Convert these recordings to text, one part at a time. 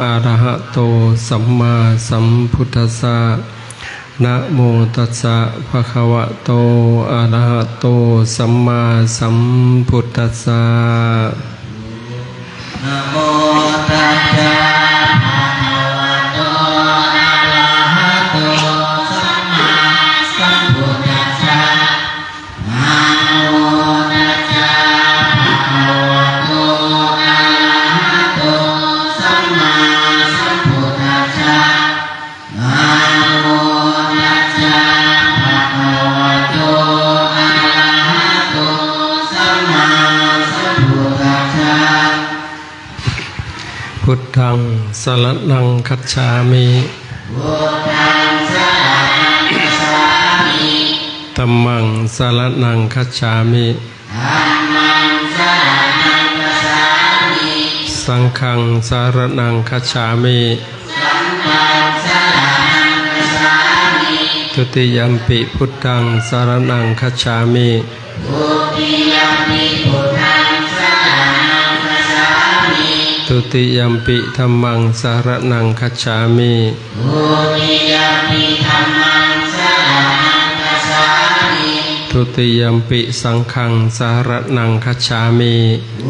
ອະລະຫະໂຕ ສຳມາສຳພຸດທັດສະ ນະໂມຕັດສະ ພະຄະວະໂຕ ອະລະຫະໂຕ ສຳມາສຳພຸດທັດສະ ນະໂມຕັດສະ ພະຄະວະໂຕ ອະລະຫະໂຕ ສຳມາສຳພຸດທັດສະ ນະໂມຕັດສະ ພະຄະວະໂຕ ອະລະຫະໂຕ ສຳມາສຳພຸດທັດສະ ນະໂມຕັດສະ ພະຄະວະໂຕ ອະລະຫະໂຕ ສຳມາສຳພຸດທັດສະ ພຸດທັງສະລະນັງຄັດສາມິ ພຸດທັງສະລະນັງຄັດສາມິ ທັມມັງສະລະນັງຄັດສາມິ ທັມມັງສະລະນັງຄັດສາມິ ສັງຄັງສະລະນັງຄັດສາມິ ສັງຄັງສະລະນັງຄັດສາມິ ທຸຕິຍຳປິ ພຸດທັງສະລະນັງຄັດສາມິ ທຸຕິຍຳປິ ພຸດທັງສະລະນັງຄັດສາມິ ທຸຕິຍຳປິ ທຳມັງສະລະນັງຄັດສາມິ ທຸຕິຍຳປິ ທຳມັງສະລະນັງຄັດສາມິ ທຸຕິຍຳປິ ສັງຄັງສະລະນັງຄັດສາມິ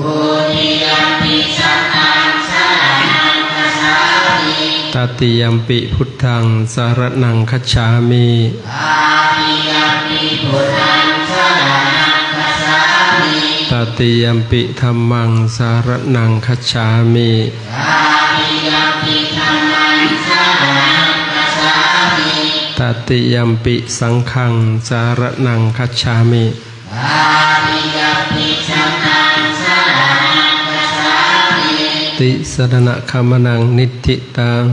ທຸຕິຍຳປິ ສັງຄັງສະລະນັງຄັດສາມິ ຕະຕິຍຳປິ ພຸດທັງສະລະນັງຄັດສາມິ ຕະຕິຍຳປິ ພຸດທັງສະລະນັງຄັດສາມິ ຕະຕິຍຳປິ ທຳມັງສະລະນັງຄັດສາມິ ຕະຕິຍຳປິ ທຳມັງສະລະນັງຄັດສາມິ ຕະຕິຍຳປິ ສັງຄັງສະລະນັງຄັດສາມິ ຕະຕິຍຳປິ ສັງຄັງສະລະນັງຄັດສາມິ ຕິສະລະນະຄະມະນັງ ນິດທິຕັງ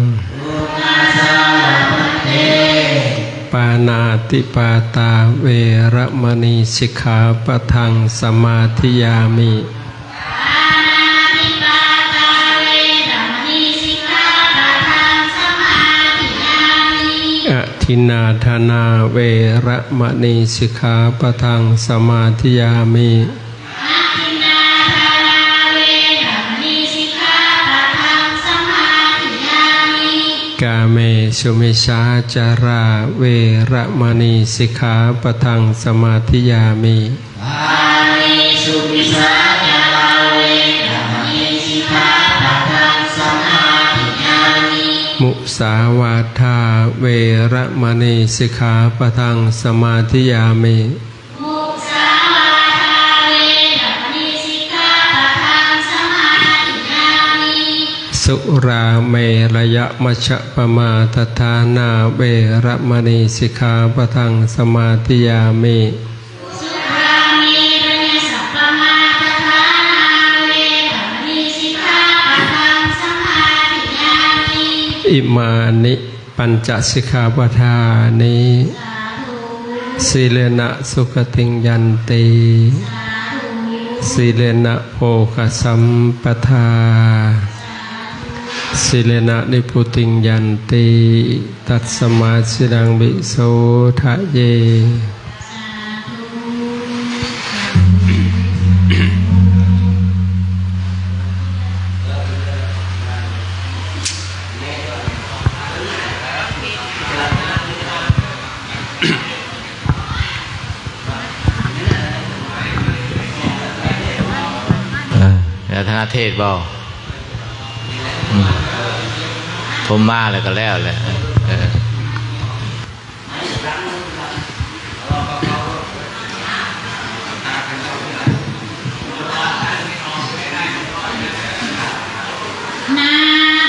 ປານາຕິປາຕາ ເວລະມະນີ ສິກຂາປະທັງ ສະມາທິຍາມິ ອະທິນນາທານາ ເວລະມະນີ ສິກຂາປະທັງ ສະມາທິຍາມິ ອະທິນນາທານາ ເວລະມະນີ ສິກຂາປະທັງ ສະມາທິຍາມິ ກາເມສຸມິດສາຈາລາ ເວລະມະນີ ສິກຂາປະທັງ ສະມາທິຍາມິ ກາເມສຸມິດສາຈາລາ ເວລະມະນີ ສິກຂາປະທັງ ສະມາທິຍາມິ ມຸສາວາທາ ເວລະມະນີ ສິກຂາປະທັງ ສະມາທິຍາມິ ມຸສາວາທາ ເວລະມະນີ ສິກຂາປະທັງ ສະມາທິຍາມິ ສຸຣາເມລະຍະມັດຊະປະມາທະຖານາ ເວລະມະນີ ສິກຂາປະທັງ ສະມາທິຍາມິ ສຸຣາເມຣະຍະສັບປະມາທະຖານາ ເວລະມະນີ ສິກຂາປະທັງ ສະມາທິຍາມິ ອິມານິ ປັນຈະສິກຂາປະທານີ ສາທຸ ສີເລນະສຸຂະຕິງຍັນຕິ ສາທຸ ສີເລນະໂພຄະສຳປະທາ ສາທຸ ສີເລນະນິບພຸຕິງຍັນຕິ ຕັດສະມາສີລັງວິໂສທະເຍ ເອີ ອາຈານທະນະເທດບໍ່? ອືມ ຜົມມາແລ້ວກໍແລ້ວແຫຼະ ເອີ. ນະ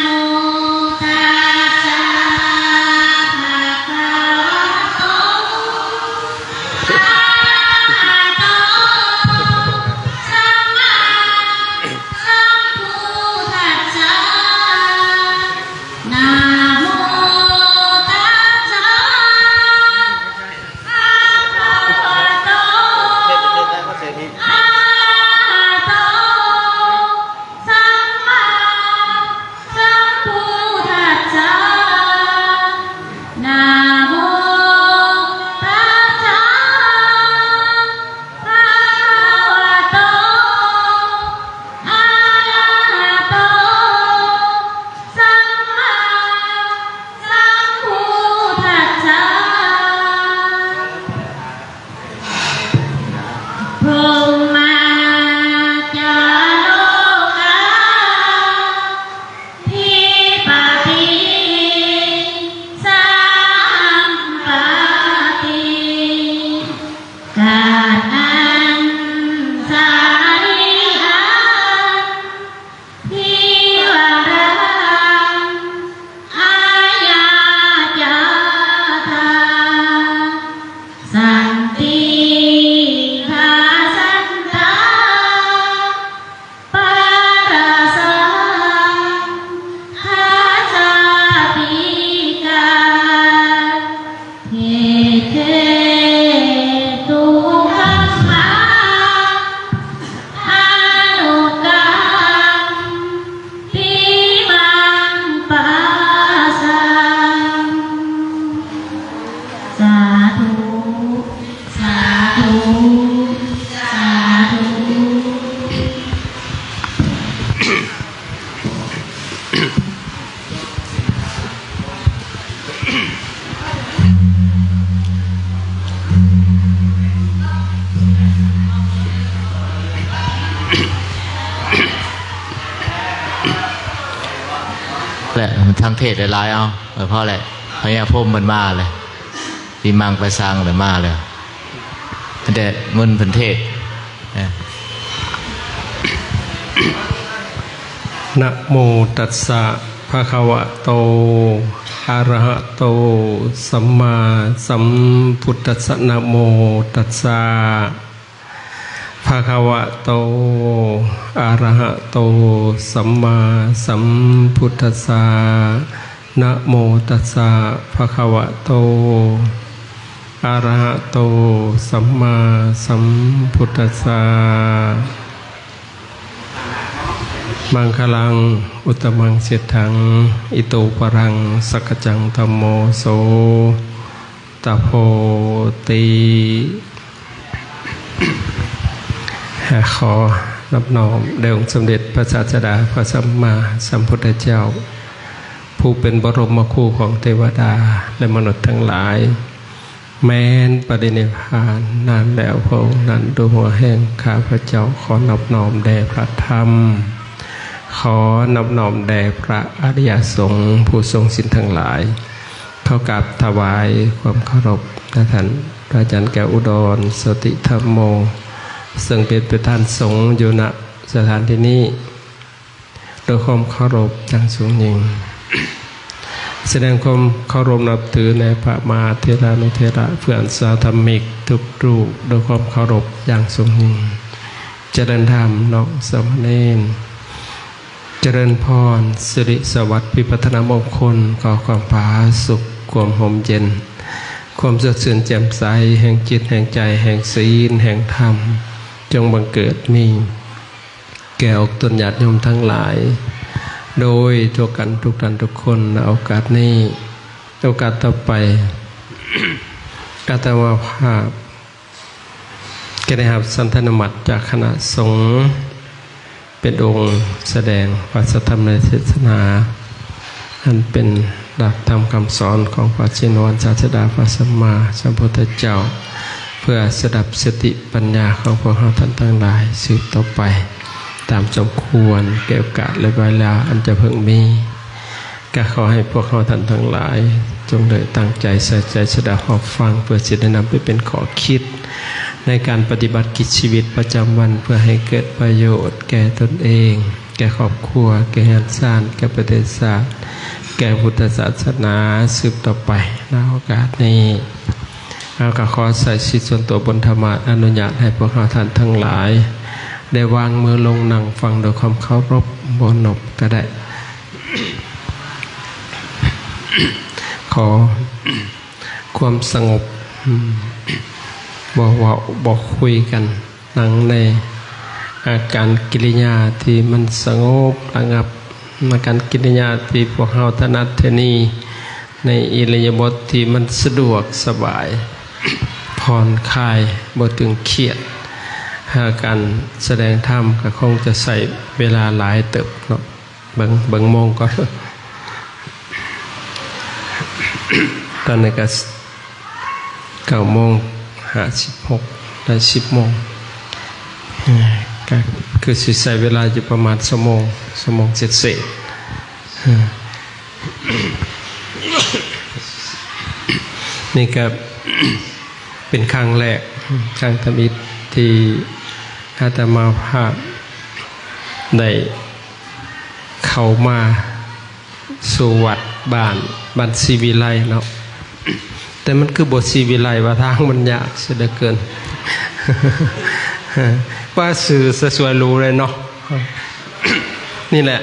ໂມຕັດສະ ພະຄະວະໂຕ ອະລະຫະໂຕ ສຳມາສຳພຸດທັດສະ ນະໂມຕັດສະ ພະຄະວະໂຕ ອະລະຫະໂຕ ສຳມາ ແຫຼະ ທາງເທດຫຼາຍໆ ເອົາ ເອີ ພໍແຫຼະ ພະຍາພົມເພິ່ນມາແຫຼະ ປີມັງປະສັງເລີຍມາເລີຍ ແຕ່ເງິນເພິ່ນເທດ ເອີ. ນະໂມຕັດສະ ພະຄະວະໂຕ ອະລະຫະໂຕ ສຳມາສຳພຸດທັດສະ ນະໂມຕັດສະ ພະຄະວະໂຕ ອະລະຫະໂຕ ສຳມາສຳພຸດທັດສະ ນະໂມຕັດສະ ພະຄະວະໂຕ ອະລະຫະໂຕ ສຳມາສຳພຸດທັດສະ. ມັງຄະລັງ ອຸດຕະມັງ ສິດທັງ ອິໂຕ ປະລັງ ສັກກະຈັງ ທຳໂມ ໂສ ຕະໂພ ຕິ. ຂໍນອບນ້ອມແດ່ອົງສົມເດັດພະສາສະດາ ພະສຳມາສຳພຸດທະເຈົ້າ ຜູ້ເປັນບໍລົມມະຄູຂອງເທວະດາ ແລະ ມະນຸດທັງຫຼາຍ ແມ່ນປະລິນິບພານນານແລ້ວ. ພະອົງນັ້ນ ດ້ວຍຫົວແຫ່ງຂ້າພະເຈົ້າ ຂໍນອບນ້ອມແດ່ພະທຳ ຂໍນອບນ້ອມແດ່ພະອະລິຍະສົງ ຜູ້ຊົງສິນທັງຫຼາຍ. ຂໍກາບຖວາຍຄວາມເຄົາລົບນະທ່ານພະອາຈານແກ້ວອຸດອນ ໂສຕິທຳໂມ ເຊິ່ງເປັນປະທານສົງຢູ່ນະສະຖານທີ່ນີ້ ດ້ວຍຄວາມເຄົາລົບຢ່າງສູງຍິ່ງ, ສະແດງຄວາມເຄົາລົບນັບຖືແດ່ພະມະຫາເຖລານຸເຖລະ ເພື່ອນສາທຳມິກທຸກຮູບ ດ້ວຍຄວາມເຄົາລົບຢ່າງສູງຍິ່ງ. ຈະເລີນທຳເນາະ ສາມະເນນ. ຈະເລີນພອນ ສິລິສະຫວັດ ພິພັດທະນະມົງຄົນ, ຂໍຄວາມຜາສຸກ, ຄວາມຮົ່ມເຢັນ, ຄວາມສົດຊື່ນແຈ່ມໃສ ແຫ່ງຈິດ ແຫ່ງໃຈ ແຫ່ງສິນ ແຫ່ງທຳ ຈົ່ງບັງເກີດມີແກ່ອອກຕົນຍາດໂຍມທັງຫຼາຍ ໂດຍທົ່ວກັນທຸກທ່ານທຸກຄົນ. ໃນໂອກາດນີ້ ໂອກາດຕໍ່ໄປ ອາດຕະມາພາບ ກໍໄດ້ຮັບສັນທານຸມັດຈາກຄະນະສົງ ເປັນອົງສະແດງພະສັດທຳເທດສະໜາ ອັນເປັນຫຼັກທຳຄຳສອນຂອງພະຊີນວນສາສະດາ ພະສຳມາສຳພຸດທະເຈົ້າ ເພື່ອສະດັບສະຕິປັນຍາຂອງພວກເຮົາທ່ານທັງຫຼາຍສືບຕໍ່ໄປ ຕາມສົມຄວນແກ່ໂອກາດ ແລະ ເວລາອັນຈະເພິ່ງມີ. ກໍຂໍໃຫ້ພວກເຮົາທ່ານທັງຫຼາຍ ຈົ່ງໄດ້ຕັ້ງໃຈໃສ່ໃຈສະດັບຮັບຟັງ ເພື່ອຊິໄດ້ນຳໄປເປັນຂໍ້ຄິດ ໃນການປະຕິບັດກິດຊີວິດປະຈຳວັນ ເພື່ອໃຫ້ເກີດປະໂຫຍດແກ່ຕົນເອງ, ແກ່ຄອບຄົວ, ແກ່ເຮືອນຊານ, ແກ່ປະເທດຊາດ, ແກ່ພຸດທະສາສະໜາສືບຕໍ່ໄປ. ໃນໂອກາດນີ້ ເຮົາກໍຂໍໃຊ້ສິດສ່ວນຕົວບົນທຳມະ ອະນຸຍາດໃຫ້ພວກເຮົາທ່ານທັງຫຼາຍ ໄດ້ວາງມືລົງນັ່ງຟັງດ້ວຍຄວາມເຄົາລົບ, ບໍ່ນົບກໍໄດ້. ຂໍຄວາມສະຫງົບ, ບໍ່ເວົ້າ, ບໍ່ຄຸຍກັນ, ນັ່ງໃນອາການກິລິຍາທີ່ມັນສະຫງົບລະງັບ, ອາການກິລິຍາທີ່ພວກເຮົາຖະໜັດຖະນີ, ໃນອິລິຍາບົດທີ່ມັນສະດວກສະບາຍ, ຜ່ອນຄາຍ, ບໍ່ຕຶງຄຽດ. ຫາການສະແດງທຳກໍຄົງຈະໃຊ້ເວລາຫຼາຍເຕີບເນາະ. ເບິ່ງ, ເບິ່ງໂມງກ່ອນ. ຕອນນີ້ກໍເກົ້າໂມງຫ້າສິບຫົກ ໄດ້ສິບໂມງ. ເອີ ກໍຄືຊິໃຊ້ເວລາຢູ່ປະມານຊົ່ວໂມງ, ຊົ່ວໂມງເສດໆ. ເອີ ນີ້ກໍເປັນຄັ້ງແລກ, ຄັ້ງທຳອິດທີ່ອາດຕະມາພາບໄດ້ເຂົ້າມາສູ່ວັດບ້ານ, ບ້ານສີວິໄລເນາະ. ແຕ່ມັນຄືບໍ່ສີວິໄລ ວ່າທາງມັນຍາກເສຍເຫຼືອເກີນ. ວ່າຊື່ສະສວຍຫຼູເລີຍເນາະ. ນີ້ແຫຼະ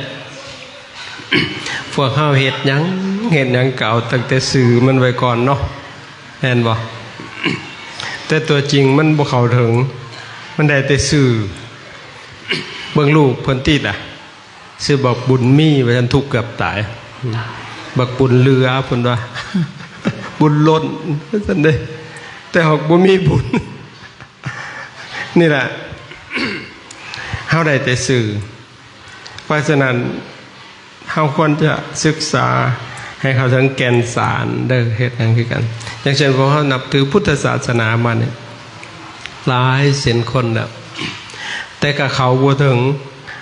ພວກເຮົາເຮັດຫຍັງ, ເຮັດຫຍັງກໍເອົາຕັ້ງແຕ່ຊື່ມັນໄວ້ກ່ອນເນາະ, ແມ່ນບໍ່? ແຕ່ຕົວຈິງມັນບໍ່ເຂົ້າເຖິງ, ມັນໄດ້ແຕ່ຊື່. ເບິ່ງລູກເພິ່ນຕິລະ, ຊື່ບັກບຸນມີ ວ່າຊັ້ນ, ທຸກເກືອບຕາຍ. ບັກບຸນເຫຼືອ ເພິ່ນວ່າ, ບຸນລົ້ນ ວ່າຊັ້ນເດ້, ແຕ່ຫາກບໍ່ມີບຸນ. ນີ້ແຫຼະ ເຮົາໄດ້ແຕ່ຊື່. ເພາະສະນັ້ນ ເຮົາຄວນຈະສຶກສາໃຫ້ເຂົ້າເຖິງແກ່ນສານເດີ, ເຮັດຫຍັງຄືກັນ. ຢ່າງເຊັ່ນ ພວກເຮົານັບຖືພຸດທະສາສະໜາມານີ້ ຫຼາຍເຊັ່ນຄົນແລ້ວ, ແຕ່ກໍເຂົ້າບໍ່ເຖິງ,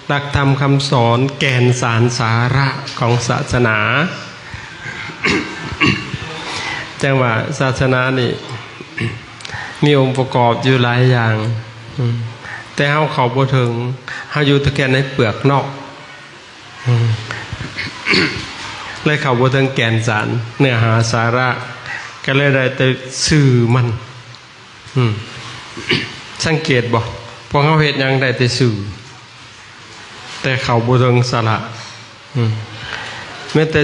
ຫຼັກທຳຄຳສອນ ແກ່ນສານສາລະຂອງສາສະໜາ. ຈັ່ງວ່າສາສະໜານີ້ມີອົງປະກອບຢູ່ຫຼາຍຢ່າງ ອືມ ແຕ່ເຮົາເຂົ້າບໍ່ເຖິງ, ເຮົາຢູ່ແຕ່ແຄ່ໃນເປືອກນອກ ອືມ ເລີຍເຂົ້າບໍ່ເຖິງແກ່ນສານເນື້ອຫາສາລະ, ກໍເລີຍໄດ້ແຕ່ຊື່ມັນ. ອືມ ສັງເກດບໍ່? ພວກເຮົາເຮັດຫຍັງໄດ້ແຕ່ຊື່ ແຕ່ເຂົ້າບໍ່ເຖິງສາລະ. ອືມ ແມ້ແຕ່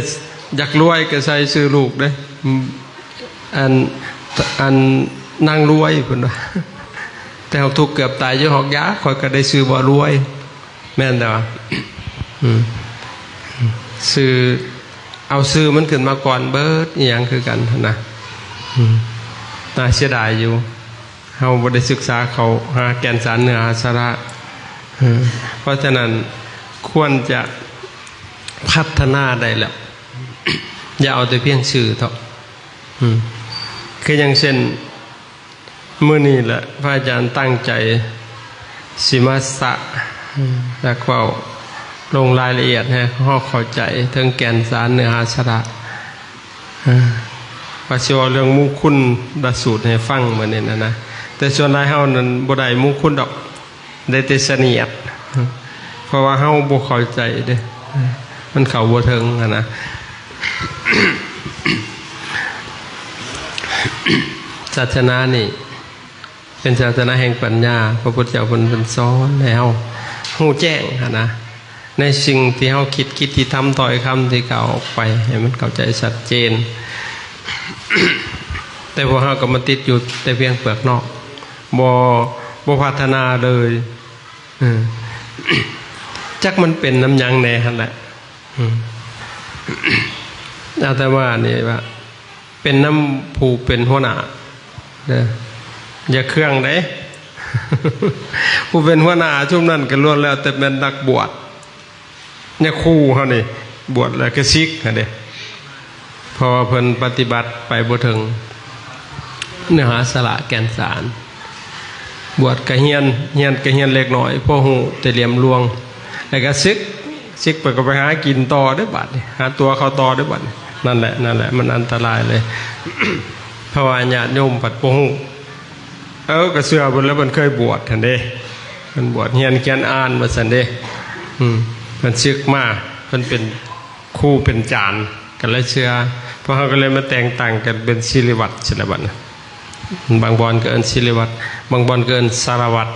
ຢາກລວຍກໍໃສ່ຊື່ລູກເດ້ ອືມ ອັນ ອັນນາງລວຍ ເພິ່ນວ່າ ແຕ່ເຮົາທຸກເກືອບຕາຍຢູ່ ຮອກຢາ ຂ້ອຍກໍໄດ້ຊື່ວ່າລວຍ. ແມ່ນແຕ່ວ່າ ອືມ ຊື່ ເອົາຊື່ມັນຂຶ້ນມາກ່ອນເບິດ ອີ່ຫຍັງຄືກັນຫັ້ນນະ. ອືມ ໜ້າເສຍດາຍຢູ່ ເຮົາບໍ່ໄດ້ສຶກສາເຂົ້າຫາແກ່ນສານເນື້ອຫາສາລະ. ເອີ ເພາະສະນັ້ນຄວນຈະພັດທະນາໄດ້ແລ້ວ ຢ່າເອົາແຕ່ພຽງຊື່ເຖາະ. ອືມ ຄືຢ່າງເຊັ່ນ ມື້ນີ້ແຫຼະ ພະອາຈານຕັ້ງໃຈຊິມາສະ ແລະ ເວົ້າລົງລາຍລະອຽດໃຫ້ເຮົາເຂົ້າໃຈເຖິງແກ່ນສານເນື້ອຫາສາລະ ເອີ ວ່າຊິເວົ້າເລື່ອງມຸງຄຸນລະສູດໃຫ້ຟັງມື້ນີ້ນະນະ. ແຕ່ສ່ວນຫຼາຍເຮົານັ້ນບໍ່ໄດ້ມຸງຄຸນດອກ ໄດ້ແຕ່ສະໜຽດ ເພາະວ່າເຮົາບໍ່ເຂົ້າໃຈເດ້ ມັນເຂົ້າບໍ່ເຖິງຫັ້ນນະ. ສາສະໜານີ້ເປັນສາສະໜາແຫ່ງປັນຍາ, ພະພຸດທະເຈົ້າເພິ່ນ ເພິ່ນສອນໃຫ້ເຮົາຮູ້ແຈ້ງຫັ້ນນະ ໃນສິ່ງທີ່ເຮົາຄິດ, ກິດທີ່ທຳ, ຖ້ອຍຄຳທີ່ກ່າວອອກໄປ ໃຫ້ມັນເຂົ້າໃຈຊັດເຈນ. ແຕ່ພວກເຮົາກໍມາຕິດຢູ່ແຕ່ພຽງເປືອກນອກ ບໍ່ ບໍ່ພັດທະນາເລີຍ. ເອີ ຈັກມັນເປັນນຳຫຍັງແດ່ຫັ້ນແຫຼະ. ອາດຕະມານີ້ວ່າເປັນນຳຜູ້ເປັນຫົວໜ້າເດີ ຢ່າເຄືອງເດ້. ຜູ້ເປັນຫົວໜ້າຊຸມນັ້ນກໍລ້ວນແລ້ວແຕ່ແມ່ນນັກບວດ. ຍາຄູເຮົານີ້ບວດແລ້ວກໍສິກຫັ້ນເດ້ ເພາະວ່າເພິ່ນປະຕິບັດໄປບໍ່ເຖິງເນື້ອຫາສາລະແກ່ນສານ. ບວດກໍຮຽນ, ຮຽນກໍຮຽນເລັກນ້ອຍ ພໍຮູ້ແຕ່ຫຼຽມລວງ ແລ້ວກໍສິກ, ສິກໄປກໍໄປຫາກິນຕໍ່ເດ້ບາດນີ້ ຫາຕົວເຂົ້າຕໍ່ເດ້ບາດນີ້. ນັ້ນແຫຼະ, ນັ້ນແຫຼະ ມັນອັນຕະລາຍເລີຍ ເພາະວ່າຍາດໂຍມພັດບໍ່ຮູ້. ເອີ ກໍເຊື່ອເພິ່ນແລ້ວ ເພິ່ນເຄີຍບວດຫັ້ນເດ້ ເພິ່ນບວດຮຽນຂຽນອ່ານວ່າຊັ້ນເດ້. ອືມ ເພິ່ນສຶກມາ ເພິ່ນເປັນຄູເປັນຈານ ກໍເລີຍເຊື່ອ. ພວກເຮົາກໍເລີຍມາແຕ່ງຕັ້ງກັນເປັນສິລິວັດຊີ້ແຫຼະບັດນີ້. ບາງບ່ອນກໍເອີ້ນສິລິວັດ ບາງບ່ອນກໍເອີ້ນສາລະວັດ.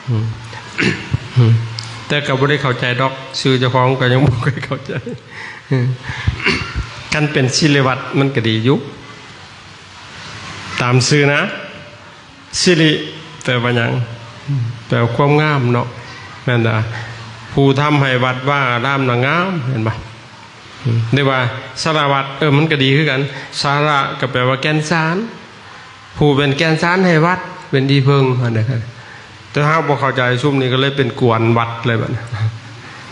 ອືມ ອືມ ແຕ່ກໍບໍ່ໄດ້ເຂົ້າໃຈດອກ ຊື່ເຈົ້າຂອງກໍຍັງບໍ່ຄ່ອຍເຂົ້າໃຈ. ອືມ ຄັນເປັນສິລິວັດມັນກໍດີຢູ່ ຕາມຊື່ນະ. ສິລິແປວ່າຫຍັງ? ແປວ່າຄວາມງາມເນາະ ແມ່ນລະ? ຜູ້ທຳໃຫ້ວັດວາອາລາມນະງາມ ແມ່ນບໍ່? ອືມ ຫຼືວ່າສາລະວັດ ເອີ ມັນກໍດີຄືກັນ. ສາລະກໍແປວ່າແກ່ນສານ ຜູ້ເປັນແກ່ນສານໃຫ້ວັດ ເປັນທີ່ເພິ່ງຫັ້ນນະ. ແຕ່ເຮົາບໍ່ເຂົ້າໃຈຊຸມນີ້ ກໍເລີຍເປັນກວນວັດເລີຍບັດນີ້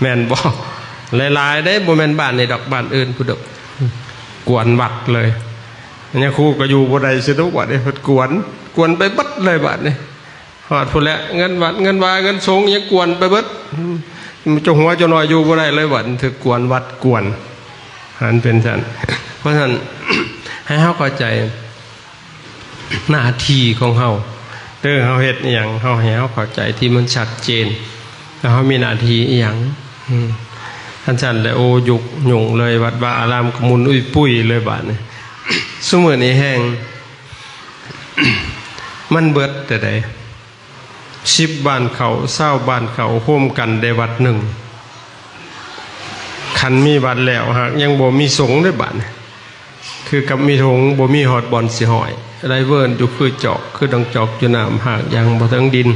ແມ່ນບໍ່? ຫຼາຍໆເດ້ ບໍ່ແມ່ນບ້ານນີ້ດອກ ບ້ານອື່ນພຸ້ນດອກ ກວນວັດເລີຍ. ຍາຄູກໍຢູ່ບໍ່ໄດ້ຊະດອກບັດນີ້ ເພິ່ນກວນ ກວນໄປເບິດເລີຍບັດນີ້. ຮອດພຸ້ນແຫຼະ ເງິນວັດ ເງິນວາ ເງິນສົງ ຍັງກວນໄປເບິດ. ເຈົ້າຫົວເຈົ້ານ້ອຍຢູ່ບໍ່ໄດ້ເລີຍບັດນີ້ ຖືກກວນວັດກວນ ຫັ້ນເປັນຊັ້ນ. ເພາະສະນັ້ນ ໃຫ້ເຮົາເຂົ້າໃຈ ໜ້າທີ່ຂອງເຮົາເດີ ເຮົາເຮັດອີ່ຫຍັງ ເຮົາໃຫ້ເຮົາເຂົ້າໃຈທີ່ມັນຊັດເຈນ ແລ້ວເຮົາມີໜ້າທີ່ອີ່ຫຍັງ. ອືມ ຄັນຊັ້ນແລ້ວ ໂອ້ ຍຸກຫຍຸ້ງເລີຍ ວັດວາອາລາມກໍໝຸ່ນອຸ້ຍປຸ້ຍເລີຍບາດນີ້. ຊຸມື້ນີ້ແຮ່ງ ມັນເບິດແຕ່ໃດ ສິບບ້ານເຂົ້າ ຊາວບ້ານເຂົ້າ ໂຮມກັນໄດ້ວັດໜຶ່ງ. ຄັນມີວັດແລ້ວ ຫາກຍັງບໍ່ມີສົງເດ້ບາດນີ້ ຄືກັບມີຖົງ ບໍ່ມີຮອດບ່ອນຊິຫ້ອຍ ໄຫຼເວີນຢູ່ຄືຈອກ ຄືດັ່ງຈອກຢູ່ນ້ຳ ຫາກຍັງບໍ່ເຖິງດິນ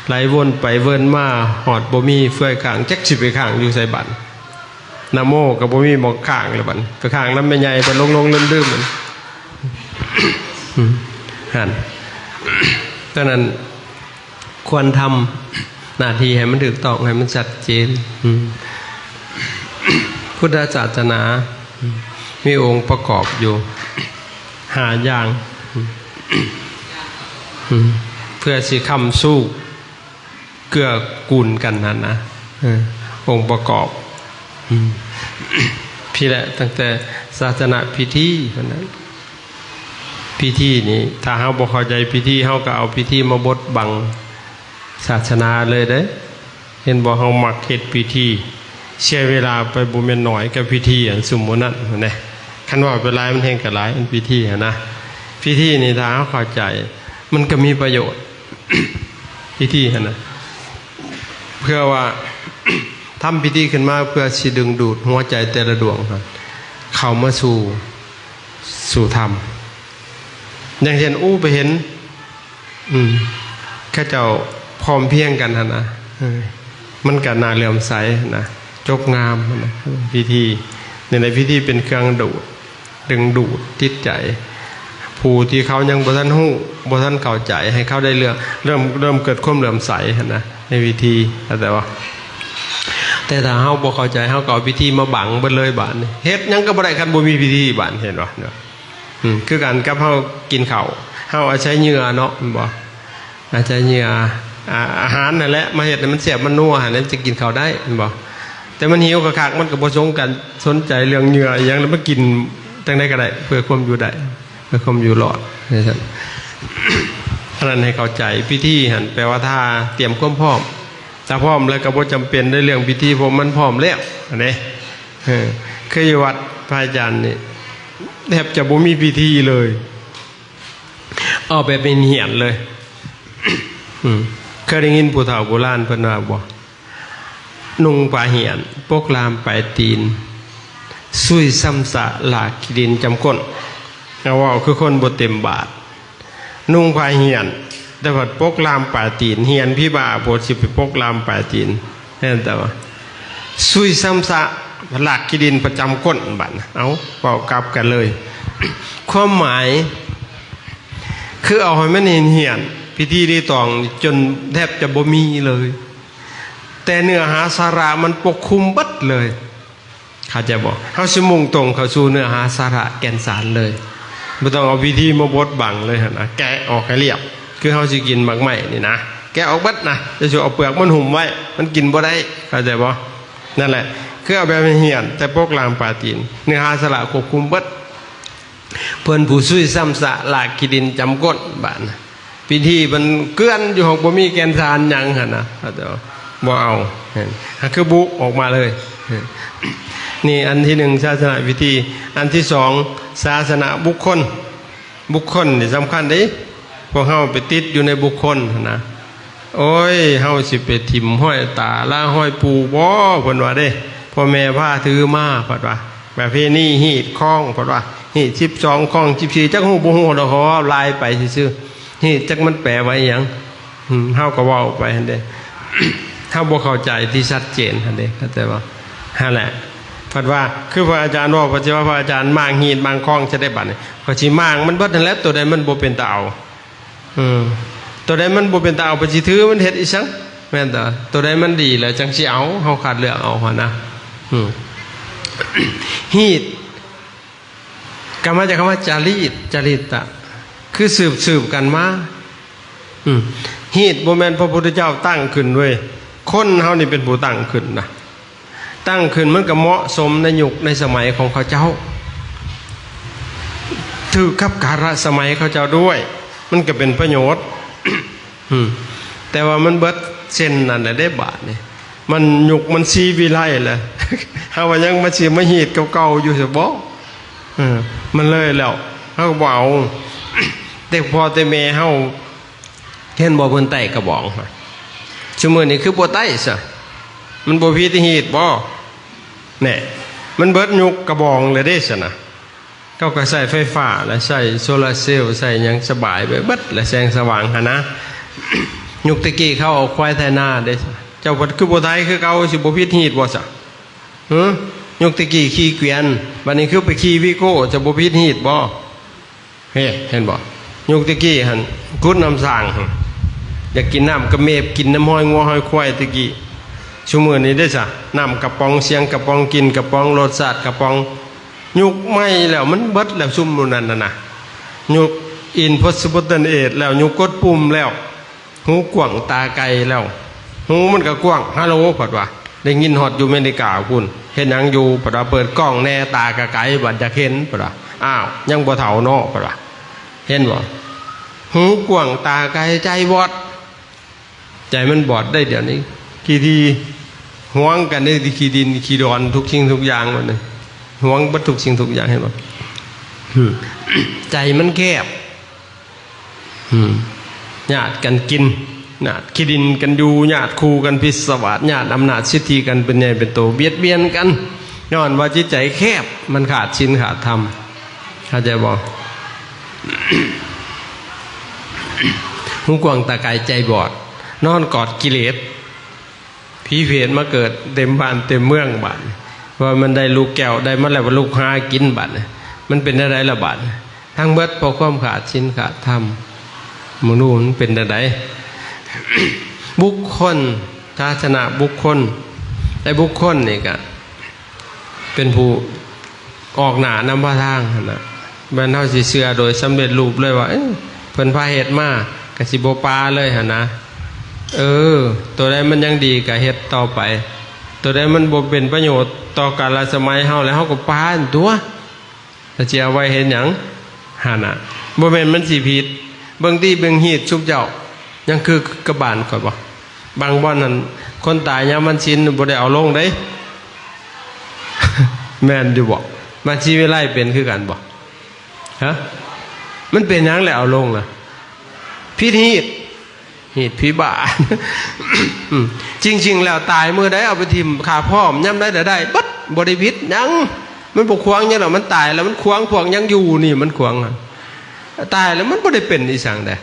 ໄຫຼວົນໄປວົນມາ ຮອດບໍ່ມີເຟືອຍຂ້າງ ຈັກຊິໄປຂ້າງຢູ່ໃສບາດ. ນະໂມກໍບໍ່ມີໝ່ອງຄ້າງແລ້ວບັດ ໄປຄ້າງນຳແມ່ໃຫຍ່ໄປຫຼົງໆລືມໆ ຫັ້ນ. ສະນັ້ນ ຄວນທຳໜ້າທີ່ໃຫ້ມັນຖືກຕ້ອງ ໃຫ້ມັນຊັດເຈນ. ອືມ ພຸດທະສາສະໜາ ອືມ ມີອົງປະກອບຢູ່ຫ້າຢ່າງ ອືມ ເພື່ອຊິຄ້ຳຊູ້ເກື້ອກູນກັນຫັ້ນນະ. ເອີ ອົງປະກອບ ອືມ ພີ້ແຫຼະ ຕັ້ງແຕ່ສາສະນະພິທີຫັ້ນນະ ພິທີນີ້ ຖ້າເຮົາບໍ່ເຂົ້າໃຈພິທີ ເຮົາກໍເອົາພິທີມາບົດບັງສາສະໜາເລີຍເດ້. ເຫັນບໍ່ ເຮົາມັກເຮັດພິທີ ເສຍເວລາໄປບໍ່ແມ່ນໜ້ອຍກັບພິທີອັນຊຸມໝູ່ນັ້ນຫັ້ນແຫຼະ. ຄັນເວົ້າໄປຫຼາຍ ມັນແຮ່ງກະຫຼາຍ ອັນພິທີຫັ້ນນະ. ພິທີນີ້ ຖ້າເຮົາເຂົ້າໃຈ ມັນກໍມີປະໂຫຍດ ພິທີຫັ້ນນະ ເພື່ອວ່າ ທຳພິທີຂຶ້ນມາເພື່ອຊິດຶງດູດຫົວໃຈແຕ່ລະດວງຫັ້ນເຂົ້າມາສູ່ ສູ່ທຳ. ຢ່າງເຊັ່ນ ອູ້ ໄປເຫັນ ອືມ ເຂົາເຈົ້າພ້ອມພຽງກັນຫັ້ນນະ ເອີ ມັນກໍໜ້າເຫຼື້ອມໃສຫັ້ນນະ ຈົບງາມຫັ້ນນະ. ພິທີນີ້ແຫຼະ ພິທີເປັນເຄື່ອງດູດ ດຶງດູດຈິດໃຈ ຜູ້ທີ່ເຂົາຍັງບໍ່ທັນຮູ້ ບໍ່ທັນເຂົ້າໃຈ ໃຫ້ເຂົາໄດ້ເລື່ອມ ເລີ່ມ ເລີ່ມເກີດຄວາມເຫຼື້ອມໃສຫັ້ນນະ ໃນພິທີ ເຂົ້າໃຈບໍ່? ແຕ່ຖ້າເຮົາບໍ່ເຂົ້າໃຈ ເຮົາກໍເອົາພິທີມາບັງເບິດເລີຍບາດນີ້ ເຮັດຫຍັງກໍບໍ່ໄດ້ ຄັນບໍ່ມີພິທີບາດນີ້ ເຫັນບໍ່? ອືມ ຄືກັນກັບເຮົາກິນເຂົ້າ ເຮົາອາໄສເຫຍື່ອເນາະ ແມ່ນບໍ່? ອາໄສເຫຍື່ອ ອາ ອາຫານຫັ້ນແຫຼະ ມາເຮັດໃຫ້ມັນແຊບມັນນົວຫັ້ນແຫຼະ ມັນຈຶ່ງກິນເຂົ້າໄດ້ ແມ່ນບໍ່? ແຕ່ມັນຫິວຄັກໆ ມັນກໍບໍ່ສົນກັນ ສົນໃຈເລື່ອງເຫຍື່ອອີ່ຫຍັງ ແລ້ວມັນກິນຈັ່ງໃດກໍໄດ້ ເພື່ອຄວາມຢູ່ໄດ້ ເພື່ອຄວາມຢູ່ລອດ ຈັ່ງຊັ້ນ. ອັນນັ້ນໃຫ້ເຂົ້າໃຈ ພິທີຫັ້ນແປວ່າຖ້າຕຽມຄວາມພ້ອມ ຖ້າພ້ອມແລ້ວກໍບໍ່ຈຳເປັນໃນເລື່ອງພິທີ ເພາະມັນພ້ອມແລ້ວຫັ້ນເດ້. ເອີ ຄືຢູ່ວັດພະອາຈານນີ້ ແທບຈະບໍ່ມີພິທີເລີຍ ເອົາແບບເຫັນເຫັນເລີຍ. ອືມ ເຄີຍໄດ້ຍິນຜູ້ເຖົ້າໂບລານເພິ່ນວ່າບໍ່? ນຸ່ງຜ້າຫ້ຽນ ປົກລ່າມປາຍຕີນ ຊຸຍຊ້ຳຊະລາກຂີ້ດິນຈຳກົ້ນ. ເອົາເວົ້າຄືຄົນບໍ່ເຕັມບາດ ນຸ່ງຜ້າຫ້ຽນ ແຕ່ພັດປົກລ່າມປາຍຕີນ ຫ້ຽນຜີບ້າໂພດ ຊິໄປປົກລ່າມປາຍຕີນ ແມ່ນແຕ່ວ່າ ຊຸຍຊ້ຳຊະລາກຂີ້ດິນປະຈຳກົ້ນ. ບາດ ເອົາ ເວົ້າກັບກັນເລີຍ ຄວາມໝາຍ ຄືເອົາໃຫ້ມັນເຫັນໆ ພິທີລີຕອງຈົນແທບຈະບໍ່ມີເລີຍ ແຕ່ເນື້ອຫາສາລະມັນປົກຄຸມເບິດເລີຍ ເຂົ້າໃຈບໍ່? ເຮົາຊິມຸ່ງຕົງເຂົ້າສູ່ເນື້ອຫາສາລະແກ່ນສານເລີຍ ບໍ່ຕ້ອງເອົາພິທີມາບົດບັງເລີຍຫັ້ນນະ ແກະອອກໃຫ້ລຽບ ຄືເຮົາຊິກິນໝາກໄມ້ນີ້ນະ ແກະອອກເບິດນະ ແຕ່ຊິເອົາເປືອກມັນຫຸ້ມໄວ້ ມັນກິນບໍ່ໄດ້ ເຂົ້າໃຈບໍ່? ນັ້ນແຫຼະ ຄືເອົາແບບໃຫ້ຮຽນ ແຕ່ປົກລ່າມປາຍຕີນ ເນື້ອຫາສາລະຄວບຄຸມເບິດ. ເພິ່ນຜູ້ຊຸຍຊ້ຳຊະລາກຂີ້ດິນຈຳກົ້ນ ບາດນະ ພິທີເພິ່ນເກືອນຢູ່ ບໍ່ມີແກ່ນສານຫຍັງຫັ້ນນະ ເຂົາເຈົ້າບໍ່ເອົາ ຫັ້ນຄືບຸອອກມາເລີຍ. ນີ້ອັນທີໜຶ່ງ ສາສະນະພິທີ. ອັນທີສອງ ສາສະນະບຸກຄົນ. ບຸກຄົນນີ້ສຳຄັນເດ້ ພວກເຮົາໄປຕິດຢູ່ໃນບຸກຄົນຫັ້ນນະ. ໂອ້ຍ ເຮົາຊິໄປຖິ້ມຮອຍຕາລາຮອຍປູ່ບໍ່ ເພິ່ນວ່າເດ້ ພໍ່ແມ່ພາຖືມາ ເພິ່ນວ່າ ປະເພນີຮີດຄອງ ເພິ່ນວ່າ ຮີດສິບສອງຄອງ ສິບສີ່ ຈັກຮູ້ບໍ່ຮູ້ດອກ ເຂົາເວົ້າຫຼາຍໄປຊື່ໆ ຮີດຈັກມັນແປວ່າອີ່ຫຍັງ. ອືມ ເຮົາກໍເວົ້າໄປຫັ້ນເດ້ ເຮົາບໍ່ເຂົ້າໃຈທີ່ຊັດເຈນຫັ້ນເດ້ ເຂົ້າໃຈບໍ່? ຫັ້ນແຫຼະ ເພິ່ນວ່າ ຄືພະອາຈານເວົ້າ ເພິ່ນຊິວ່າພະອາຈານມ້າງຮີດມ້າງຄອງຊະເດ້ ບາດນີ້ ຂ້ອຍຊິມ້າງມັນເບິດຫັ້ນແຫຼະ ໂຕໃດມັນບໍ່ເປັນຕາເອົາ. ເອີ ໂຕໃດມັນບໍ່ເປັນຕາເອົາ ໄປຊິຖືມັນເຮັດອີ່ຫຍັງ? ແມ່ນຕາ ໂຕໃດມັນດີແລ້ວຈັ່ງຊິເອົາ ເຮົາຄັດເລືອກເອົາຫັ້ນນະ. ອືມ ຮີດ ກໍມາຈາກຄຳວ່າຈາລີດ ຈາລີຕະ ຄືສືບໆກັນມາ. ອືມ ຮີດບໍ່ແມ່ນພະພຸດທະເຈົ້າຕັ້ງຂຶ້ນເວີຍ ຄົນເຮົານີ້ເປັນຜູ້ຕັ້ງຂຶ້ນນະ. ຕັ້ງຂຶ້ນມັນກໍເໝາະສົມໃນຍຸກໃນສະໄໝຂອງເຂົາເຈົ້າ ຖືກກັບກາລະສະໄໝເຂົາເຈົ້າດ້ວຍ ມັນກໍເປັນປະໂຫຍດ. ອືມ ແຕ່ວ່າມັນເບິດເສັ້ນນັ້ນແຫຼະເດ້ ບາດນີ້ ມັນຍຸກມັນສີວິໄລແລ້ວ ເຮົາວ່າຍັງມາຊິມາຮີດເກົ່າໆຢູ່ຊະບໍ? ເອີ ມັນເລີຍແລ້ວ ເຮົາກໍບໍ່ເອົາ ແຕ່ພໍ່ແຕ່ແມ່ເຮົາ ເຫັນບໍ່ ເພິ່ນໄຕ້ກະບອງ ຊຸມື້ນີ້ຄືບໍ່ໄຕ້ຊະ? ມັນບໍ່ຜິດຮີດບໍ? ແນ່ ມັນເບິດຍຸກກະບອງແລ້ວເດ້ຊັ້ນນະ. ເຂົາກໍໃຊ້ໄຟຟ້າ ແລະ ໃຊ້ໂຊລາເຊວ ໃຊ້ຫຍັງສະບາຍໄປເບິດ ແລະ ແສງສະຫວ່າງຫັ້ນນະ. ຍຸກແຕ່ກີ້ເຂົາເອົາຄວາຍໄຖນາເດ້ ເຈົ້າເພິ່ນຄືບໍ່ໄຖຄືເກົ່າ ຊິບໍ່ຜິດຮີດບໍ່ຊະ? ຫື ຍຸກແຕ່ກີ້ຂີ່ກວຽນ ບັດນີ້ຄືໄປຂີ່ວີໂກ້ ຈະບໍ່ຜິດຮີດບໍ່? ເຫັນ ເຫັນບໍ່? ຍຸກແຕ່ກີ້ຫັ້ນ ຂຸດນ້ຳສ້າງ ຢາກກິນນ້ຳກະເມບ ກິນນ້ຳຮອຍງົວຮອຍຄວາຍແຕ່ກີ້. ຊຸມື້ນີ້ເດ້ຊະ ນ້ຳກະປ໋ອງ ສຽງກະປ໋ອງ ກິ່ນກະປ໋ອງ ລົດຊາດກະປ໋ອງ. ຍຸກໃໝ່ແລ້ວ ມັນເບິດແລ້ວ ຊຸມໝູ່ນັ້ນນະ ຍຸກ Impossible Age ແລ້ວ ຍຸກກົດປຸ່ມແລ້ວ ຫູກວ້າງຕາໄກແລ້ວ ຫູມັນກະກວ້າງ ຮາໂຫຼ ເພິ່ນວ່າ ໄດ້ຍິນຮອດຢູ່ອາເມລິກາພຸ້ນ ເຮັດຫຍັງຢູ່? ເພິ່ນວ່າເປີດກ້ອງແດ່ ຕາກະໄກ ບັດຢາກເຫັນ ເພິ່ນວ່າ. ອ້າວ ຍັງບໍ່ເຖົ້າເນາະ ເພິ່ນວ່າ. ເຫັນບໍ່? ຫູກວ້າງ ຕາໄກ ໃຈບອດ. ໃຈມັນບອດໄດ້ດຽວນີ້ ຂີ້ທີ່ຫວງກັນໄດ້ ຂີ້ດິນຂີ້ດອນ ທຸກສິ່ງທຸກຢ່າງ ບັດນີ້ຫວງເບິດທຸກສິ່ງທຸກຢ່າງ ເຫັນບໍ່? ອືມ ໃຈມັນແຄບ ອືມ ຍາດກັນກິນ ຍາດຂີ້ດິນກັນຢູ່ ຍາດຄູ່ກັນພິດສະຫວາດ ຍາດອຳນາດສິດທິກັນເປັນໃຫຍ່ເປັນໂຕ ບຽດບຽນກັນ ຍ້ອນວ່າຈິດໃຈແຄບ ມັນຂາດສິນຂາດທຳ ເຂົ້າໃຈບໍ່? ຫູກວ້າງຕາໄກໃຈບອດ ນອນກອດກິເລດ ຜີເຜດມາເກີດເຕັມບ້ານເຕັມເມືອງບາດນີ້ ວ່າມັນໄດ້ລູກແກ້ວໄດ້ມາແລ້ວ ວ່າລູກຫາກິນບາດນີ້ ມັນເປັນແນວໃດລະບາດນີ້? ທັງເບິດເພາະຄວາມຂາດສິນຂາດທຳ ມະນຸດມັນເປັນແນວໃດ? ບຸກຄົນ ທັດສະນະບຸກຄົນ ແລະ ບຸກຄົນນີ້ກະ ເປັນຜູ້ອອກໜ້ານຳພາທາງຫັ້ນນະ ແມ່ນເຮົາຊິເຊື່ອໂດຍສຳເລັດຮູບເລີຍວ່າ ເອີ ເພິ່ນພາເຮັດມາ ກະຊິບໍ່ປາເລີຍຫັ້ນນະ. ເອີ ໂຕໃດມັນຍັງດີກະເຮັດຕໍ່ໄປ ໂຕໃດມັນບໍ່ເປັນປະໂຫຍດຕໍ່ກາລະສະໄໝເຮົາ ແລ້ວເຮົາກໍປາຫັ້ນຕົວະ ແລ້ວຊິເອົາໄວ້ເຮັດຫຍັງຫັ້ນນະ? ບໍ່ແມ່ນມັນຊິຜິດ ເບິ່ງຕີເບິ່ງຮີດຊຸມເຈົ້າ ຍັງຄືກັບບ້ານຂ້ອຍບໍ່? ບາງບ່ອນຫັ້ນ ຄົນຕາຍຍາມວັນສິນບໍ່ໄດ້ເອົາລົງເດ້ ແມ່ນຢູ່ບໍ່? ມະຫາວິໄລເປັນຄືກັນບໍ່? ຮະ? ມັນເປັນຫຍັງແລ້ວເອົາລົງລະ? ຜິດຮີດ ຮີດຜີບ້າ. ອືມ ຈິງໆແລ້ວຕາຍມື້ໃດເອົາໄປຖິ້ມຂ້າພ້ອມ ຍາມໃດລະໄດ້ເບິດ ບໍ່ໄດ້ຜິດຫຍັງ ມັນບໍ່ຂວາງຫຍັງດອກ ມັນຕາຍແລ້ວມັນຂວາງພວກຍັງຢູ່ນີ້ ມັນຂວາງ ຕາຍແລ້ວມັນບໍ່ໄດ້ເປັນອີ່ຫຍັງເດ້.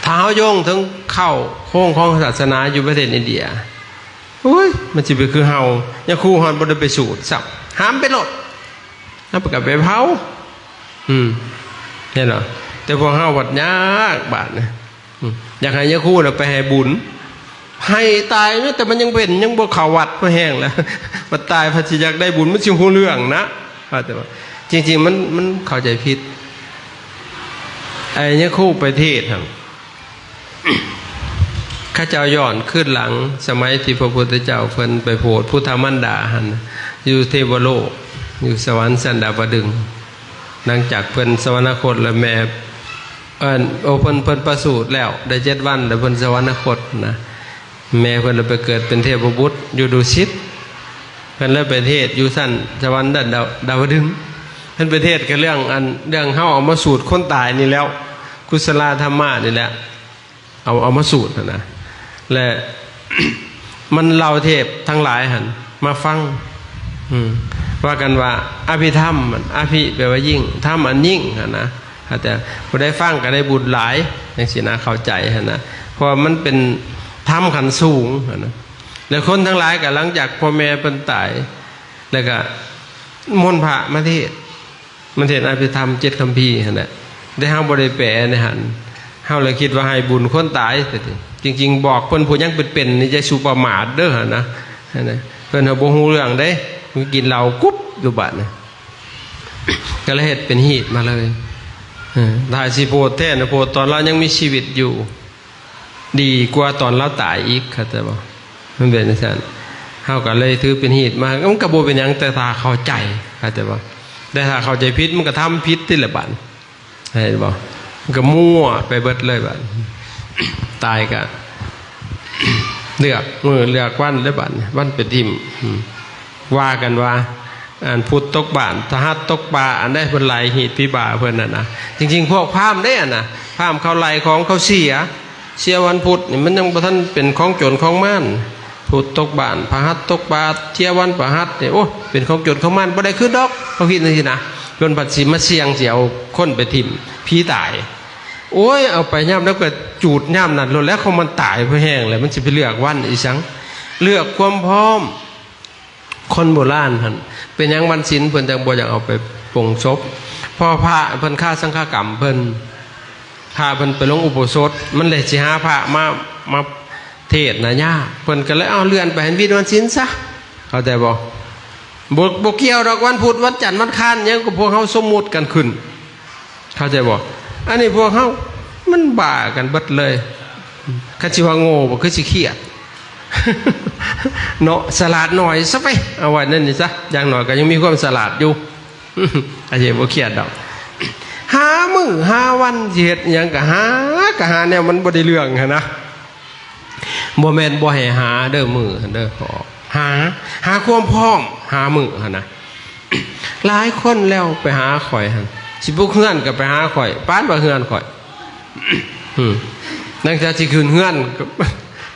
ຖ້າເຮົາໂຍງເຖິງເຄົ້າໂຄງຂອງສາສະໜາຢູ່ປະເທດອິນເດຍ ໂອ້ຍ ມັນຊິໄປຄືເຮົາ ຍາຄູຮອດບໍ່ໄດ້ໄປສູດຊ້ຳ ຫາມໄປໂລດ ເຮົາກໍໄປເຜົາ ອືມ ເຫັນບໍ່? ແຕ່ພວກເຮົາບັດຍາກບາດນະ ອືມ ຢາກໃຫ້ຍາຄູນະໄປໃຫ້ບຸນ ໃຫ້ຕາຍແມ້ແຕ່ມັນຍັງເປັນ ຍັງບໍ່ເຂົ້າວັດພໍແຮງແລ້ວ ບັດຕາຍພັດຊິຢາກໄດ້ບຸນ ມັນຊິຮູ້ເລື່ອງນະ ວ່າແຕ່ວ່າ ຈິງໆມັນ ມັນເຂົ້າໃຈຜິດ. ໄອ້ຍາຄູໄປເທດຫັ້ນ ເຂົາເຈົ້າຍ້ອນຄືນຫຼັງ ສະໄໝທີ່ພະພຸດທະເຈົ້າເພິ່ນໄປໂຜດພຸດທະມານດາຫັ້ນ ຢູ່ເທວະໂລກ ຢູ່ສະຫວັນຊັ້ນດາວະດຶງ ຫຼັງຈາກເພິ່ນສະຫວັນນະຄົດແລ້ວ ແມ່ ເອີ້ນ ໂອ ເພິ່ນ ເພິ່ນປະສູດແລ້ວໄດ້ເຈັດວັນ ແລ້ວເພິ່ນສະຫວັນນະຄົດນະ ແມ່ເພິ່ນລະໄປເກີດເປັນເທບະບຸດຢູ່ດຸສິດ ເພິ່ນລະໄປເທດຢູ່ຊັ້ນສະຫວັນດາວ ດາວະດຶງ ເພິ່ນໄປເທດກັນເລື່ອງ ອັນ ເລື່ອງເຮົາເອົາມາສູດຄົນຕາຍນີ້ແລ້ວ ກຸສະລາທຳມະນີ້ແຫຼະ ເອົາ ເອົາມາສູດຫັ້ນນະ ແລະ ມັນເຫຼົ່າເທບທັງຫຼາຍຫັ້ນມາຟັງ ອືມ ວ່າກັນວ່າ ອະພິທຳ ອະພິແປວ່າຍິ່ງ ທຳອັນຍິ່ງຫັ້ນນະ ແຕ່ຜູ້ໃດຟັງກໍໄດ້ບຸນຫຼາຍ ຈັ່ງຊີ້ນະ ເຂົ້າໃຈຫັ້ນນະ ເພາະວ່າມັນເປັນທຳຂັ້ນສູງຫັ້ນນະ ແລະ ຄົນທັງຫຼາຍກໍຫຼັງຈາກພໍ່ແມ່ເພິ່ນຕາຍ ແລ້ວກໍມົນພະມາເທດ ມັນເຮັດອະພິທຳເຈັດຄຳພີຫັ້ນແຫຼະ ແຕ່ເຮົາບໍ່ໄດ້ແປໃນຫັ້ນ ເຮົາລະຄິດວ່າໃຫ້ບຸນຄົນຕາຍ ແຕ່ຈິງໆບອກເພິ່ນຜູ້ຍັງເປັນໆນີ້ ຢ່າສູ່ປະໝາດເດີຫັ້ນນະ ຫັ້ນນະ ເພິ່ນເຮົາບໍ່ຮູ້ເລື່ອງເດ້ ກິນເຫຼົ້າກຸບຢູ່ບາດນະ ກໍເລີຍເຮັດເປັນຮີດມາເລີຍ ເອີ ຖ້າຊິໂພດແທ້ນະ ໂພດຕອນລາວຍັງມີຊີວິດຢູ່ ດີກວ່າຕອນລາວຕາຍອີກ ເຂົ້າໃຈບໍ່? ມັນເປັນຈັ່ງຊັ້ນ ເຮົາກໍເລີຍຖືເປັນຮີດມາ ມັນກໍບໍ່ເປັນຫຍັງ ແຕ່ຖ້າເຂົ້າໃຈ ເຂົ້າໃຈບໍ່? ແຕ່ຖ້າເຂົ້າໃຈຜິດ ມັນກໍທຳຜິດຕິລະບາດ ເຫັນບໍ່? ມັນກໍມົວໄປເບິດເລີຍບາດ ຕາຍກໍເລືອກມື້ເລືອກວັນເລີຍບາດ ວັນໄປຖິ້ມ ອືມ ວ່າກັນວ່າ ອັນພຸດຕົກບ້ານ ພະຫັດຕົກປ່າ ອັນໃດເພິ່ນໄລ່ຮີດຜີບ້າເພິ່ນນັ້ນນະ ຈິງໆພວກພາມເດ້ຫັ້ນນະ ພາມເຂົາໄລ່ຂອງເຂົາເສຍ ເສຍວັນພຸດນີ້ ມັນຍັງບໍ່ທັນເປັນຂອງໂຈນຂອງມານ ພຸດຕົກບ້ານ ພະຫັດຕົກປ່າ ເສຍວັນພະຫັດນີ້ ໂອ້ຍ ເປັນຂອງໂຈນຂອງມານ ບໍ່ໄດ້ຄືດອກ ເຂົາຄິດຈັ່ງຊີ້ນະ ເພິ່ນພັດຊິມາສ່ຽງຊິເອົາຄົນໄປຖິ້ມ ຜີຕາຍ ໂອ້ຍ ເອົາໄປຍາມໃດກໍຈູດຍາມນັ້ນໂລດແຫຼະ ຂອງມັນຕາຍພໍແຮງແລ້ວ ມັນຊິໄປເລືອກວັນອີ່ຫຍັງ ເລືອກຄວາມພ້ອມ. ຄົນໂບລານຫັ້ນ ເປັນຫຍັງວັນສິນເພິ່ນຈັ່ງບໍ່ຢາກເອົາໄປປົງສົບ? ເພາະພະເພິ່ນຄາສັງຄະກຳເພິ່ນ ພະເພິ່ນໄປລົງອຸໂບສົດ ມັນເລີຍຊິຫາພະມາ ມາເທດນະຍາກ ເພິ່ນກໍເລີຍ ເອົາ ເລື່ອນໄປໃຫ້ວັນສິນຊະ ເຂົ້າໃຈບໍ່? ບໍ່ ບໍ່ກ່ຽວດອກ ວັນພຸດ ວັນຈັນ ວັນຄານຫຍັງ ກໍພວກເຮົາສົມມຸດກັນຂຶ້ນ ເຂົ້າໃຈບໍ່? ອັນນີ້ພວກເຮົາມັນບ້າກັນເບິດເລີຍ ຄັນຊິວ່າໂງ່ບໍ່ຄືຊິຄຽດ ເນາະ ສະຫຼາດໜ້ອຍຊະໄປ ເອົາໄວ້ນັ້ນນີ້ຊະ ຢ່າງໜ້ອຍກໍຍັງມີຄວາມສະຫຼາດຢູ່ ອາດຈະບໍ່ຄຽດດອກ ຫາມື້ຫາວັນຊິເຮັດຫຍັງກໍຫາ ກໍຫາແນວມັນບໍ່ໄດ້ເລື່ອງຫັ້ນນະ ບໍ່ແມ່ນບໍ່ໃຫ້ຫາເດີມື້ຫັ້ນເດີ ຫາ ຫາຄວາມພ້ອມ ຫາມື້ຫັ້ນນະ ຫຼາຍຄົນແລ້ວໄປຫາຂ້ອຍຫັ້ນ ຊິປຸກເຮືອນກໍໄປຫາຂ້ອຍ ປານວ່າເຮືອນຂ້ອຍ ອືມ ຫຼັງຈາກຊິຂຶ້ນເຮືອນ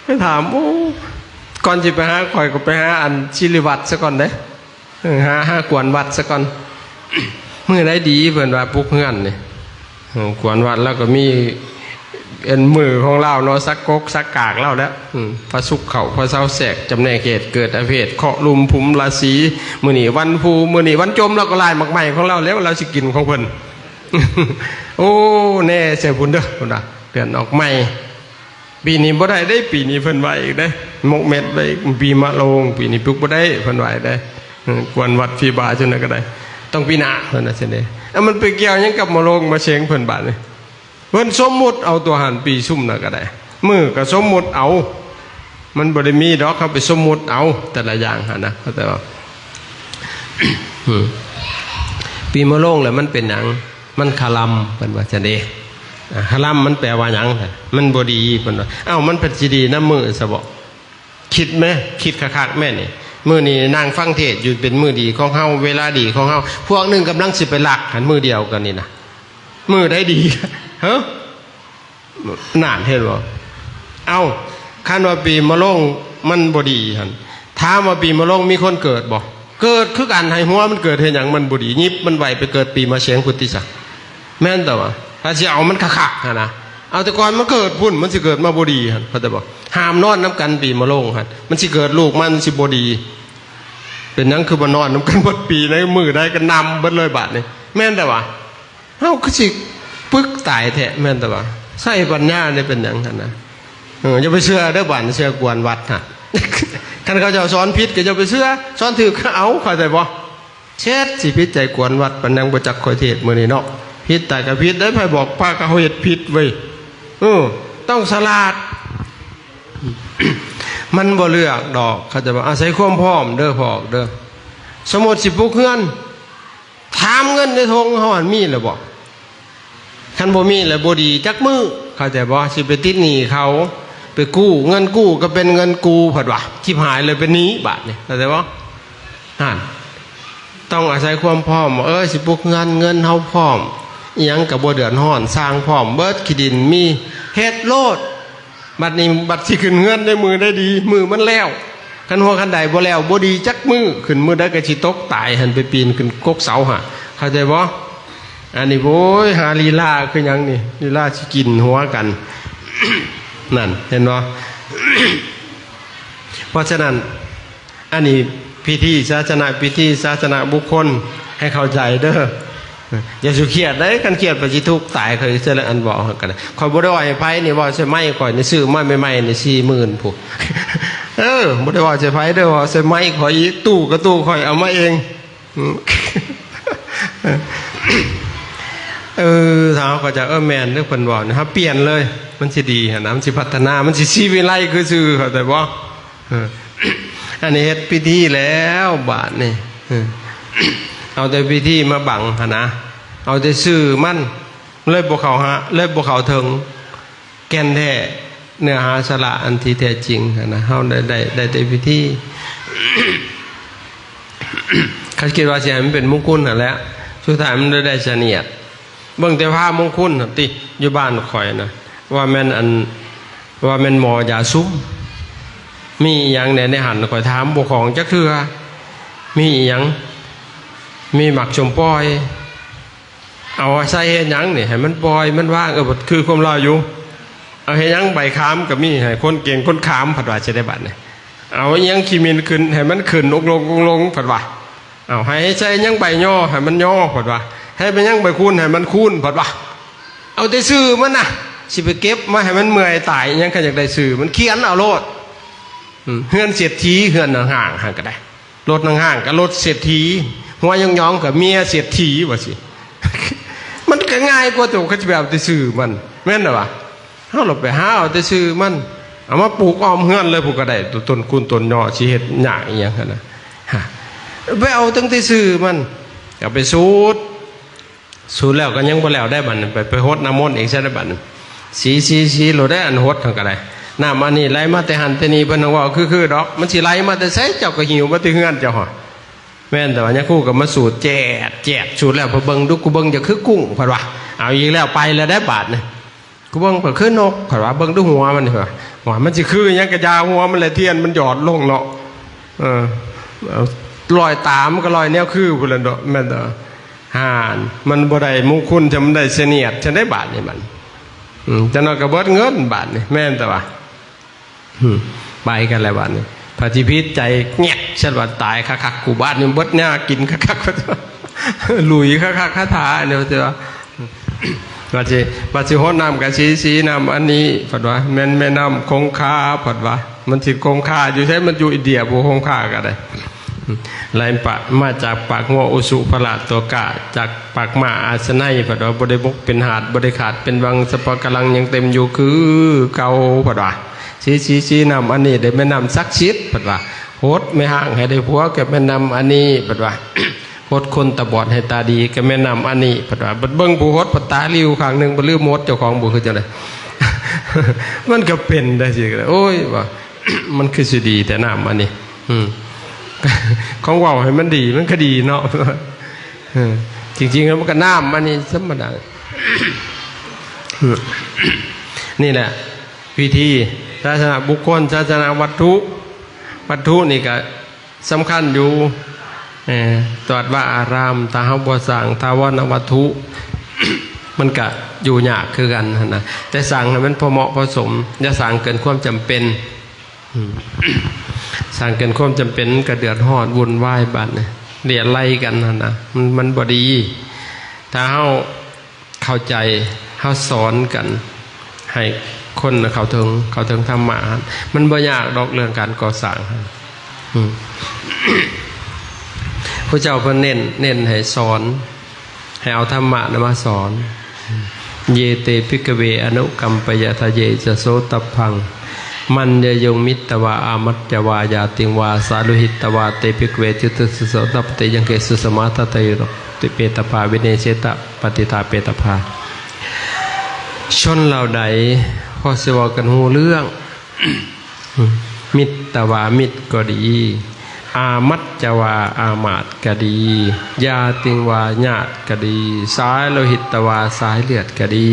ໄປຖາມ ໂອ້ ກ່ອນຊິໄປຫາຂ້ອຍກໍໄປຫາອັນສິລິວັດຊະກ່ອນເດ້ ເອີ ຫາ ຫາກວນວັດຊະກ່ອນ ມື້ໃດດີ ເພິ່ນວ່າປຸກເຮືອນນີ້ ເອີ ກວນວັດລາວກໍມີອັນມື້ຂອງລາວເນາະ ສັກກົກສັກກາກລາວແຫຼະ ອືມ ພະສຸກເຂົ້າ ພະເສົາແຊກ ຈຳແນກເຫດເກີດອະເພດ ເຄາະລຸມຜຸມລາສີ ມື້ນີ້ວັນພູ ມື້ນີ້ວັນຈົມ ລາວກໍລາຍໝາກໄມ້ຂອງລາວແຫຼະ ວ່າລາວຊິກິນຂອງເພິ່ນ ໂອ້ ແນ່ໃສ່ພຸ້ນເດີ ເພິ່ນວ່າ ເດືອນອອກໃໝ່ ປີນີ້ບໍ່ໄດ້ເດ້ ປີນີ້ເພິ່ນວ່າອີກເດ້ ໝົກເມັດໄວ້ ປີມະໂລງ ປີນີ້ປຸກບໍ່ໄດ້ ເພິ່ນວ່າອີກເດ້ ເອີ ກວນວັດຟີບາຈັ່ງໃດກໍໄດ້ ຕ້ອງປີໜ້າ ເພິ່ນວ່າຊັ້ນເດ້ ເອົາ ມັນໄປກ່ຽວຫຍັງກັບມະໂລງມະເສັງເພິ່ນບາດນີ້ ເພິ່ນສົມມຸດເອົາຕົວຫັ້ນ ປີຊຸມນັ້ນກໍໄດ້ ມື້ກໍສົມມຸດເອົາ ມັນບໍ່ໄດ້ມີດອກ ເຮົາໄປສົມມຸດເອົາ ແຕ່ລະຢ່າງຫັ້ນນະ ເຂົ້າໃຈບໍ່? ອືມ ປີມະໂລງແລ້ວມັນເປັນຫຍັງ? ມັນຄະລຳ ເພິ່ນວ່າຊັ້ນເດ້ ອາ ຄະລຳມັນແປວ່າຫຍັງ? ມັນບໍ່ດີ ເພິ່ນວ່າ ເອົ້າ ມັນເປັນຊິດີນຳມື້ຊະບໍ? ຄິດແມ ຄິດຄັກໆແມນີ້ ມື້ນີ້ນັ່ງຟັງເທດຢູ່ ເປັນມື້ດີຂອງເຮົາ ເວລາດີຂອງເຮົາ ພວກໜຶ່ງກຳລັງຊິໄປລັກຫັ້ນ ມື້ດຽວກັນນີ້ນະ ມື້ໃດດີ? ຮະ? ນັ້ນ ເຫັນບໍ່? ເອົ້າ ຄັນວ່າປີມະໂລງມັນບໍ່ດີຫັ້ນ ຖາມວ່າປີມະໂລງມີຄົນເກີດບໍ່? ເກີດຄືກັນ ໃຫ້ຫົວມັນເກີດເຮັດຫຍັງ? ມັນບໍ່ດີ ຫຍິບມັນໄວ້ໄປເກີດປີມະເສັງພຸ້ນຕິຊະ ແມ່ນແຕ່ວ່າ ຖ້າຊິເອົາມັນຄັກໆຫັ້ນນະ ເອົາແຕ່ກ່ອນມັນເກີດພຸ້ນ ມັນຊິເກີດມາບໍ່ດີຫັ້ນ ເຂົ້າໃຈບໍ່? ຫ້າມນອນນຳກັນປີມະໂລງຫັ້ນ ມັນຊິເກີດລູກມາ ມັນຊິບໍ່ດີ ເປັນຫຍັງຄືມານອນນຳກັນເບິດປີ ໃນມື້ໃດກໍນຳເບິດເລີຍບາດນີ້ ແມ່ນແຕ່ວ່າ ເຮົາຄືຊິປຶກຕາຍແທ້ ແມ່ນແຕ່ວ່າ ໃຊ້ປັນຍານີ້ເປັນຫຍັງຫັ້ນນະ ເອີ ຢ່າໄປເຊື່ອເດີ ບາດເຊື່ອກວນວັດຫັ້ນ ຄັນເຂົາເຈົ້າສອນຜິດກໍຢ່າໄປເຊື່ອ ສອນຖືກກໍເອົາ ເຂົ້າໃຈບໍ່? ເຊັດ ຊິຜິດໃຈກວນວັດ ປານຍັງບໍ່ຈັກຂ້ອຍເທດມື້ນີ້ເນາະ ຜິດຕາຍກໍຜິດເດ້ ໃຜບອກພາເຂົາເຮັດຜິດເວີຍ ເອີ ຕ້ອງສະຫຼາດ ມັນບໍ່ເລືອກດອກ ເຂົາຈະວ່າອາໄສຄວາມພ້ອມເດີພໍ່ເດີ ສົມມຸດຊິປຸກເຮືອນ ຖາມເງິນໃນຖົງເຮົາຫັ້ນມີແລ້ວບໍ່? ຄັນບໍ່ມີແລ້ວບໍ່ດີຈັກມື້ ເຂົ້າໃຈບໍ່? ຊິໄປຕິດໜີ້ເຂົາ ໄປກູ້ ເງິນກູ້ກໍເປັນເງິນກູ້ ເພິ່ນວ່າ ຊິບຫາຍເລີຍ ເປັນໜີ້ບາດນີ້ ເຂົ້າໃຈບໍ່? ຫັ້ນ ຕ້ອງອາໄສຄວາມພ້ອມ ເອີ ຊິປຸກເຮືອນ ເງິນເຮົາພ້ອມ ອີ່ຫຍັງກໍບໍ່ເດືອດຮ້ອນ ສ້າງພ້ອມເບິດ ຂີ້ດິນມີ ເຮັດໂລດ ບັດນີ້ບັດຊິຂຶ້ນເຮືອນໃນມື້ໃດດີ ມື້ມັນແລ້ວ ຄັນຫົວຄັນໃດບໍ່ແລ້ວ ບໍ່ດີຈັກມື້ ຂຶ້ນມື້ໃດກໍຊິຕົກຕາຍຫັ້ນ ໄປປີນຂຶ້ນກົກເສົາຫັ້ນ ເຂົ້າໃຈບໍ່? ອັນນີ້ ໂອ້ຍ ຫາລີລາຄືຫຍັງນີ້ ລີລາຊິກິນຫົວກັນ ນັ້ນ ເຫັນບໍ່? ເພາະສະນັ້ນ ອັນນີ້ພິທີສາສະນະ ພິທີສາສະນະບຸກຄົນ ໃຫ້ເຂົ້າໃຈເດີ ຢ່າສູ່ຄຽດເດ້ ຄັນຄຽດໄປຊິທຸກຕາຍ ຂ້ອຍຊິລະອັນເວົ້າຫັ້ນກໍໄດ້ ຂ້ອຍບໍ່ໄດ້ເວົ້າໃຫ້ໃຜນີ້ ເວົ້າໃສ່ໄມຂ້ອຍນີ້ ຊື້ມາໃໝ່ໆນີ້ສີ່ໝື່ນພຸ້ນ ເອີ ບໍ່ໄດ້ເວົ້າໃສ່ໃຜເດີ ເວົ້າໃສ່ໄມຂ້ອຍອີກ ຕູ້ກໍຕູ້ຂ້ອຍເອົາມາເອງ ອືມ ເອີ ຖ້າເຮົາເຂົ້າໃຈ ເອີ ແມ່ນເດີ ເພິ່ນເວົ້ານີ້ ເຮົາປ່ຽນເລີຍ ມັນຊິດີຫັ້ນນະ ມັນຊິພັດທະນາ ມັນຊິສີວິໄລຄືຊື່ ເຂົ້າໃຈບໍ່? ເອີ ອັນນີ້ເຮັດພິທີແລ້ວບາດນີ້ ເອີ ເອົາແຕ່ພິທີມາບັງຫັ້ນນະ ເອົາແຕ່ຊື່ມັນ ເລີຍບໍ່ເຂົ້າຫາ ເລີຍບໍ່ເຂົ້າເຖິງແກ່ນແທ້ ເນື້ອຫາສາລະອັນທີ່ແທ້ຈິງຫັ້ນນະ ເຮົາໄດ້ ໄດ້ ໄດ້ແຕ່ພິທີ ເຂົາຄິດວ່າຊິໃຫ້ມັນເປັນມຸງຄຸນຫັ້ນແຫຼະ ສຸດທ້າຍມັນໄດ້ ໄດ້ສະໜຽດ ເບິ່ງແຕ່ພະມຸງຄຸນຫັ້ນຕິ ຢູ່ບ້ານຂ້ອຍນະ ວ່າແມ່ນອັນ ວ່າແມ່ນໝໍຢາຊຸມ ມີອີ່ຫຍັງແດ່ໃນຫັ້ນ ຂ້ອຍຖາມບໍ່ຄ່ອງຈັກເທື່ອ ມີອີ່ຫຍັງ ມີໝາກສົມປ່ອຍ ເອົາໃສ່ເຮັດຫຍັງນີ້ ໃຫ້ມັນປ່ອຍ ມັນວາງ ເອີ ຄືຄວາມລາວຢູ່ ເອົາເຮັດຫຍັງ ໃບຂາມກໍມີ ໃຫ້ຄົນເກັ່ງຄົນຂາມ ເພິ່ນວ່າຊິໄດ້ບາດນີ້ ເອົາອີ່ຫຍັງຂີ້ໝິ່ນຂຶ້ນ ໃຫ້ມັນຂຶ້ນອົກລົງ ອົກລົງ ເພິ່ນວ່າ ເອົາ ໃຫ້ໃສ່ຫຍັງໃບຍໍ ໃຫ້ມັນຍໍ ເພິ່ນວ່າ ໃຫ້ໄປຫຍັງໃບຄູນ ໃຫ້ມັນຄູນ ເພິ່ນວ່າ ເອົາແຕ່ຊື່ມັນນະ ຊິໄປເກັບມາໃຫ້ມັນເມື່ອຍຕາຍຫຍັງ ຄັນຢາກໄດ້ຊື່ມັນ ຂຽນເອົາໂລດ ອືມ ເຮືອນເສດຖີ ເຮືອນຫ້າງໆ ຫັ້ນກໍໄດ້ ລົດຫ້າງໆ ກໍລົດເສດຖີ ຫົວຫຍອງໆ ກໍເມຍເສດຖີ ວ່າຊີ້ ມັນກໍງ່າຍກວ່າໂຕ ເຂົາຈະໄປເອົາແຕ່ຊື່ມັນ ແມ່ນລະວະ? ເຮົາລະໄປຫາເອົາແຕ່ຊື່ມັນ ເອົາມາປູກອ້ອມເຮືອນເລີຍ ຜູ້ກໍໄດ້ ຕົ້ນຄູນຕົ້ນຍໍ ຊິເຮັດຍາກອີ່ຫຍັງຫັ້ນນະ. ຮະ ໄປເອົາຕັ້ງແຕ່ຊື່ມັນ ກໍໄປສູດ ສູດແລ້ວກໍຍັງບໍ່ແລ້ວໄດ້ບັດນີ້ ໄປ ໄປຫົດນ້ຳມົນອີກຊະໄດ້ບັດນີ້. ສີ ສີ ສີໂລດໄດ້ ອັນຫົດຫັ້ນກໍໄດ້. ນ້ຳອັນນີ້ໄຫຼມາແຕ່ຫັ້ນແຕ່ນີ້ ເພິ່ນຫາກເວົ້າຄືໆດອກ ມັນຊິໄຫຼມາແຕ່ໃສ ເຈົ້າກໍຫິ້ວມາແຕ່ເຮືອນເຈົ້າຫັ້ນ. ແມ່ນແຕ່ວ່າຍາຄູກໍມາສູດແຈດ ແຈດ ສູດແລ້ວ ເພິ່ນເບິ່ງດູ ກູເບິ່ງຈະຄືກຸ້ງ ເພິ່ນວ່າ. ເອົາອີກແລ້ວ ໄປແລ້ວໄດ້ບາດນີ້ ກູເບິ່ງກໍຄືນົກ ເພິ່ນວ່າ. ເບິ່ງດູຫົວມັນ ເພິ່ນວ່າ ວ່າມັນຊິຄືຫຍັງກະຢ່າ ຫົວມັນແຫຼະ ທຽນມັນຫຍອດລົງເນາະ. ເອີ ລອຍຕາມັນກໍລອຍແນວຄືພຸ້ນແຫຼະເນາະ ແມ່ນບໍ່? ຫານ ມັນບໍ່ໄດ້ມຸງຄຸນ ຈະມັນໄດ້ສະເໜຽດ ຈະໄດ້ບາດນີ້ມັນ. ອືມ ຈັກໜ້ອຍກໍເບິດເງິນບາດນີ້ ແມ່ນແຕ່ວ່າ ອືມ ໄປກັນແລ້ວບາດນີ້. ພະທີ່ຜິດໃຈແງກ ສັນວ່າຕາຍຄັກໆ ກູບາດນີ້ເບິດຫຍ້າກິນຄັກໆ ລຸຍຄັກໆ ຄາຖານີ້ວ່າ ວ່າຊິ ວ່າຊິຫົດນ້ຳກະສີ ສີນ້ຳອັນນີ້ ເພິ່ນວ່າ ແມ່ນແມ່ນ້ຳຄົງຄາ ເພິ່ນວ່າ. ມັນຊິຄົງຄາຢູ່ໃສ? ມັນຢູ່ອິນເດຍພຸ້ນ ຄົງຄາກໍໄດ້. ໄຫຼປະ ມາຈາກປາກງົວອຸສຸພະລະໂຕກະ ຈາກປາກມ້າອາສະໄນ ເພິ່ນວ່າ. ບໍ່ໄດ້ບົກເປັນຫາດ ບໍ່ໄດ້ຂາດເປັນວັງ ສະປະກະລັງຍັງເຕັມຢູ່ຄືເກົ່າ ເພິ່ນວ່າ. ສີ ສີ ສີນ້ຳອັນນີ້ໄດ້ແມ່ນນ້ຳສັກສິດ ເພິ່ນວ່າ. ຫົດແມ່ຮ້າງໃຫ້ໄດ້ຜົວກໍແມ່ນນ້ຳອັນນີ້ ເພິ່ນວ່າ. ຫົດຄົນຕາບອດໃຫ້ຕາດີກໍແມ່ນນ້ຳອັນນີ້ ເພິ່ນວ່າ. ບັດເບິ່ງຜູ້ຫົດ ພັດຕາລິວຂ້າງໜຶ່ງ ບໍ່ລືມຫົດເຈົ້າຂອງ ບໍ່ຄືຈັ່ງໃດ? ມັນກໍເປັນໄດ້ຊິ. ໂອ້ຍ ວ່າ ມັນຄືຊິດີແຕ່ນ້ຳອັນນີ້. ອືມ ຂອງເວົ້າໃຫ້ມັນດີ ມັນກໍດີເນາະ. ເອີ ຈິງໆ ແລ້ວມັນກໍນ້ຳອັນນີ້ທຳມະດາ. ນີ້ແຫຼະວິທີ ສາສະນະບຸກຄົນ ສາສະນະວັດຖຸ. ວັດຖຸນີ້ກໍ ສຳຄັນຢູ່ ເອີ ວັດວາອາຣາມ ຖ້າເຮົາບໍ່ສ້າງຖາວອນນະວັດຖຸ ມັນກະຢູ່ຍາກຄືກັນຫັ້ນນະ. ແຕ່ສ້າງໃຫ້ມັນພໍເໝາະພໍສົມ ຢ່າສ້າງເກີນຄວາມຈຳເປັນ. ອືມ ສ້າງເກີນຄວາມຈຳເປັນ ມັນກະເດືອດຮ້ອນວຸ່ນວາຍ ບາດນີ້ເລຍໄລກັນຫັ້ນນະ ມັນ ມັນບໍ່ດີ. ຖ້າເຮົາ ເຂົ້າໃຈ ເຮົາສອນກັນ ໃຫ້ຄົນເຂົ້າເຖິງ ເຂົ້າເຖິງທຳມະຫັ້ນ ມັນບໍ່ຍາກດອກເລື່ອງການກໍ່ສ້າງຫັ້ນ. ອືມ ພະເຈົ້າເພິ່ນເນັ້ນ ເນັ້ນໃຫ້ສອນ ໃຫ້ເອົາທຳມະນຳມາສອນ. ເຢ ເຕ ພິກຂະເວ ອະນຸກຳປະຍາ ທະເຢ ຈະ ໂສຕັບພັງ ມັນຍະຍຸງ ມິດຕະວາ ອາມັດຈະວາ ຍາຕິງ ວາ ສາໂລຫິດຕະວາ ເຕ ພິກຂະເວ ຈຸຕຸສະ ໂສຕະປະຕິ ຍັງເກ ສຸ ສະມາ ທັດຖະເຍ ເປຕະພາ ວິເນເສຕະ ປະຕິຕາ ເປຕະພາ. ຊົນເຫຼົ່າໃດພໍຊິເວົ້າກັນຮູ້ເລື່ອງ ມິດຕະວາ ມິດກໍດີ ອາມັດຈະວາ ອາມາດກໍດີ ຍາຕິງວາ ຍາດກໍດີ ສາຍໂລຫິດຕະວາ ສາຍເລືອດກໍດີ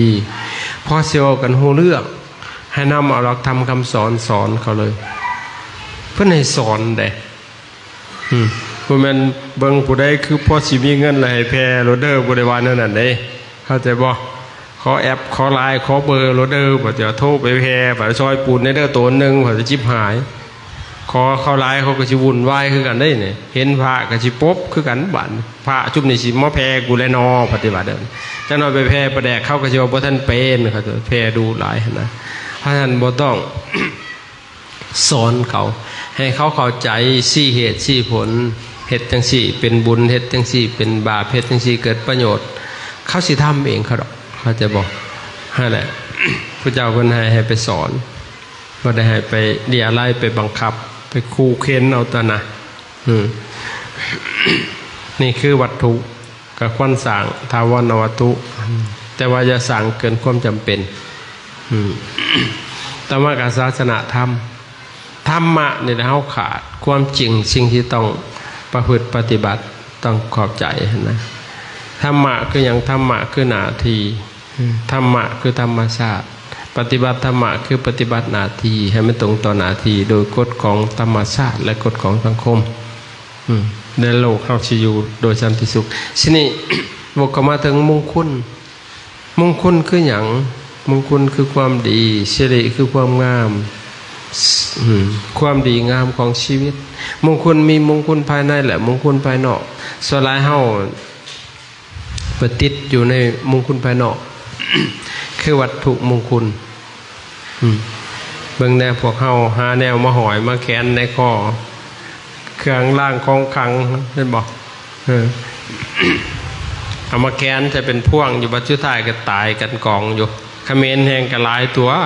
ພໍຊິເວົ້າກັນຮູ້ເລື່ອງ ໃຫ້ນຳເອົາຫຼັກທຳຄຳສອນສອນເຂົາເລີຍ. ເພິ່ນໃຫ້ສອນເດ້. ອືມ ບໍ່ແມ່ນເບິ່ງຜູ້ໃດຄືພໍຊິມີເງິນແລ້ວໃຫ້ແຜ່ໂລດເດີ ບໍ່ໄດ້ວ່າແນວນັ້ນເດ້ ເຂົ້າໃຈບໍ່? ຂໍແອັບ ຂໍລາຍ ຂໍເບີໂລດເດີ ບາດເຈົ້າໂທໄປແຜ່ ບາດຊ່ອຍປູນແດ່ເດີ ໂຕນໜຶ່ງ ບາດຊິບຫາຍ ຂໍເຂົາຫຼາຍ ເຂົາກໍຊິວຸ່ນວາຍຄືກັນເດ້ນີ້. ເຫັນພະກໍຊິປົບຄືກັນ ບາດພະຊຸມນີ້ຊິມາແຜ່ກູແລນໍ ປະຕິບັດເດີ. ຈັກໜ້ອຍໄປແຜ່ປາແດກ ເຂົາກໍຊິວ່າບໍ່ທັນເປັນ ເຂົາຈະແຜ່ດຸຫຼາຍຫັ້ນນະ. ເພາະສະນັ້ນບໍ່ຕ້ອງ ສອນເຂົາ ໃຫ້ເຂົາເຂົ້າໃຈ ຊີ້ເຫດຊີ້ຜົນ ເຮັດຈັ່ງຊີ້ເປັນບຸນ ເຮັດຈັ່ງຊີ້ເປັນບາບ ເຮັດຈັ່ງຊີ້ເກີດປະໂຫຍດ ເຂົາຊິທຳເອງເຂົາດອກ ເຂົ້າໃຈບໍ່? ຫັ້ນແຫຼະ ພະເຈົ້າເພິ່ນໃຫ້ ໃຫ້ໄປສອນ ບໍ່ໄດ້ໃຫ້ໄປເລຍໄລ ໄປບັງຄັບ ໄປຂູ່ເຂັນເອົາຕະນະ. ອືມ ນີ້ຄືວັດຖຸ ກໍຄວນສ້າງຖາວອນນະວັດຖຸ ແຕ່ວ່າຢ່າສ້າງເກີນຄວາມຈຳເປັນ. ອືມ ຕໍ່ມາກໍສາສະນະທຳ ທຳມະນີ້ແຫຼະເຮົາຂາດ ຄວາມຈິງ ສິ່ງທີ່ຕ້ອງປະພຶດປະຕິບັດ ຕ້ອງເຂົ້າໃຈຫັ້ນນະ. ທຳມະຄືຫຍັງ? ທຳມະຄືໜ້າທີ່ ທຳມະຄືທຳມະຊາດ ປະຕິບັດທຳມະຄືປະຕິບັດໜ້າທີ່ ໃຫ້ມັນຕົງຕໍ່ໜ້າທີ່ ໂດຍກົດຂອງທຳມະຊາດ ແລະ ກົດຂອງສັງຄົມ ອືມ ແລະ ໂລກເຮົາຊິຢູ່ໂດຍສັນຕິສຸກ. ທີນີ້ ວກເຂົ້າມາເຖິງມຸງຄຸນ ມຸງຄຸນຄືຫຍັງ? ມຸງຄຸນຄືຄວາມດີ ສິລິຄືຄວາມງາມ ອືມ ຄວາມດີງາມຂອງຊີວິດ. ມຸງຄຸນມີມຸງຄຸນພາຍໃນ ແລະ ມຸງຄຸນພາຍນອກ. ສ່ວນຫຼາຍເຮົາ ໄປຕິດຢູ່ໃນມຸງຄຸນພາຍນອກ ຄືວັດຖຸມຸງຄຸນ. ອືມ ເບິ່ງແດ່ ພວກເຮົາຫາແນວມາຫ້ອຍມາແຂນໃນຄໍ ເຄື່ອງລາງຂອງຂັງ ເຫັນບໍ່? ເອີ ເອົາມາແຂນໃສ່ເປັນພວງຢູ່ ບັດສຸດທ້າຍກໍຕາຍກັນກອງຢູ່. ຂະເໝນແຮ່ງກໍຫຼາຍຕົວະ.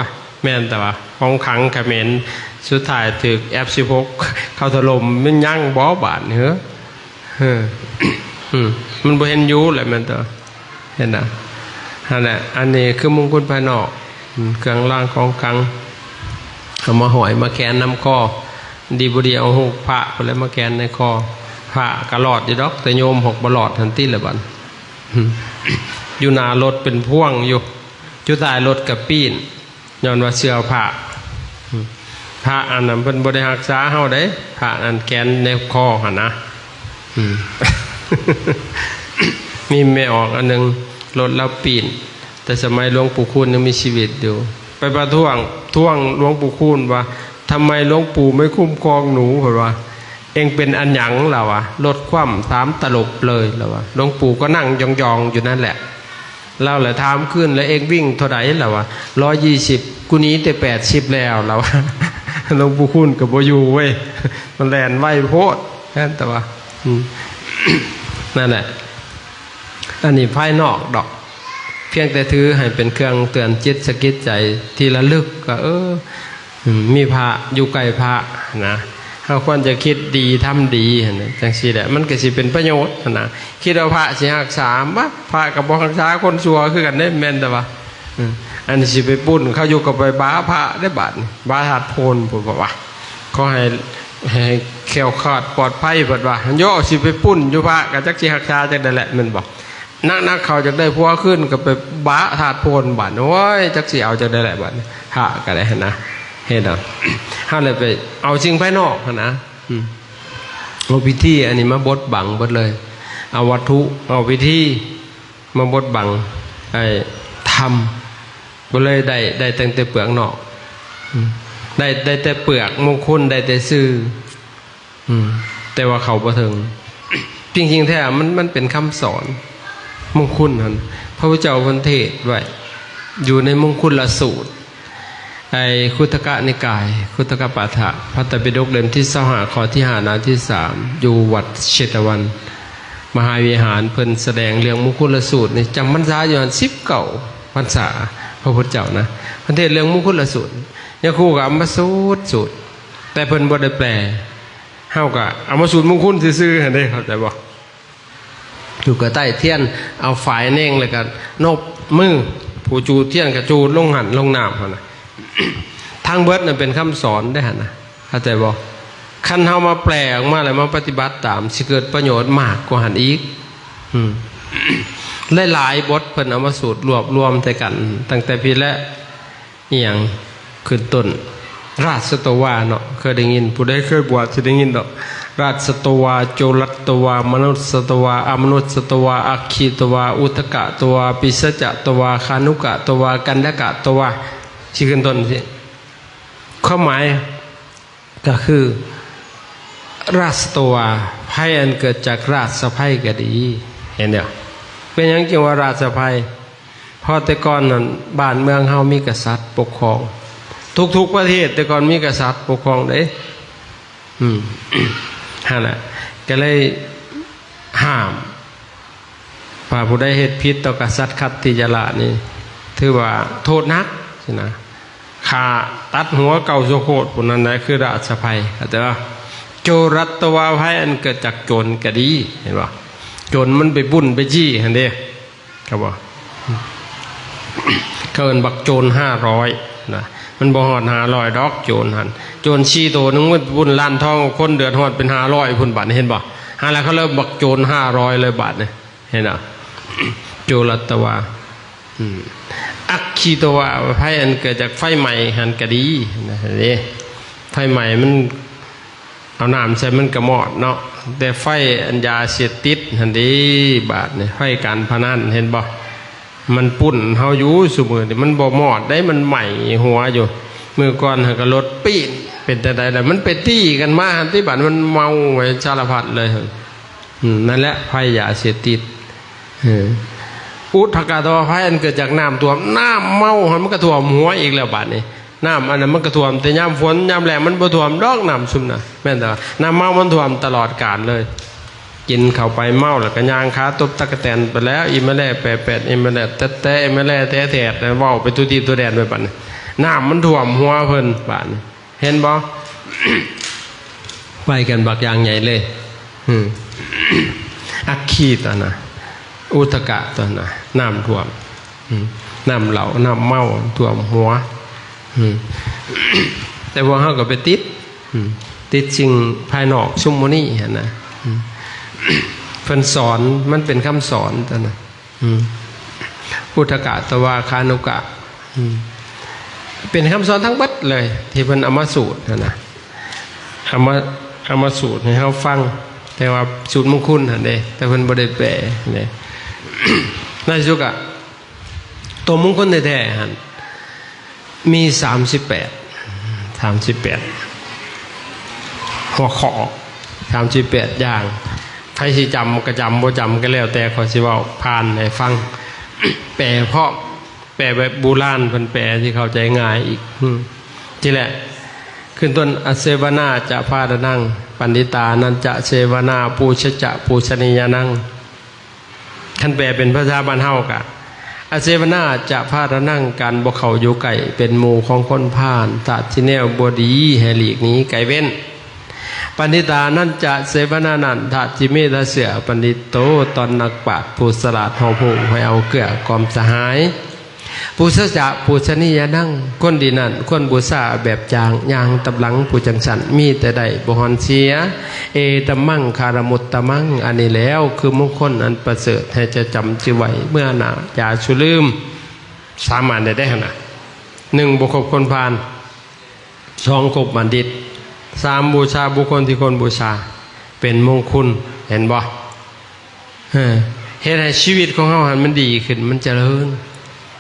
ແມ່ນແຕ່ວ່າຂອງຂັງຂະເໝນ ສຸດທ້າຍຖືກ ເອັຟ ສິບຫົກ ເຂົ້າຖະຫຼົ່ມ ມັນຍັງບໍ່ບາດນີ້ເຮີ? ເອີ ອືມ ມັນບໍ່ເຫັນຢູ່ແຫຼະ ແມ່ນແຕ່ວ່າ ເຫັນນະ? ຫັ້ນແຫຼະ ອັນນີ້ຄືມຸງຄຸນພາຍນອກ ອືມ ເຄື່ອງລາງຂອງຂັງ ເອົາມາຫ້ອຍມາແຂວນນຳຄໍ ດີບໍ່ດີເອົາຮູບພະພຸ້ນແຫຼະມາແຂວນໃນຄໍ. ພະກໍລອດຢູ່ດອກ ແຕ່ໂຍມຫົກບໍ່ລອດຫັ້ນຕິລະບັດ. ອືມ ຢູ່ໜ້າລົດເປັນພວງຢູ່ ຢູ່ທ້າຍລົດກໍປີ້ນ ຍ້ອນວ່າເຊື່ອພະ. ອືມ ພະອັນນັ້ນເພິ່ນບໍ່ໄດ້ຮັກສາເຮົາເດ້ ພະອັນແຂວນໃນຄໍຫັ້ນນະ. ອືມ ມີແມ່ອອກອັນໜຶ່ງ ລົດລາວປີ້ນ ແຕ່ສະໄໝຫຼວງປູ່ຄູນຍັງມີຊີວິດຢູ່ ໄປປະທ້ວງ ທ້ວງຫຼວງປູ່ຄູນວ່າ ທຳໄມຫຼວງປູ່ໄມ່ຄຸ້ມຄອງໜູ? ເພິ່ນວ່າ ເອັງເປັນອັນຫຍັງ? ລາວວ່າ ລົດຄວ່ຳສາມຕະຫຼົບເລີຍ ລາວວ່າ. ຫຼວງປູ່ກໍນັ່ງຢອງໆຢູ່ນັ້ນແຫຼະ ລາວລະຖາມຄືນ ແລ້ວເອັງວິ່ງເທົ່າໃດ? ລາວວ່າ ຮ້ອຍຍີ່ສິບ ກູໜີແຕ່ແປດສິບແລ້ວ ລາວວ່າ. ຫຼວງປູ່ຄູນກໍບໍ່ຢູ່ເວີຍ ມັນແລ່ນໄວໂພດ ແມ່ນແຕ່ວ່າ ອືມ ນັ້ນແຫຼະ ອັນນີ້ພາຍນອກດອກ ພຽງແຕ່ຖືໃຫ້ເປັນເຄື່ອງເຕືອນຈິດສະກິດໃຈ ທີ່ລະລຶກວ່າ ເອີ ອືມ ມີພະ ຢູ່ໃກ້ພະນະ ເຮົາຄວນຈະຄິດດີທຳດີຫັ້ນນະ ຈັ່ງຊີ້ແຫຼະ ມັນກໍຊິເປັນປະໂຫຍດຫັ້ນນະ. ຄິດວ່າພະຊິຮັກສາ ບາດພະກໍບໍ່ຮັກສາ ຄົນຊົ່ວຄືກັນເດ້ ແມ່ນແຕ່ວ່າ ອືມ ອັນຊິໄປປຸ້ນເຂົາຢູ່ ກໍໄປບ້າພະໄດ້ບາດນີ້ ບ້າທາດໂພນພຸ້ນ ເພິ່ນວ່າ ຂໍໃຫ້ ໃຫ້ແຄ້ວຄາດປອດໄພ ເພິ່ນວ່າ ໂຍ ຊິໄປປຸ້ນຢູ່ພະ ກໍຈັກຊິຮັກສາຈັ່ງໃດແຫຼະ ແມ່ນບໍ່? ໜັກໆ ເຂົາຢາກໄດ້ຜົວຄືນກໍໄປບ້າທາດໂພນບາດ ໂອ້ຍ ຈັກຊິເອົາຈັ່ງໃດແຫຼະບາດນີ້ ພະກໍໄດ້ຫັ້ນນະ ເຫັນບໍ່? ເຮົາເລີຍໄປເອົາສິ່ງພາຍນອກຫັ້ນນະ ອືມ ເອົາພິທີອັນນີ້ມາບົດບັງເບິດເລີຍ ເອົາວັດຖຸ ເອົາພິທີມາບົດບັງ ໄອ້ ທຳ ກໍເລີຍໄດ້ ໄດ້ຕັ້ງແຕ່ເປືອກນອກ ອືມ ໄດ້ ໄດ້ແຕ່ເປືອກ ມຸງຄຸນໄດ້ແຕ່ຊື່ ອືມ ແຕ່ວ່າເຂົ້າບໍ່ເຖິງ. ຈິງໆແທ້ມັນ ມັນເປັນຄຳສອນ ມຸງຄຸນຫັ້ນ ພະພຸດທະເຈົ້າເພິ່ນເທດໄວ້ ຢູ່ໃນມຸງຄຸນລະສູດ ໃນຄຸດທະກະນິກາຍ ຄຸດທະກະປາຖະ ພະໄຕປິດົກເຫຼັ້ມທີຊາວຫ້າ ຂໍ້ທີຫ້າ ໜ້າທີສາມ ຢູ່ວັດເຊຕະວັນ ມະຫາວິຫານ ເພິ່ນສະແດງເລື່ອງມຸງຄຸນລະສູດນີ້ ຈຳພັນສາຢູ່ຫັ້ນສິບເກົ້າພັນສາ ພະພຸດທະເຈົ້ານະ ເພິ່ນເທດເລື່ອງມຸງຄຸນລະສູດ ຍາຄູກໍເອົາມາສູດ ສູດ ແຕ່ເພິ່ນບໍ່ໄດ້ແປ ເຮົາກໍເອົາມາສູດມຸງຄຸນຊື່ໆຫັ້ນເດ້ ເຂົ້າໃຈບໍ່? ຢູ່ກະໃຕ້ທຽນ ເອົາຝາຍແນງ ແລ້ວກໍນົບມື ຜູ້ຈູດທຽນກໍຈູດລົງຫັ້ນລົງນ້ຳຫັ້ນນະ ທັງເບິດນັ້ນເປັນຄຳສອນເດ້ຫັ້ນນະ ເຂົ້າໃຈບໍ່? ຄັນເຮົາມາແປອອກມາ ແລ້ວມາປະຕິບັດຕາມ ຊິເກີດປະໂຫຍດມາກກວ່າຫັ້ນອີກ ອືມ ຫຼາຍໆບົດເພິ່ນເອົາມາສູດລວບລວມໃສ່ກັນ ຕັ້ງແຕ່ພີ້ແຫຼະ ອີ່ຫຍັງ ຂຶ້ນຕົ້ນ ລາຊະໂຕວາເນາະ ເຄີຍໄດ້ຍິນ ຜູ້ໃດເຄີຍບວດຊິໄດ້ຍິນດອກ ລາຊະໂຕວາ ໂຈລັດຕະວາ ມະນຸດສະຕະວາ ອະມະນຸດສະຕະວາ ອັກຄີຕະວາ ອຸທະກະຕະວາ ປິສະຈະຕະວາ ຄານຸກະຕະວາ ກັນດະກະຕະວາ ຊິຂຶ້ນຕົ້ນຊີ້ ຄວາມໝາຍ ກໍຄື ລາຊະໂຕວາ ໃຜອັນເກີດຈາກລາຊະໄພກໍດີ ເຫັນບໍ່? ເປັນຫຍັງຈຶ່ງວ່າລາຊະໄພ? ເພາະແຕ່ກ່ອນນັ້ນ ບ້ານເມືອງເຮົາມີກະສັດປົກຄອງ ທຸກໆປະເທດແຕ່ກ່ອນມີກະສັດປົກຄອງເດ້ ອືມ ຫັ້ນແຫຼະ ກໍເລີຍຫ້າມ ຖ້າຜູ້ໃດເຮັດຜິດຕໍ່ກະສັດຂັດຕິຍະລາດນີ້ ຖືວ່າໂທດໜັກຊີ້ນະ ຂ້າຕັດຫົວເກົ້າຊົ່ວໂຄດ ຜູ້ນັ້ນແຫຼະຄືລາຊະໄພ ເຂົ້າໃຈບໍ່? ໂຈລັດຕະວາ ໃຜອັນເກີດຈາກໂຈນກໍດີ ເຫັນບໍ່? ໂຈນມັນໄປປຸ້ນໄປຈີ້ຫັ້ນເດ້ ເຂົາວ່າ ເຂົາເອີ້ນບັກໂຈນຫ້າຮ້ອຍນະ ມັນບໍ່ຮອດຫ້າຮ້ອຍດອກໂຈນຫັ້ນ ໂຈນສີ່ໂຕໜຶ່ງມັນປຸ້ນລ້ານທອງ ຄົນເດືອດຮ້ອນເປັນຫ້າຮ້ອຍພຸ້ນ ບາດນີ້ເຫັນບໍ່? ຫັ້ນລະເຂົາເອີ້ນບັກໂຈນຫ້າຮ້ອຍເລີຍບາດນີ້ ເຫັນບໍ່? ໂຈລັດຕະວາ ອືມ ອັກຄີຕະວາ ໃຜອັນເກີດຈາກໄຟໄໝ້ຫັ້ນກະດີນະເດ້ ໄຟໄໝ້ມັນ ເອົານ້ຳໃສ່ມັນກະມອດເນາະ ແຕ່ໄຟອັນຢາເສບຕິດຫັ້ນເດ້ ບາດນີ້ ໄຟການພະນັນ ເຫັນບໍ່? ມັນປຸ້ນເຮົາຢູ່ຊຸມື້ນີ້ ມັນບໍ່ມອດເດ້ ມັນໄໝ້ຫົວຢູ່ ມື້ກ່ອນຫັ້ນກໍລົດປີ້ນ ເປັນຈັ່ງໃດລະ ມັນໄປຕີກັນມາຫັ້ນຕິ ບາດມັນເມົາໄປສາລະພັດເລີຍ ອືມ ນັ້ນແຫຼະ ໄພຢາເສບຕິດ ເອີ ອຸທະກະຕະວາ ໄພອັນເກີດຈາກນ້ຳຖ້ວມ ນ້ຳເມົາຫັ້ນມັນກໍຖ້ວມຫົວອີກແລ້ວບາດນີ້ ນ້ຳອັນນັ້ນມັນກໍຖ້ວມແຕ່ຍາມຝົນ ຍາມແລ້ງມັນບໍ່ຖ້ວມດອກ ນ້ຳຊຸມນະ ແມ່ນແຕ່ວ່ານ້ຳເມົາມັນຖ້ວມຕະຫຼອດການເລີຍ ກິນເຂົ້າໄປເມົາແລ້ວກໍຍ່າງຂາຕົບຕັກກະແຕນໄປແລ້ວ ອີ່ມະແລແປແປດ ອີ່ມະແລແຕະແຕະ ອີ່ມະແລແຕະແຖດ ເວົ້າໄປທົ່ວທີບທົ່ວແດນໄປບັດນີ້ ນ້ຳມັນຖ້ວມຫົວເພິ່ນ ບາດນີ້ເຫັນບໍ່? ໄປກັນບັກຢ່າງໃຫຍ່ເລີຍ. ອືມ ອັກຄີຕົວນະ ອຸທະກະຕົວນະ ນ້ຳຖ້ວມ. ອືມ ນ້ຳເຫຼົ້າ ນ້ຳເມົາຖ້ວມຫົວ. ອືມ ແຕ່ພວກເຮົາກໍໄປຕິດ ອືມ ຕິດສິ່ງພາຍນອກຊຸມມື້ນີ້ຫັ້ນນະ. ອືມ ເພິ່ນສອນ ມັນເປັນຄຳສອນຕົວນະ. ອືມ ອຸທະກະ ຕະວາຄານຸກະ ອືມ ເປັນຄຳສອນທັງເບິດເລີຍ ທີ່ເພິ່ນເອົາມາສູດຫັ້ນນະ ເອົາມາ ເອົາມາສູດໃຫ້ເຮົາຟັງ. ແຕ່ວ່າສູດມຸງຄຸນຫັ້ນເດ້ ແຕ່ເພິ່ນບໍ່ໄດ້ແປເດ້. ໃນທີ່ສຸດກະ ຕົວມຸງຄຸນແທ້ໆຫັ້ນ ມີສາມສິບແປດ ສາມສິບແປດຫົວຂໍ້ ສາມສິບແປດຢ່າງ. ໃຜຊິຈຳກໍຈຳ ບໍ່ຈຳກໍແລ້ວແຕ່ ຂ້ອຍຊິເວົ້າຜ່ານໃຫ້ຟັງ ແປພ້ອມ ແປແບບບູຮານເພິ່ນແປ ທີ່ເຂົ້າໃຈງ່າຍອີກ. ອືມ ທີແລກ ຂຶ້ນຕົ້ນ ອະເສວະນາຈະພາລະນັງ ປັນດິຕານັນຈະເສວະນາ ປູຊະຈະປູຊະນີຍານັງ. ຄັນແປເປັນພາສາບ້ານເຮົາກະ ອະເສວະນາຈະພາລະນັງ ການບໍ່ເຂົ້າຢູ່ໃກ້ເປັນໝູ່ຂອງຄົນພານ ທາດທີ່ແນວບໍ່ດີໃຫ້ຫຼີກໜີໄກເວັ້ນ. ປັນດິຕານັນຈະເສວະນານັນ ທາດທີ່ມີຕາເຊື່ອ ປັນດິໂຕ ຕອນນັກປາດຜູ້ສະຫຼາດຮອບຮູ້ ໃຫ້ເອົາເກື້ອກອມສະຫາຍ. ປູຊະຈະປູຊະນີຍານັງ ຄົນດີນັ້ນຄວນບູຊາແບບຢ່າງ ຍ່າງຕາມຫຼັງຜູ້ຈັ່ງຊັ້ນ ມີແຕ່ໄດ້ບໍ່ຮອນເສຍ. ເອຕະມັງຄາລະມຸດຕະມັງ ອັນນີ້ແລ້ວຄືມຸງຄຸນອັນປະເສີດ ໃຫ້ຈະຈຳຈື່ໄວ້ເມື່ອໜ້າຢ່າສູ່ລືມ. ສາມອັນໄດ້ເດ້ຫັ້ນນະ ໜຶ່ງ ບໍ່ຄົບຄົນພານ ສອງ ຄົບບັນດິດ ສາມ ບູຊາບຸກຄົນທີ່ຄວນບູຊາ ເປັນມຸງຄຸນ ເຫັນບໍ່? ເອີ ເຮັດໃຫ້ຊີວິດຂອງເຮົາຫັ້ນມັນດີຂຶ້ນ ມັນຈະເລີນ.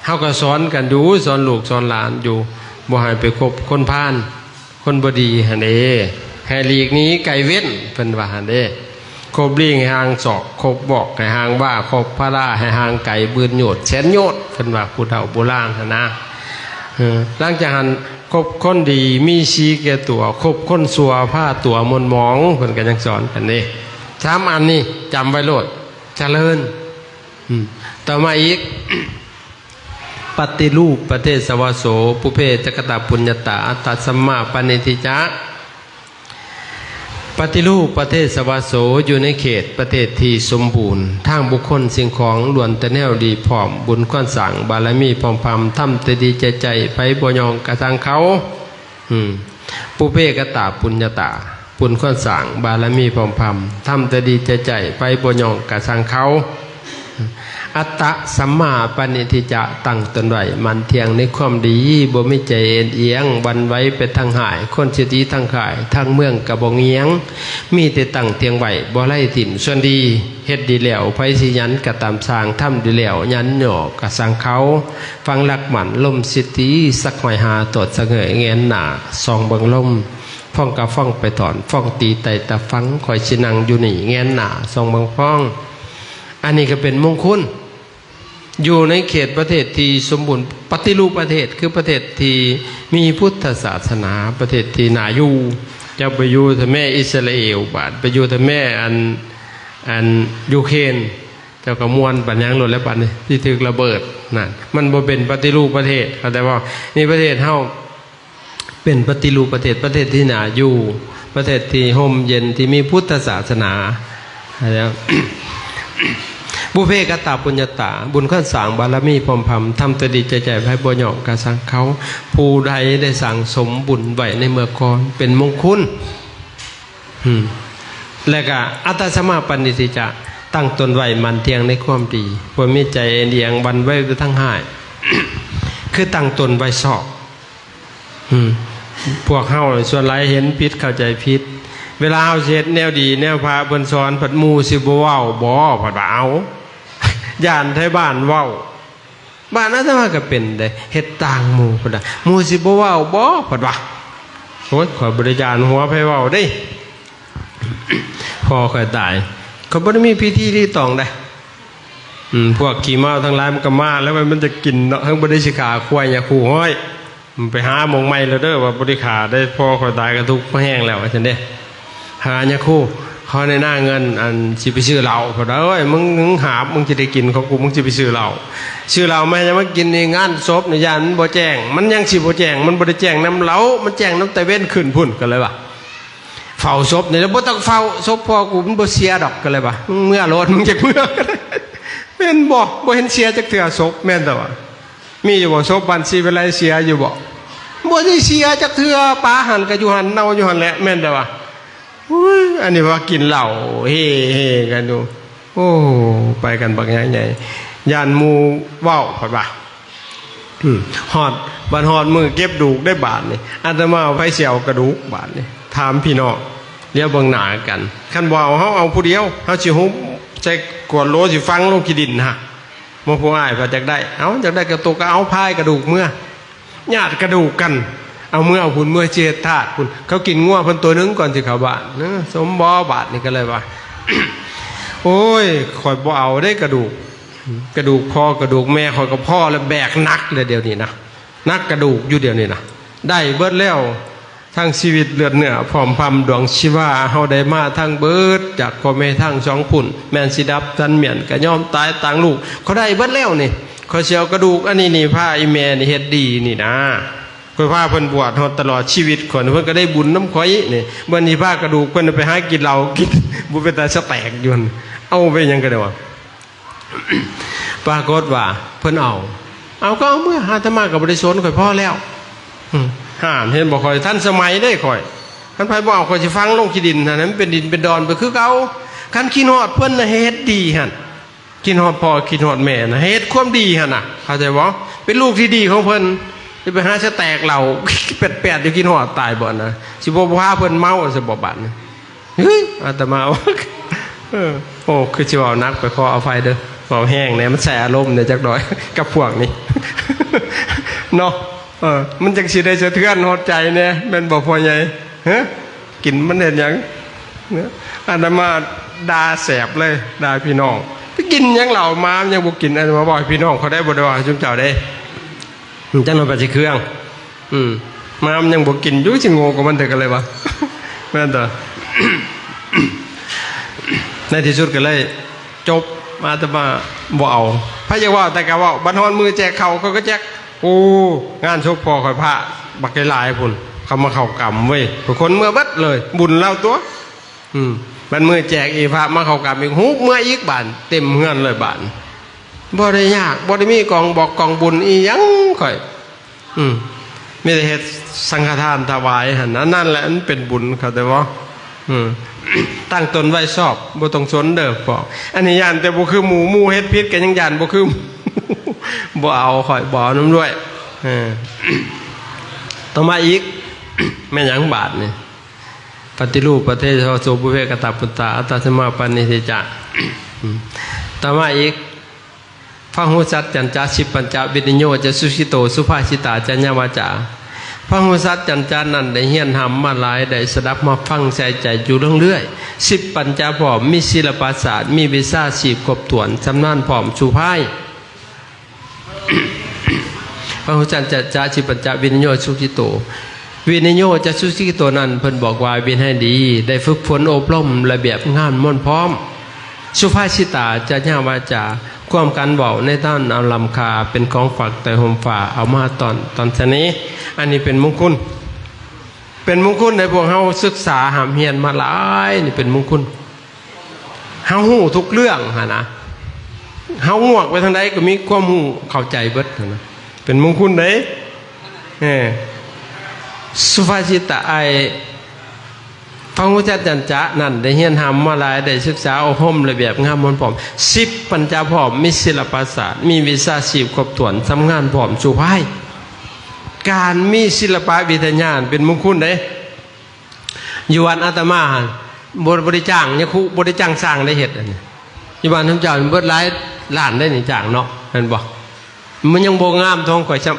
ເຮົາກໍສອນກັນຢູ່ ສອນລູກສອນຫຼານຢູ່ ບໍ່ໃຫ້ໄປຄົບຄົນພານ ຄົນບໍ່ດີຫັ້ນເດ້ ໃຫ້ຫຼີກໜີໄກເວັ້ນ ເພິ່ນວ່າຫັ້ນເດ້. ຄົບລີງໃຫ້ຫ່າງສອກ ຄົບບອກໃຫ້ຫ່າງວາ ຄົບພະລາໃຫ້ຫ່າງໄກ ໝື່ນໂຍດແສນໂຍດ ເພິ່ນວ່າຜູ້ເຖົ້າໂບລານຫັ້ນນະ. ເອີ ຫຼັງຈາກຫັ້ນ ຄົບຄົນດີມີສີແກ່ຕົວ ຄົບຄົນຊົ່ວພາຕົວໝົນໝອງ ເພິ່ນກໍຍັງສອນກັນເດ້. ສາມອັນນີ້ຈຳໄວ້ໂລດ ຈະເລີນ. ອືມ ຕໍ່ມາອີກ ປະຕິຮູບປະເທດສະວະໂສ ປຸເພຈະກະຕະປຸນຍະຕາ ອັດຕະສຳມາປະນິທິຈະ. ປະຕິຮູບປະເທດສະວະໂສ ຢູ່ໃນເຂດປະເທດທີ່ສົມບູນ ທາງບຸກຄົນສິ່ງຂອງລ້ວນແຕ່ແນວດີພ້ອມ ບຸນຄວນສ້າງບາລະມີພ້ອມພຳ ທຳແຕ່ດີໃຈໃຈ ໃຜບໍ່ຍອງກະຊ່າງເຂົາ. ອືມ ປຸເພກະຕາປຸນຍະຕາ ບຸນຄວນສ້າງບາລະມີພ້ອມພຳ ທຳແຕ່ດີໃຈໃຈ ໃຜບໍ່ຍອງກະຊ່າງເຂົາ. ອັດຕະສຳມາປະນິທິຈະ ຕັ້ງຕົນໄວ້ໝັ້ນທ່ຽງໃນຄວາມດີ ບໍ່ມີໃຈເອັນອຽງຫວັ່ນໄຫວໄປທາງຮ້າຍ ຄົນຊິດີທາງຄ້າຍ ທາງເມືອງກະບໍ່ງຽງ ມີແຕ່ຕັ້ງທ່ຽງໄວ້ ບໍ່ໄຫຼຖິ້ມສ່ວນດີ. ເຮັດດີແລ້ວໃຜຊິຫຍັນກະຕາມຊ່າງ ທຳດີແລ້ວຫຍັນຫຍໍ້ກະຊ່າງເຂົາ. ຝັງຫຼັກໝັ້ນລົມສິດຕີ ສັກຮ້ອຍຫ້າໂຕດສະເຫງຍ ແງນໜ້າສ່ອງເບິ່ງລົມ ຟ້ອງກະຟ້ອງໄປຕອນ ຟ້ອງຕີໄຕ່ຕາຟັງ ຂ້ອຍຊິນັ່ງຢູ່ນີ້ແງນໜ້າສ່ອງເບິ່ງຟ້ອງ. ອັນນີ້ກໍເປັນມຸງຄຸນ ຢູ່ໃນເຂດປະເທດທີ່ສົມບູນ ປະຕິຮູບປະເທດ ຄືປະເທດທີ່ມີພຸດທະສາສະໜາ ປະເທດທີ່ໜ້າຢູ່. ເຈົ້າໄປຢູ່ທະແມ່ອິດສະຣາເອວ ບາດໄປຢູ່ທະແມ່ອັນ ອັນຢູເຄນ ເຈົ້າກໍມ່ວນປານຫຍັງໂລດແລ້ວ ບາດນີ້ທີ່ຖືກລະເບີດນັ້ນ ມັນບໍ່ເປັນປະຕິຮູບປະເທດ ເຂົ້າໃຈບໍ່? ນີ້ປະເທດເຮົາ ເປັນປະຕິຮູບປະເທດ ປະເທດທີ່ໜ້າຢູ່ ປະເທດທີ່ຮົ່ມເຢັນ ທີ່ມີພຸດທະສາສະໜາ. ບຸເພກະຕາປຸນຍະຕາ ບຸນຄວນສ້າງບາລະມີພ້ອມພຳ ທຳແຕ່ດີໃຈໃຈ ໃຜບໍ່ຍອມກະຊ່າງເຂົາ. ຜູ້ໃດໄດ້ສັ່ງສົມບຸນໄວ້ໃນເມື່ອກ່ອນ ເປັນມົງຄຸນ. ອືມ ແລະກະອັດຕະສຳມາປະນິທິຈະ ຕັ້ງຕົນໄວ້ໝັ້ນທ່ຽງໃນຄວາມດີ ບໍ່ມີໃຈເອັນອຽງຫວັ່ນໄຫວໄປທາງຮ້າຍ ຄືຕັ້ງຕົນໄວ້ຊອບ. ອືມ ພວກເຮົາສ່ວນຫຼາຍເຫັນຜິດເຂົ້າໃຈຜິດ ເວລາເຮົາຊິເຮັດແນວດີແນວພະເພິ່ນສອນ ພັດໝູ່ຊິບໍ່ເວົ້າບໍ ພັດວ່າ ເອົ້າ ຢ້ານໄທບ້ານເວົ້າ. ບ້ານອາດຕະມາກໍເປັນເດ້ ເຮັດຕ່າງໝູ່ ເພິ່ນວ່າ ໝູ່ຊິບໍ່ເວົ້າບໍ ເພິ່ນວ່າ. ໂອ້ຍ ຂ້ອຍບໍ່ໄດ້ຢ້ານຫົວໃຜເວົ້າເດ້ ພໍ່ຂ້ອຍຕາຍ ຂ້ອຍບໍ່ໄດ້ມີພິທີລີຕອງໃດ. ອືມ ພວກຂີ້ເມົາທັງຫຼາຍມັນກໍມາແລ້ວ ມັນຈະກິນເນາະ ເຮົາບໍ່ໄດ້ຊິຂ້າຄວາຍຫຍັງຄູ່ ໂອ້ຍ ມັນໄປຫາໝ່ອງໃໝ່ແລ້ວເດີ ວ່າບໍ່ໄດ້ຂ້າໄດ້ ພໍ່ຂ້ອຍຕາຍກໍທຸກພໍແຮງແລ້ວ ວ່າຊັ້ນເດ້. ຫາຫຍັງຄູ່ ຂໍແນະນຳເງິນ ອັນ ຊິໄປຊື້ເຫຼົ້າ. ເພິ່ນວ່າ ໂອ້ຍ ມຶງຫາບ ມຶງຊິໄດ້ກິນຂອງກູ ມຶງຊິໄປຊື້ເຫຼົ້າ. ຊື້ເຫຼົ້າມາໃຫ້ຫຍັງມາກິນນີ້? ງານສົບນີ້ ຢ້ານມັນບໍ່ແຈ້ງ. ມັນຍັງຊິບໍ່ແຈ້ງ ມັນບໍ່ໄດ້ແຈ້ງນຳເຫຼົ້າ ມັນແຈ້ງນຳຕາເວັນຂຶ້ນພຸ້ນ. ກໍເລີຍວ່າ ເຝົ້າສົບນີ້ແຫຼະ ບໍ່ຕ້ອງເຝົ້າ ສົບພໍ່ກູມັນບໍ່ເສຍດອກ. ກໍເລີຍວ່າ ມຶງເມືອໂລດ ມຶງຈັກເມືອ ແມ່ນບໍ່? ບໍ່ເຫັນເສຍຈັກເທື່ອສົບ ແມ່ນແຕ່ວ່າ ມີຢູ່ບໍ່? ສົບບ້ານສີວິໄລເສຍຢູ່ບໍ່? ບໍ່ໄດ້ເສຍຈັກເທື່ອ. ປາຫັ້ນກໍຢູ່ຫັ້ນ ເນົ່າຢູ່ຫັ້ນແຫຼະ ແມ່ນແຕ່ວ່າ ອຸ້ຍ ອັນນີ້ວ່າກິນເຫຼົ້າເຮໆກັນຢູ່. ໂອ້ ໄປກັນບັກໃຫຍ່ ຢ້ານໝູ່ເວົ້າ ຂ້ອຍວ່າ. ອືມ ຮອດ ບັດຮອດມື້ເກັບດູກໄດ້ບາດນີ້ ອາດຕະມາ ໃຜຊິເອົາກະດູກບາດນີ້? ຖາມພີ່ນ້ອງ ລຽວເບິ່ງໜ້າກັນ. ຄັນບໍ່ເອົາ ເຮົາເອົາຜູ້ດຽວ ເຮົາຊິຫຸບໃສ່ກວດໂຫຼ ຊິຝັງລົງຂີ້ດິນຫະ. ໝູ່ຜູ້ອ້າຍເພິ່ນຢາກໄດ້ ເອົາ ຢາກໄດ້ກະດູກກໍເອົາ ພາຍກະດູກເມືອ ຍາດກະດູກກັນ ເອົາເມືອເອົາພຸ້ນ ເມືອຊິເຮັດທາດພຸ້ນ. ເຂົາກິນງົວເພິ່ນໂຕໜຶ່ງກ່ອນຊິເຂົ້າບ້ານ. ເອີ ສົມບໍ່ບາດນີ້? ກໍເລີຍວ່າ ໂອ້ຍ ຂ້ອຍບໍ່ເອົາເດ້ກະດູກ ກະດູກພໍ່ກະດູກແມ່ຂ້ອຍກໍພໍແລ້ວ ແບກໜັກເລີຍດຽວນີ້ນະ ໜັກກະດູກຢູ່ດຽວນີ້ນະ. ໄດ້ເບິດແລ້ວ ທັງຊີວິດເລືອດເນື້ອ ພ້ອມພຳດວງຊີວາ ເຮົາໄດ້ມາທັງເບິດ ຈາກພໍ່ແມ່ທັງສອງພຸ້ນ ແມ່ນຊິດັບທັນມ້ຽນ ກະຍອມຕາຍຕ່າງລູກ ເຂົາໄດ້ເບິດແລ້ວນີ້. ຂ້ອຍຊິເອົາກະດູກອັນນີ້ນີ້ ພາອີ່ແມ່ນີ້ເຮັດດີນີ້ນາ ຂ້ອຍພາເພິ່ນບວດຮອດຕະຫຼອດຊີວິດຂ້ອຍ ເພິ່ນກໍໄດ້ບຸນນຳຂ້ອຍນີ້. ບັດນີ້ພາກະດູກເພິ່ນໄປຫາກິນເຫຼົ້າກິນ ບໍ່ເປັນຕາສະແຕກຢູ່ຫັ້ນ ເອົາໄປຫຍັງກໍໄດ້ວ່າ. ປາກົດວ່າເພິ່ນເອົາ ເອົາກໍເອົາເມືອ ອາດຕະມາກໍບໍ່ໄດ້ສົນ ຂ້ອຍພໍແລ້ວ. ອືມ ຫັ້ນ ເຫັນບໍ່? ຂ້ອຍທັນສະໄໝເດ້ຂ້ອຍ. ຄັນໃຜບໍ່ເອົາ ຂ້ອຍຊິຝັງລົງຂີ້ດິນຫັ້ນ ໃຫ້ມັນເປັນດິນເປັນດອນໄປຄືເກົ່າ. ຄັນຄິດຮອດເພິ່ນນະ ເຮັດດີຫັ້ນ ຄິດຮອດພໍ່ຄິດຮອດແມ່ນະ ເຮັດຄວາມດີຫັ້ນນະ ເຂົ້າໃຈບໍ່? ເປັນລູກທີ່ດີຂອງເພິ່ນ. ຈະໄປຫາສະແຕກເຫຼົ້າແປດໆຢູ່ ຄິດຮອດຕາຍບໍ່ນະ ຊິບໍ່ພາເພິ່ນເມົາຊະບໍ່ບາດນີ້? ເຮີ້ຍ ອາດຕະມາ ເອີ ໂອ້ ຄືຊິເວົ້າໜັກ ໄປຂໍອະໄພເດີ ເວົ້າແຮງແດ່ ມັນໃສ່ອາລົມແດ່ຈັກໜ້ອຍກັບພວກນີ້ເນາະ. ເອີ ມັນຈັ່ງຊິໄດ້ສະເທືອນຮອດໃຈແດ່ ແມ່ນບໍ່ພໍ່ໃຫຍ່? ຮະ ກິນມັນເຮັດຫຍັງ? ອາດຕະມາດ່າແສບເລີຍ ດ່າພີ່ນ້ອງ ໄປກິນຫຍັງເຫຼົ້າມາ ມັນຍັງບໍ່ກິນ. ອາດຕະມາເວົ້າໃຫ້ພີ່ນ້ອງເຂົາໄດ້ ບໍ່ໄດ້ເວົ້າໃຫ້ຊຸມເຈົ້າເດ້. ອືມ ຈັກໜ້ອຍປາຊິເຄືອງ ອືມ ມາມັນຍັງບໍ່ກິນຢູ່ ຊິໂງ່ກັບມັນເດີ ກໍເລີຍວ່າ ແມ່ນຕົວະ. ໃນທີ່ສຸດກໍເລີຍຈົບ ອາດຕະມາບໍ່ເອົາ ໃຜຢາກເວົ້າແຕ່ກໍເວົ້າ. ບັດຮອດມື້ແຈກເຂົ້າ ເຂົາກໍແຈກ. ໂອ້ ງານສົບພໍ່ຂ້ອຍພະບັກຫຼາຍໆພຸ້ນ ເຂົາມາເຂົ້າກຳເວີຍ ທຸກຄົນເມືອເບິດເລີຍ ບຸນລາວຕົວະ. ອືມ ບັດມື້ແຈກອີກ ພະມາເຂົ້າກຳອີກ ຫູບເມືອອີກບາດ ເຕັມເຮືອນເລີຍບາດ. ບໍ່ໄດ້ຍາກ ບໍ່ໄດ້ມີກອງບອກກອງບຸນອີ່ຫຍັງຂ້ອຍ. ອືມ ມີແຕ່ເຮັດສັງຄະທານຖວາຍຫັ້ນ ອັນນັ້ນແຫຼະມັນເປັນບຸນ ເຂົ້າໃຈບໍ່? ອືມ ຕັ້ງຕົນໄວ້ຊອບ ບໍ່ຕ້ອງສົນເດີພວກ. ອັນນີ້ຢ້ານແຕ່ບໍ່ຄືໝູ່ ໝູ່ເຮັດຜິດກໍຍັງຢ້ານບໍ່ຄືໝູ່ ບໍ່ເອົາ ຂ້ອຍບໍ່ເອົານຳດ້ວຍ. ເອີ ຕໍ່ມາອີກ ແມ່ນຫຍັງບາດນີ້? ປະຕິຮູບປະເທສະ ໂສ ປຸເພ ກະຕະປຸດຕາ ອັດຕະສະມາປະນິທິຈະ. ອືມ ຕໍ່ມາອີກ ພະຫຸສັດຈັນຈະ ສິບປັນຈະ ວິນິໂຍຈະ ສຸກິໂຕ ສຸພາສິຕາ ຈະຍາວາຈາ. ພະຫຸສັດຈັນຈະນັ້ນ ໄດ້ຮຽນຮ່ຳມາຫຼາຍ ໄດ້ສະດັບຮັບຟັງໃສ່ໃຈຢູ່ເລື້ອຍໆ. ສິບປັນຈະພ້ອມ ມີສິລະປະສາດ ມີວິຊາຊີບຄົບຖ້ວນ ຊຳນານພ້ອມ ສຸພາຍ. ພະຫຸສັດຈັນຈະ ສິບປັນຈະ ວິນິໂຍ ສຸກິໂຕ. ວິນິໂຍຈະ ສຸກິໂຕ ນັ້ນ ເພິ່ນບອກວ່າ ວິໄນດີ ໄດ້ຝຶກຝົນອົບຮົມ ລະບຽບງາມມ່ວນພ້ອມ. ສຸພາສິຕາ ຈະຍາວາຈາ ຄວາມການເວົ້າໃນຕອນອັນລ້ຳຄ່າ ເປັນຂອງຝາກໃຕ້ຮົ່ມຟ້າ ເອົາມາຕ້ອນ ຕ້ອນສະເໜ່. ອັນນີ້ເປັນມຸງຄຸນ ເປັນມຸງຄຸນໃຫ້ພວກເຮົາສຶກສາຮ່ຳຮຽນມາຫຼາຍ ນີ້ເປັນມຸງຄຸນ. ເຮົາຮູ້ທຸກເລື່ອງຫັ້ນນະ ເຮົາງວກໄປທາງໃດກໍມີຄວາມຮູ້ເຂົ້າໃຈເບິດຫັ້ນນະ ເປັນມຸງຄຸນເດ້. ເອີ ສຸພາສິຕາ ໄອ້ ພະຫຸສັດຈັນຈະນັ້ນ ໄດ້ຮຽນຮ່ຳມາຫຼາຍ ໄດ້ສຶກສາອົບຮົມລະບຽບງາມມ່ວນພ້ອມ ສິບປັນຈະພ້ອມ ມີສິລະປະສາດ ມີວິຊາຊີບຄົບຖ້ວນ ຊຳນານພ້ອມ ສຸພາຍ. ການມີສິລະປະວິທະຍານເປັນມຸງຄຸນເດ້. ຢູ່ວັດອາດຕະມາຫັ້ນ ບໍ່ ບໍ່ໄດ້ຈ້າງຍາຄູ ບໍ່ໄດ້ຈ້າງຊ່າງໄດ້ເຮັດ. ອັນນີ້ຢູ່ບ້ານເຮົາເຈົ້າເບິດຫຼາຍລ້ານໄດ້ນີ້ ຈ້າງເນາະ ແມ່ນບໍ່? ມັນຍັງບໍ່ງາມເທົ່າຂອງຂ້ອຍຊ້ຳ.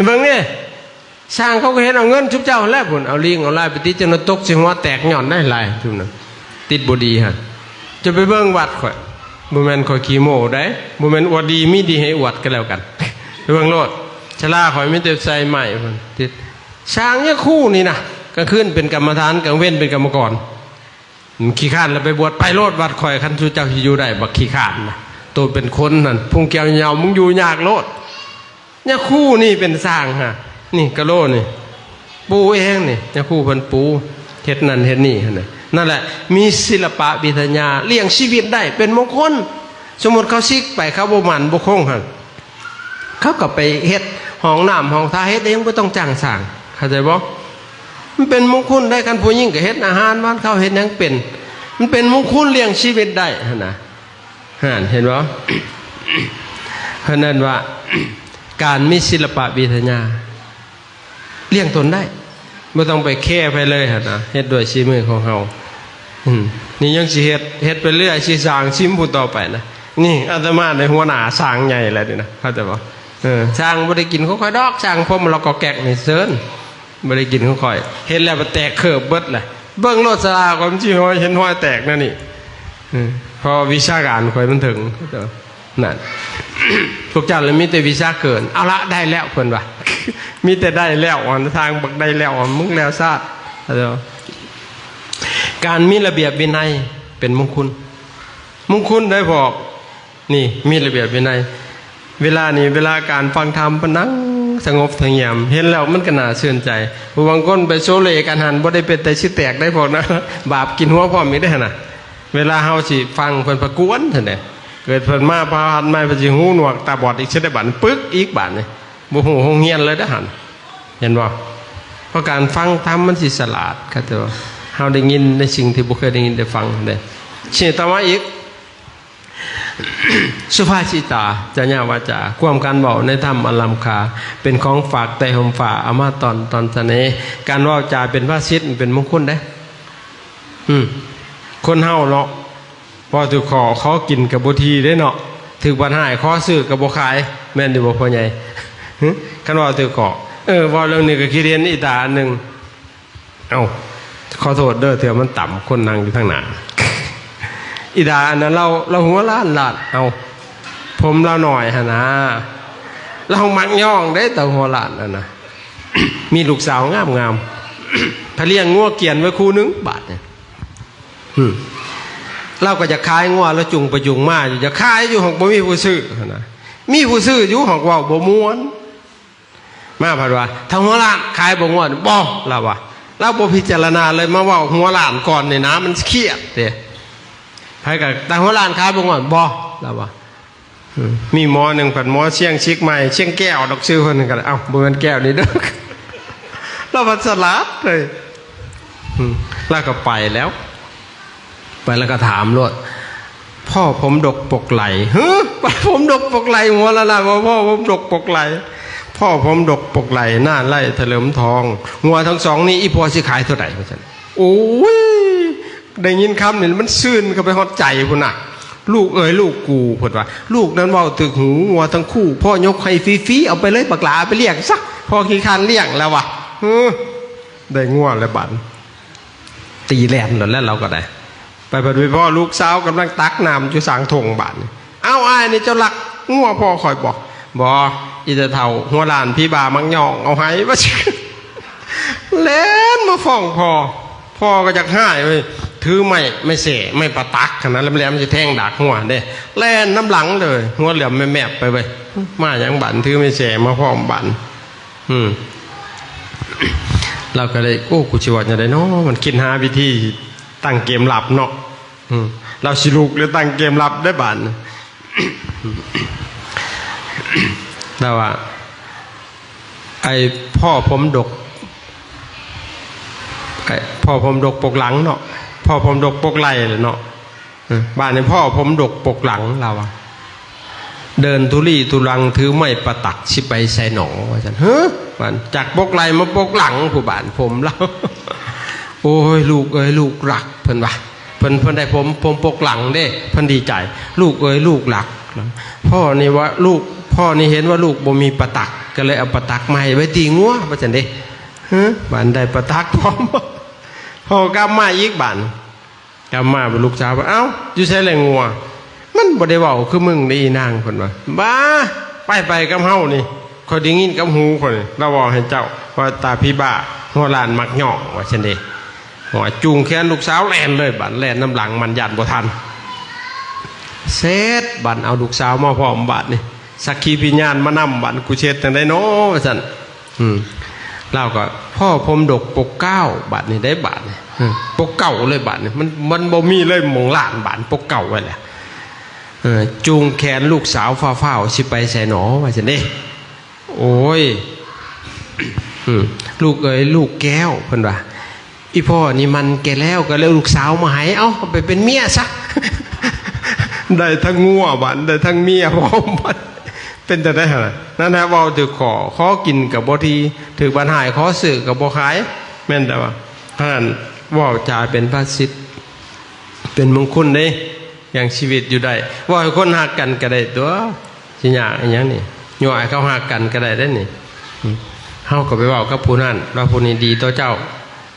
ເບິ່ງນີ້ ຊ່າງເຂົາກໍເຮັດເອົາເງິນຊຸມເຈົ້າຫັ້ນແຫຼະພຸ້ນ ເອົາລີງເອົາລາຍໄປຕິດ ຈັ່ງນັ້ນຕົກໃສ່ຫົວແຕກຍ້ອນໄດ້ຫຼາຍຊຸມນັ້ນ ຕິດບໍ່ດີຫັ້ນ. ຈະໄປເບິ່ງວັດຂ້ອຍ ບໍ່ແມ່ນຂ້ອຍຂີ້ໂມ້ໃດ ບໍ່ແມ່ນອວດດີ ມີດີໃຫ້ອວດກໍແລ້ວກັນ ໄປເບິ່ງໂລດ. ສາລາຂ້ອຍມີແຕ່ໃສ່ໄມ້ພຸ້ນຕິດ. ຊ່າງຍາຄູນີ້ນະ ກາງຄືນເປັນກຳມະຖານ ກາງເວັນເປັນກຳມະກອນ. ຂີ້ຄ້ານແລ້ວໄປບວດ ໄປໂລດວັດຂ້ອຍ ຄັນສູ່ເຈົ້າຊິຢູ່ໄດ້ ບັກຂີ້ຄ້ານນະ. ໂຕເປັນຄົນຫັ້ນ ພຸງກຽວຍາວ ມຶງຢູ່ຍາກໂລດ. ຍາຄູນີ້ເປັນຊ່າງຫະ ນີ້ກະໂຫຼນີ້ ປູເອງນີ້ ຍາຄູເພິ່ນປູ ເຮັດນັ້ນເຮັດນີ້ຫັ້ນນະ. ນັ້ນແຫຼະ ມີສິລະປະວິທະຍາ ລ້ຽງຊີວິດໄດ້ ເປັນມົງຄົນ. ສົມມຸດເຂົາສິກໄປ ເຂົາບໍ່ໝັ້ນບໍ່ຄົງຫັ້ນ ເຂົາກໍໄປເຮັດຫ້ອງນ້ຳຫ້ອງທ່າ ເຮັດເອງ ບໍ່ຕ້ອງຈ້າງຊ່າງ ເຂົ້າໃຈບໍ່? ມັນເປັນມົງຄຸນໄດ໋. ຄັນຜູ້ຍິງກໍເຮັດອາຫານຫວານເຂົ້າ ເຮັດຫຍັງເປັນ ມັນເປັນມົງຄຸນລ້ຽງຊີວິດໄດ້ຫັ້ນນະ. ຫັ້ນເຫັນບໍ່? ເພິ່ນເອີ້ນວ່າ ການມີສິລະປະວິທະຍາ ລ້ຽງຕົນໄດ້ ບໍ່ຕ້ອງໄປແຄໃຜເລີຍຫັ້ນນະ ເຮັດດ້ວຍສີມືຂອງເຮົາ. ອືມ ນີ້ຍັງຊິເຮັດ ເຮັດໄປເລື້ອຍ ຊິສ້າງຊິມຜູ້ຕໍ່ໄປນະ. ນີ້ອາດຕະມາໄດ້ຫົວໜ້າຊ່າງໃຫຍ່ແລ້ວນີ້ນະ ເຂົ້າໃຈບໍ່? ເອີ ຊ່າງບໍ່ໄດ້ກິນຂອງຂ້ອຍດອກ ຊ່າງຜົມລະກໍແກກນີ້ເຊີນ ບໍ່ໄດ້ກິນຂອງຂ້ອຍ. ເຮັດແລ້ວມັນແຕກເຄີບເບິດແຫຼະ ເບິ່ງໂລດສາລາຂ້ອຍມັນຊິຮອຍ ເຫັນຮອຍແຕກແນວນີ້. ເອີ ເພາະວິຊາການຂ້ອຍມັນເຖິງ ເຂົ້າໃຈບໍ່? ນັ້ນ ພວກເຈົ້າລະມີແຕ່ວິຊາເກີນ. ເອົາລະ ໄດ້ແລ້ວ ເພິ່ນວ່າ ມີແຕ່ໄດ້ແລ້ວ ອັນທາງບັກໄດ້ແລ້ວ ອັນມຶງແລ້ວຊາດ. ເຂົ້າໃຈບໍ່? ການມີລະບຽບວິໄນເປັນມົງຄຸນ ມົງຄຸນໄດ໋ພວກ ນີ້ມີລະບຽບວິໄນ. ເວລານີ້ ເວລາການຟັງທຳ ເພິ່ນນັ່ງສະຫງົບສະຫງຽມ ເຫັນແລ້ວມັນກໍໜ້າຊື່ນໃຈ. ຜູ້ບາງຄົນໄປໂຊເລກັນຫັ້ນ ບໍ່ໄດ້ເປັນແຕ່ຊິແຕກໄດ໋ພວກນະ ບາບກິນຫົວພ້ອມອີກເດ້ຫັ້ນນະ. ເວລາເຮົາຊິຟັງເພິ່ນພະກວນຊັ້ນເດ້ ເກີດເພິ່ນມາພາຫັດໃໝ່ ເພິ່ນຊິຫູໜວກຕາບອດອີກ ຊິໄດ້ບາດປຶກອີກບາດນີ້ ບໍ່ຮູ້ໂຮງຮຽນເລີຍເດ້ຫັ້ນ. ເຫັນບໍ່? ເພາະການຟັງທຳມັນຊິສະຫຼາດ ເຂົ້າໃຈບໍ່? ເຮົາໄດ້ຍິນໃນສິ່ງທີ່ບໍ່ເຄີຍໄດ້ຍິນໄດ້ຟັງເດ້. ຊິຕໍ່ມາອີກ ສຸພາສິຕາ ຈະຍາວາຈາ ຄວາມການເວົ້າໃນທຳອັນລ້ຳຄ່າ ເປັນຂອງຝາກໃຕ້ຮົ່ມຟ້າ ເອົາມາຕ້ອນ ຕ້ອນສະເໜ່. ການເວົ້າຈາເປັນພາສິດ ເປັນມົງຄຸນເດ້. ອືມ ຄົນເຮົາເນາະ ເວົ້າຖືກຂໍ້ ຂໍກິນກໍບໍ່ຖີ່ເດ້ເນາະ ຖືກບັດຮ້າຍ ຂໍຊື້ກໍບໍ່ຂາຍ ແມ່ນຢູ່ບໍ່ພໍ່ໃຫຍ່? ຮຶ ຄັນເວົ້າຖືກຂໍ້. ເອີ ເວົ້າເລື່ອງນີ້ກໍຄິດເຫັນອີຕາອັນໜຶ່ງ. ເອົ້າ ຂໍໂທດເດີ ເທື່ອມັນຕຳຄົນນັ່ງຢູ່ທາງໜ້າ. ອີຕາອັນນັ້ນລາວ ລາວຫົວລ້ານໆ ເອົ້າ ຜົມລາວໜ້ອຍຫັ້ນນາ ລາວມັກຍ້ອງເດ້ ຕາຫົວລ້ານຫັ້ນນະ. ມີລູກສາວງາມໆ ພະລ້ຽງງົວກຽນໄວ້ຄູ່ໜຶ່ງບາດນີ້. ອືມ ລາວກໍຢາກຂາຍງົວ ລາວຈູງໄປຈູງມາຢູ່ ຢາກຂາຍຢູ່ ຫາກບໍ່ມີຜູ້ຊື້ຫັ້ນນະ. ມີຜູ້ຊື້ຢູ່ ຫາກເວົ້າບໍ່ມ່ວນ. ມາພັດວ່າ ທ້າວຫົວລ້ານ ຂາຍບໍ່ງົວ? ບໍ່ ລາວວ່າ. ລາວບໍ່ພິຈາລະນາເລີຍ ມາເວົ້າຫົວລ້ານກ່ອນນີ້ນະ ມັນຄຽດເດ້. ໃຜກໍ ທ້າວຫົວລ້ານ ຂາຍບໍ່ງົວ? ບໍ່ ລາວວ່າ. ອືມ ມີໝໍໜຶ່ງ ເພິ່ນໝໍຊຽງຊິກໃໝ່ ຊຽງແກ້ວດອກ ຊື່ເພິ່ນກໍໄດ້. ເອົ້າ ບໍ່ແມ່ນແກ້ວນີ້ເດີ. ລາວພັດສະຫຼາດເລີຍ. ອືມ ລາວກໍໄປແລ້ວ ໄປແລ້ວກໍຖາມໂລດ ພໍ່ຜົມດົກປົກໄຫຼ. ຮຶ ພໍ່ຜົມດົກປົກໄຫຼ ຫົວລະລາດວ່າ ພໍ່ຜົມດົກປົກໄຫຼ ພໍ່ຜົມດົກປົກໄຫຼ ໜ້າໄລ່ທະເຫຼີມທອງ ງົວທັງສອງນີ້ ອີ່ພໍ່ຊິຂາຍເທົ່າໃດ? ວ່າຊັ້ນ. ໂອ້ຍ ໄດ້ຍິນຄຳນີ້ມັນຊືນເຂົ້າໄປຮອດໃຈພຸ້ນນະ. ລູກເອີຍລູກກູ ເພິ່ນວ່າ ລູກນັ້ນເວົ້າຖືກຫູ ງົວທັງຄູ່ ພໍ່ຍົກໃຫ້ຟຣີໆ ເອົາໄປເລີຍ ບັກຫຼ້າເອົາໄປລ້ຽງຊະ ພໍ່ຂີ້ຄ້ານລ້ຽງແລ້ວວ່າ. ຮຶ ໄດ້ງົວແລ້ວບາດ ຕີແລ່ນໂລດແລ້ວ ລາວກໍໄດ້. ໄປ ໄປພໍ້ລູກສາວກຳລັງຕັກນ້ຳຢູ່ສາງທົ່ງບາດນີ້. ເອົ້າ ອ້າຍ ນີ້ເຈົ້າລັກງົວພໍ່ຂ້ອຍບໍ? ບໍ່ ອີ່ຕາເຖົ້າຫົວລ້ານຜີບ້າມັກຍ້ອງເອົາໃຫ້ ວ່າຊັ້ນ. ແລ່ນມາຟ້ອງພໍ່ ພໍ່ກໍຢາກຮ້າຍເວີຍ ຖືໄມ້ ໄມ້ແສ້ ໄມ້ປະຕັກຫັ້ນນະ ແຫຼມໆ ຊິແທງດາກງົວເດ້ ແລ່ນນຳຫຼັງເລີຍ ຫົວເຫຼືອມແມບໆ ໄປເວີຍ. ມາຫຍັງບາດ ຖືໄມ້ແສ້ມາພ້ອມບາດ. ອືມ ລາວກໍເລີຍ ໂອ້ ກູຊິເວົ້າແນວໃດນໍ ມັນຄິດຫາວິທີຕັ້ງເກມລັບເນາະ. ອືມ ລາວຊິລຸກ ຫຼື ຕັ້ງເກມລັບໄດ້ບາດ. ລາວວ່າ ໄອ້ພໍ່ຜົມດົກ ໄອ້ພໍ່ຜົມດົກປົກຫຼັງເນາະ ພໍ່ຜົມດົກປົກໄຫຼ່ແຫຼະເນາະ. ເອີ ບາດນີ້ພໍ່ຜົມດົກປົກຫຼັງ ລາວວ່າ ເດີນທຸລີທຸລັງ ຖືໄມ້ປະຕັກ ຊິໄປໃສໜໍ ວ່າຊັ້ນ. ເຮີ ບາດ ຈາກປົກໄຫຼ່ມາປົກຫຼັງ ຜູ້ບາດ ຜົມລາວ. ໂອ້ຍ ລູກເອີຍລູກລັກ ເພິ່ນວ່າ ເພິ່ນ ເພິ່ນໄດ້ຜົມ ຜົມປົກຫຼັງເດ້ ເພິ່ນດີໃຈ. ລູກເອີຍລູກລັກ ພໍ່ນີ້ວ່າລູກ ພໍ່ນີ້ເຫັນວ່າລູກບໍ່ມີປະຕັກ ກໍເລີຍເອົາປະຕັກມາໃຫ້ໄວ້ຕີງົວ ວ່າຊັ້ນເດ້. ເຮີ ບາດໄດ້ປະຕັກພ້ອມ ພໍ່ກັບມາອີກບາດ ກັບມາ ລູກສາວວ່າ ເອົ້າ ຢູ່ໃສແລະງົວ? ມັນບໍ່ໄດ້ເວົ້າຄືມຶງເດ້ອີນາງ ເພິ່ນວ່າ. ບ້າ ໄປ ໄປກັບເຮົານີ້ ຂ້ອຍໄດ້ຍິນກັບຫູຂ້ອຍນີ້ ລາວເວົ້າໃຫ້ເຈົ້າ ວ່າຕາຜີບ້າຫົວລ້ານມັກຍ້ອງ ວ່າຊັ້ນເດ້. ວ່າຈູງແຂນລູກສາວແລ່ນເລີຍ ບາດແລ່ນນຳຫຼັງມັນຢ້ານບໍ່ທັນ ເສັດ ບາດເອົາລູກສາວມາພ້ອມ ບາດນີ້ສັກຂີພິຍານມານຳ ບາດກູຊິເຮັດຈັ່ງໃດນໍວ່າຊັ້ນ. ອືມ ລາວກໍພໍ້ພົມດົກປົກເກົ້າ ບາດນີ້ໄດ້ ບາດນີ້ ອືມ ປົກເກົ້າເລີຍ ບາດນີ້ ມັນ ມັນບໍ່ມີເລີຍໝ່ອງລ້ານ ບາດປົກເກົ້າໄວ້ແລ້ວ. ເອີ ຈູງແຂນລູກສາວຟ້າວໆ ຊິໄປໃສໜໍ ວ່າຊັ້ນເດ້. ໂອ້ຍ ອືມ ລູກເອີຍ ລູກແກ້ວ ເພິ່ນວ່າ ອີພໍ່ນີ້ມັນແກ່ແລ້ວ ກໍເລີຍລູກສາວມາໃຫ້ ເອົາ ເອົາໄປເປັນເມຍຊະ ໄດ້ທັງງົວ ບາດ ໄດ້ທັງເມຍພ້ອມ ບາດ ເປັນຈັ່ງໃດຫັ້ນນະ? ນັ້ນນະ ເວົ້າຖືກຂໍ້ ຂໍກິນກໍບໍ່ຖີ່ ຖືກບາດຮ້າຍ ຂໍຊື້ກໍບໍ່ຂາຍ ແມ່ນແຕ່ວ່າ ອັນນັ້ນ ເວົ້າຈາເປັນພາສິດ ເປັນມົງຄຸນເດ້ ຍັງຊີວິດຢູ່ໄດ້. ເວົ້າໃຫ້ຄົນຮັກກັນກໍໄດ້ຕົວະ ຊິຍາກອີຫຍັງນີ້? ຍົວະໃຫ້ເຂົາຮັກກັນກໍໄດ້ເດ້ນີ້. ອືມ ເຮົາກໍໄປເວົ້າກັບຜູ້ນັ້ນວ່າ ຜູ້ນີ້ດີຕໍ່ເຈົ້າ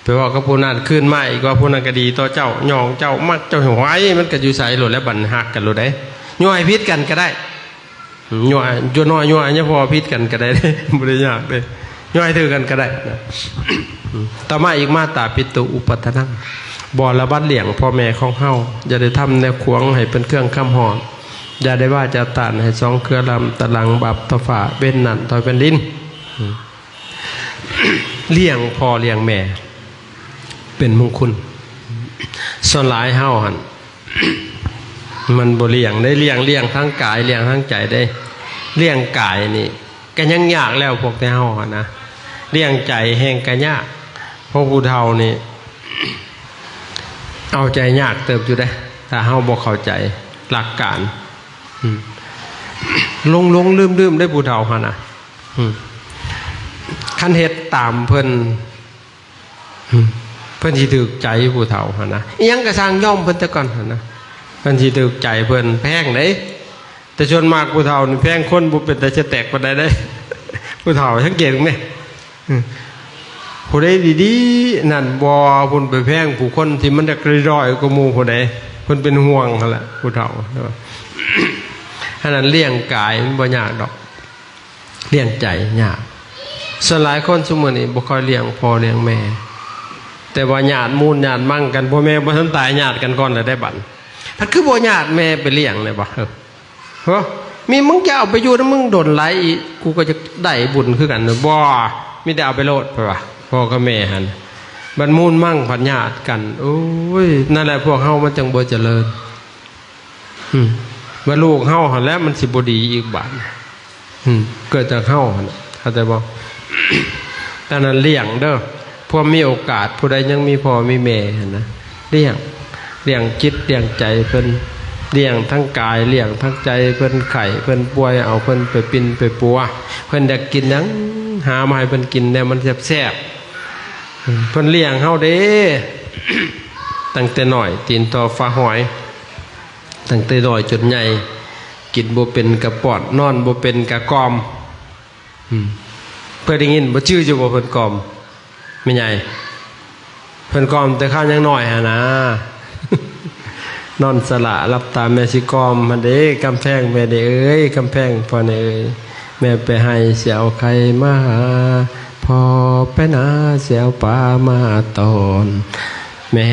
ໄປເວົ້າກັບຜູ້ນັ້ນຄືນມາອີກວ່າ ຜູ້ນັ້ນກໍດີຕໍ່ເຈົ້າ ຍ້ອງເຈົ້າ ມັກເຈົ້າ ຫ້ວຍ ມັນກໍຢູ່ໃສໂລດແຫຼະ ບັດຮັກກັນໂລດເດ້. ຍົວະໃຫ້ຜິດກັນກໍໄດ້. ອືມ ຍົວະ ຈົນນ້ອຍ ຍົວະໃຫ້ພໍ່ຜິດກັນກໍໄດ້ເດ້ ບໍ່ໄດ້ຍາກເດ້ ຍົວະໃຫ້ຖືກກັນກໍໄດ້ນະ. ອືມ ຕໍ່ມາອີກ ມາຕາປິໂຕອຸປັດຖານັງ ບໍລະບັດລ້ຽງພໍ່ແມ່ຂອງເຮົາ ຢ່າໄດ້ທຳແນວຂວາງໃຫ້ເປັນເຄື່ອງຄຳຮ້ອນ ຢ່າໄດ້ວາຈາຕ້ານໃຫ້ສອງເຄືອລຳຕະຫຼັງບາບຕໍ່ຟ້າ ເວັນນັ້ນຕໍ່ແຜ່ນດິນ. ອືມ ລ້ຽງພໍ່ລ້ຽງແມ່ເປັນມົງຄຸນ. ສ່ວນຫຼາຍເຮົາຫັ້ນ ມັນບໍ່ລ້ຽງເດ້ ລ້ຽງ ລ້ຽງທາງກາຍ ລ້ຽງທາງໃຈເດ້. ລ້ຽງກາຍນີ້ກໍຍັງຍາກແລ້ວ ພວກແຕ່ເຮົາຫັ້ນນະ ລ້ຽງໃຈແຮ່ງກະຍາກ ເພາະຜູ້ເຖົ້ານີ້ເອົາໃຈຍາກເຕີບຢູ່ເດ້ ຖ້າເຮົາບໍ່ເຂົ້າໃຈຫຼັກການ. ອືມ ຫຼົງໆລືມໆເດ້ ຜູ້ເຖົ້າຫັ້ນນະ. ອືມ ຄັນເຮັດຕາມເພິ່ນ ອືມ ເພິ່ນຊິຖືກໃຈຜູ້ເຖົ້າຫັ້ນນະ ອີ່ຫຍັງກໍຊ່າງຍອມເພິ່ນແຕ່ກ່ອນຫັ້ນນະ ເພິ່ນຊິຖືກໃຈເພິ່ນ ແພງເດ້. ແຕ່ສ່ວນມາກຜູ້ເຖົ້ານີ້ແພງຄົນບໍ່ເປັນຕາສະແຕັກປານໃດເດ້ ຜູ້ເຖົ້າສັງເກດເບິ່ງເດ້. ອືມ ຜູ້ໃດດີໆນັ້ນບໍ່ ເພິ່ນໄປແພງຜູ້ຄົນທີ່ມັນຢາກດ້ອຍກວ່າໝູ່ຜູ້ໃດ ເພິ່ນເປັນຫ່ວງຫັ້ນແຫຼະຜູ້ເຖົ້າ. ອັນນັ້ນລ້ຽງກາຍມັນບໍ່ຍາກດອກ ລ້ຽງໃຈຍາກ. ສ່ວນຫຼາຍຄົນຊຸມື້ນີ້ບໍ່ຄ່ອຍລ້ຽງພໍ່ລ້ຽງແມ່ ແຕ່ວ່າຍາດມູນຍາດມັງກັນ ພໍ່ແມ່ບໍ່ທັນຕາຍຍາດກັນກ່ອນແລ້ວໄດ໋ບັດ. ພັດຄືບໍ່ຍາດແມ່ໄປລ້ຽງແລ້ວບໍ່? ເອີ ເຮີ ມີມຶງຈະເອົາໄປຢູ່ນຳມຶງດົນຫຼາຍອີກ ກູກໍຈະໄດ້ບຸນຄືກັນ. ບໍ່ ມີແຕ່ເອົາໄປໂລດ ເພິ່ນວ່າ ພໍ່ກັບແມ່ຫັ້ນ. ບັດມູນມັງພັດຍາດກັນ ໂອ້ຍ ນັ້ນແຫຼະ ພວກເຮົາມັນຈັ່ງບໍ່ຈະເລີນ. ອືມ ວ່າລູກເຮົາຫັ້ນແຫຼະມັນຊິບໍ່ດີອີກບາດ. ອືມ ເກີດຈາກເຮົາຫັ້ນ ເຂົ້າໃຈບໍ່? ອັນນັ້ນລ້ຽງເດີ້ ພວກມີໂອກາດ ຜູ້ໃດຍັງມີພໍ່ມີແມ່ຫັ້ນນະ ລ້ຽງ ລ້ຽງຈິດລ້ຽງໃຈເພິ່ນ ລ້ຽງທັງກາຍ ລ້ຽງທັງໃຈເພິ່ນ. ໄຂ້ເພິ່ນປ່ວຍ ເອົາເພິ່ນໄປປິ່ນໄປປົວ ເພິ່ນຢາກກິນຫຍັງ ຫາມາໃຫ້ເພິ່ນກິນແນວມັນແຊບໆ. ອືມ ເພິ່ນລ້ຽງເຮົາເດ້ ຕັ້ງແຕ່ນ້ອຍຕີນຕໍ່ຝາຫອຍ. ຕັ້ງແຕ່ນ້ອຍຈົນໃຫຍ່ ກິນບໍ່ເປັນກະປ້ອນ ນອນບໍ່ເປັນກະກ່ອມ. ອືມ ເຄີຍໄດ້ຍິນບໍ່? ຈື່ຢູ່ບໍ່ເພິ່ນກ່ອມ ແມ່ໃຫຍ່? ເພິ່ນກ່ອມແຕ່ຄາວຍັງນ້ອຍຫັ້ນນາ. ນອນສະຫຼະຫຼັບຕາແມ່ຊິກ່ອມຫັ້ນເດ້ ກຳແພງແມ່ເດ້ເອີຍ ກຳແພງພໍ່ເດ້ເອີຍ. ແມ່ໄປໄຮ່ຊິເອົາໄຂ່ມາຫາ ພໍ່ໄປນາຊິເອົາປາມາຕ້ອນ. ແມ່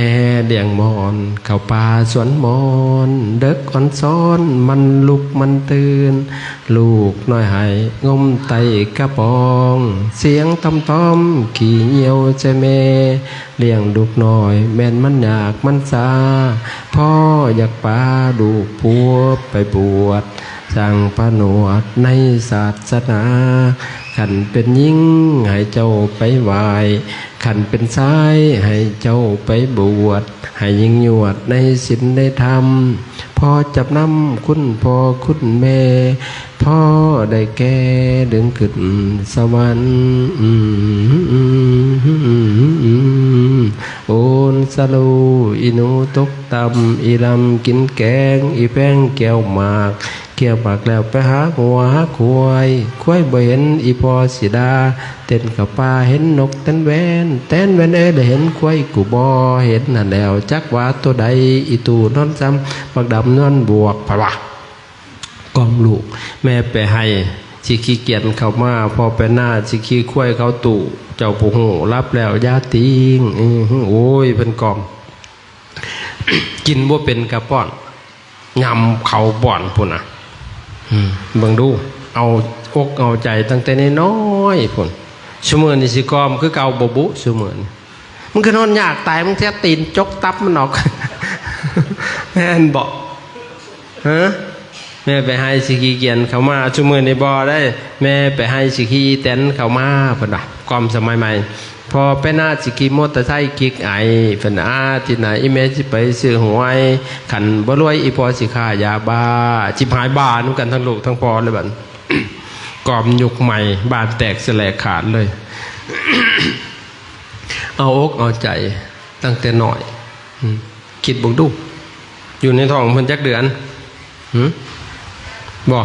ລ້ຽງມອນເຂົ້າປ່າສວນມອນ ເດິກອ່ອນຊອນມັນລຸກມັນຕື່ນ. ລູກນ້ອຍໄຫ້ງົມໃຕ້ກະປອງ ສຽງຕ່ອມໆຂີ້ຍ່ຽວໃສ່ແມ່. ລ້ຽງລູກນ້ອຍແມ່ນມັນຍາກມັນຊາ ພໍ່ຢາກປາລູກຜົວໄປບວດ ສ້າງຜະໜວດໃນສາສະໜາ. ຄັນເປັນຍິງໃຫ້ເຈົ້າໄປໄຫວ້ ຄັນເປັນຊາຍໃຫ້ເຈົ້າໄປບວດ ໃຫ້ຍິ່ງຍວດໃນສິນໃນທຳ. ພໍ່ຈັບນຳຄຸນພໍ່ຄຸນແມ່ ພໍ່ໄດ້ແກ່ດຶງຂຶ້ນສະຫວັນ. ໂອນສະໂລ ອີ່ໜູຕົກຕ່ຳ ອີ່ລຳກິນແກງ ອີ່ແພງແກ້ວໝາກ ກ່ຽວໝາກແລ້ວໄປຫາງົວຫາຄວາຍ ຄວາຍບໍ່ເຫັນອີ່ພໍ່ຊິດ່າ ເຕັ້ນເຂົ້າປ່າເຫັນນົກແຕ່ນແວ່ນ ແຕ່ນແວ່ນເອີຍ ໄດ້ເຫັນຄວາຍກູບໍ່ເຫັນຫັ້ນແລ້ວ ຈັກວ່າໂຕໃດ ອີ່ຕູ້ນອນຊຳ ບັກດຳນອນບວກ ເພິ່ນວ່າ. ກ່ອມລູກແມ່ໄປໄຮ່ ຊິຂີ້ກຽນເຂົ້າມາ ພໍ່ໄປນາ ຊິຂີ້ຄວາຍເຂົ້າຕູ້ ເຈົ້າຜູ້ຮູ້ ຫຼັບແລ້ວຢ່າຕິງ. ອື ໂອ້ຍ ເພິ່ນກອມ ກິນບໍ່ເປັນກະປ້ອນ ຍຳເຂົ້າປ້ອນພຸ້ນນະ. ອື ເບິ່ງດູ ເອົາອົກເອົາໃຈຕັ້ງແຕ່ນ້ອຍໆພຸ້ນ. ຊຸມື້ນີ້ຊິກອມຄືເກົ່າບໍ່ບຸ ຊຸມື້ນີ້? ມັນຄືນອນຍາກຕາຍ ມຶງເສຍຕີນຈົກຕັບມັນອອກ ແມ່ນບໍ່? ຮະ? ແມ່ໄປໄຫ້ຊິຂີ້ກຽນເຂົ້າມາ ຊຸມື້ນີ້ບໍ່ໄດ້ ແມ່ໄປໄຫ້ຊິຂີ່ອີແຕນເຂົ້າມາ ເພິ່ນວ່າ ກອມສະໄໝໃໝ່. ພໍ່ໄປນາຊິຂີ່ມໍເຕີໄຊກິກໄອ ເພິ່ນ ອາ ທິດໜ້າອີແມ່ຊິໄປຊື້ຫວຍ ຄັນບໍ່ລວຍອີພໍ່ຊິຄ້າຢາບ້າ. ຊິບຫາຍບ້ານຳກັນທັງລູກທັງພໍ່ເລີຍບັດ ກອມຍຸກໃໝ່ ບ້ານແຕກສະແຫຼກຂາດເລີຍ. ເອົາອົກເອົາໃຈຕັ້ງແຕ່ນ້ອຍ. ອືມ ຄິດເບິ່ງດູ ຢູ່ໃນທ້ອງເພິ່ນຈັກເດືອນ? ຫືມ ບໍ່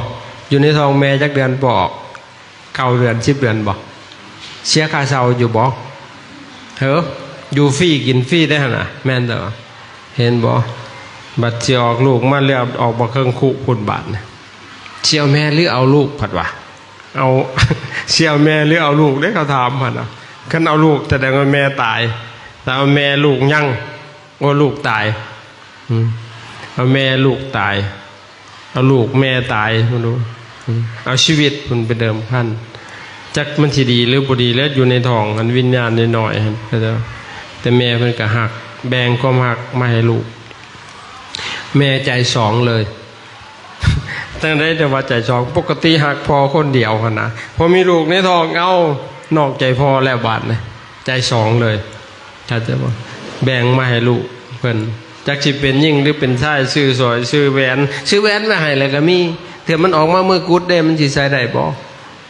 ຢູ່ໃນທ້ອງແມ່ຈັກເດືອນ? ບໍ່ ເກົ້າເດືອນ ສິບເດືອນບໍ່? ເສຍຄ່າເຊົ່າຢູ່ບໍ່? ເຮີ ຢູ່ຟຣີກິນຟຣີໄດ້ຫັ້ນນະ ແມ່ນແຕ່ວ່າ ເຫັນບໍ່? ບັດຊິອອກລູກມາແລ້ວ ອອກບັກເຄິ່ງຄຸພຸ້ນບາດນະ. ຊິເອົາແມ່ຫຼືເອົາລູກ ພັດວ່າ ເອົາ ຊິເອົາແມ່ຫຼືເອົາລູກເດ້ ເຂົາຖາມຫັ້ນນະ. ຄັນເອົາລູກ ສະແດງວ່າແມ່ຕາຍ, ແຕ່ເອົາແມ່ລູກຍັງ ໂອ້ ລູກຕາຍ. ອືມ ເອົາແມ່ລູກຕາຍ ເອົາລູກແມ່ຕາຍພຸ້ນດູ. ອືມ ເອົາຊີວິດພຸ້ນໄປເດີມພັນ. ຈັກມັນຊິດີຫຼືບໍ່ດີແລ້ວ ຢູ່ໃນທ້ອງຫັ້ນ ວິນຍານນ້ອຍໆຫັ້ນ ເຂົາເຈົ້າ ແຕ່ແມ່ເພິ່ນກໍຮັກ ແບ່ງຄວາມຮັກມາໃຫ້ລູກ. ແມ່ໃຈສອງເລີຍ. ຈັ່ງໃດແຕ່ວ່າໃຈສອງ ປົກກະຕິຮັກພໍ່ຄົນດຽວຫັ້ນນະ, ພໍມີລູກໃນທ້ອງ ເອົ້າ ນອກໃຈພໍ່ແລ້ວບາດນີ້ ໃຈສອງເລີຍ. ເຂົ້າໃຈບໍ່? ແບ່ງມາໃຫ້ລູກເພິ່ນ ຈັກຊິເປັນຍິງຫຼືເປັນຊາຍ ຊື້ສ້ອຍ ຊື້ແຫວນ ຊື້ແຫວນໄວ້ໃຫ້ແລ້ວກໍມີ. ເທື່ອມັນອອກມາມື້ກຸດເດ້ ມັນຊິໃສ່ໄດ້ບໍ່?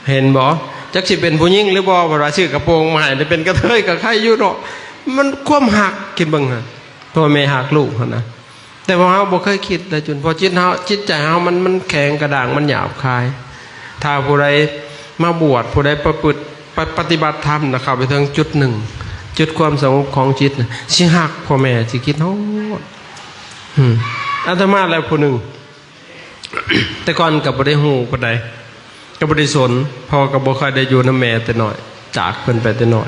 ເຫັນບໍ່? ຈັກຊິເປັນຜູ້ຍິງຫຼືບໍ່ ເພິ່ນວ່າຊື້ກະໂປງມາໃຫ້ ແຕ່ເປັນກະເທີຍກໍໄຄຢູ່ເນາະ. ມັນຄວາມຮັກ ຄິດເບິ່ງຫັ້ນ ພໍ່ແມ່ຮັກລູກຫັ້ນນະ. ແຕ່ວ່າເຮົາບໍ່ເຄີຍຄິດນະ ຈຸນ ເພາະຈິດເຮົາ ຈິດໃຈເຮົາມັນ ມັນແຂງກະດ້າງ ມັນຫຍາບຄາຍ. ຖ້າຜູ້ໃດມາບວດ ຜູ້ໃດປະພຶດ ປະ ປະຕິບັດທຳນະ ເຂົ້າໄປເຖິງຈຸດໜຶ່ງ ຈຸດຄວາມສະຫງົບຂອງຈິດນະ ຊິຮັກພໍ່ແມ່ ຊິຄິດຮອດ. ອືມ ອາດຕະມາແຫຼະຜູ້ໜຶ່ງ ແຕ່ກ່ອນກໍບໍ່ໄດ້ຮູ້ປານໃດ ກໍບໍ່ໄດ້ສົນ ເພາະວ່າກໍບໍ່ຄ່ອຍໄດ້ຢູ່ນຳແມ່ແຕ່ນ້ອຍ ຈາກເພິ່ນໄປແຕ່ນ້ອຍ.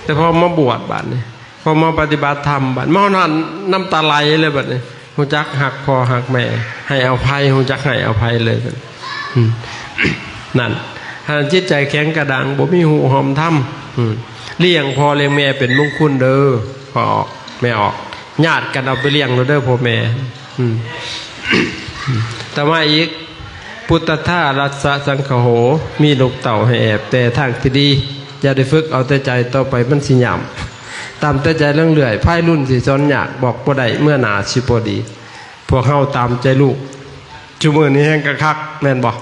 ແຕ່ພໍມາບວດບາດນີ້ ພໍມາປະຕິບັດທຳບາດ ມາຮອດນັ້ນນ້ຳຕາໄຫຼເລີຍບາດນີ້. ຮູ້ຈັກຮັກພໍ່ຮັກແມ່ ໃຫ້ອະໄພ ຮູ້ຈັກໃຫ້ອະໄພເລີຍ. ອືມ ນັ້ນ ຖ້າຈິດໃຈແຂງກະດ້າງ ບໍ່ມີຮູ້ຮ່ອມທຳ ອືມ ລ້ຽງພໍ່ລ້ຽງແມ່ເປັນມຸງຄຸນເດີ ພໍ່ແມ່ອອກ ຍາດກັນເອົາໄປລ້ຽງໂລດເດີພໍ່ແມ່. ອືມ ຕໍ່ມາອີກ ພຸດທະທາຣັດສະສັງຄະໂຫ ມີລູກເຕົ້າໃຫ້ແອບແຕ່ທາງທີ່ດີ ຢ່າໄດ້ຝຶກເອົາແຕ່ໃຈ ຕໍ່ໄປມັນຊິຫຍາບ ຕາມແຕ່ໃຈເລື່ອງເລື່ອຍ ພາຍລຸ້ນຊິສອນຍາກ ບອກບໍ່ໄດ້ເມື່ອໜ້າຊິບໍ່ດີ. ພວກເຮົາຕາມໃຈລູກ ຊຸມື້ນີ້ແຮ່ງກະຄັກ ແມ່ນບໍ່?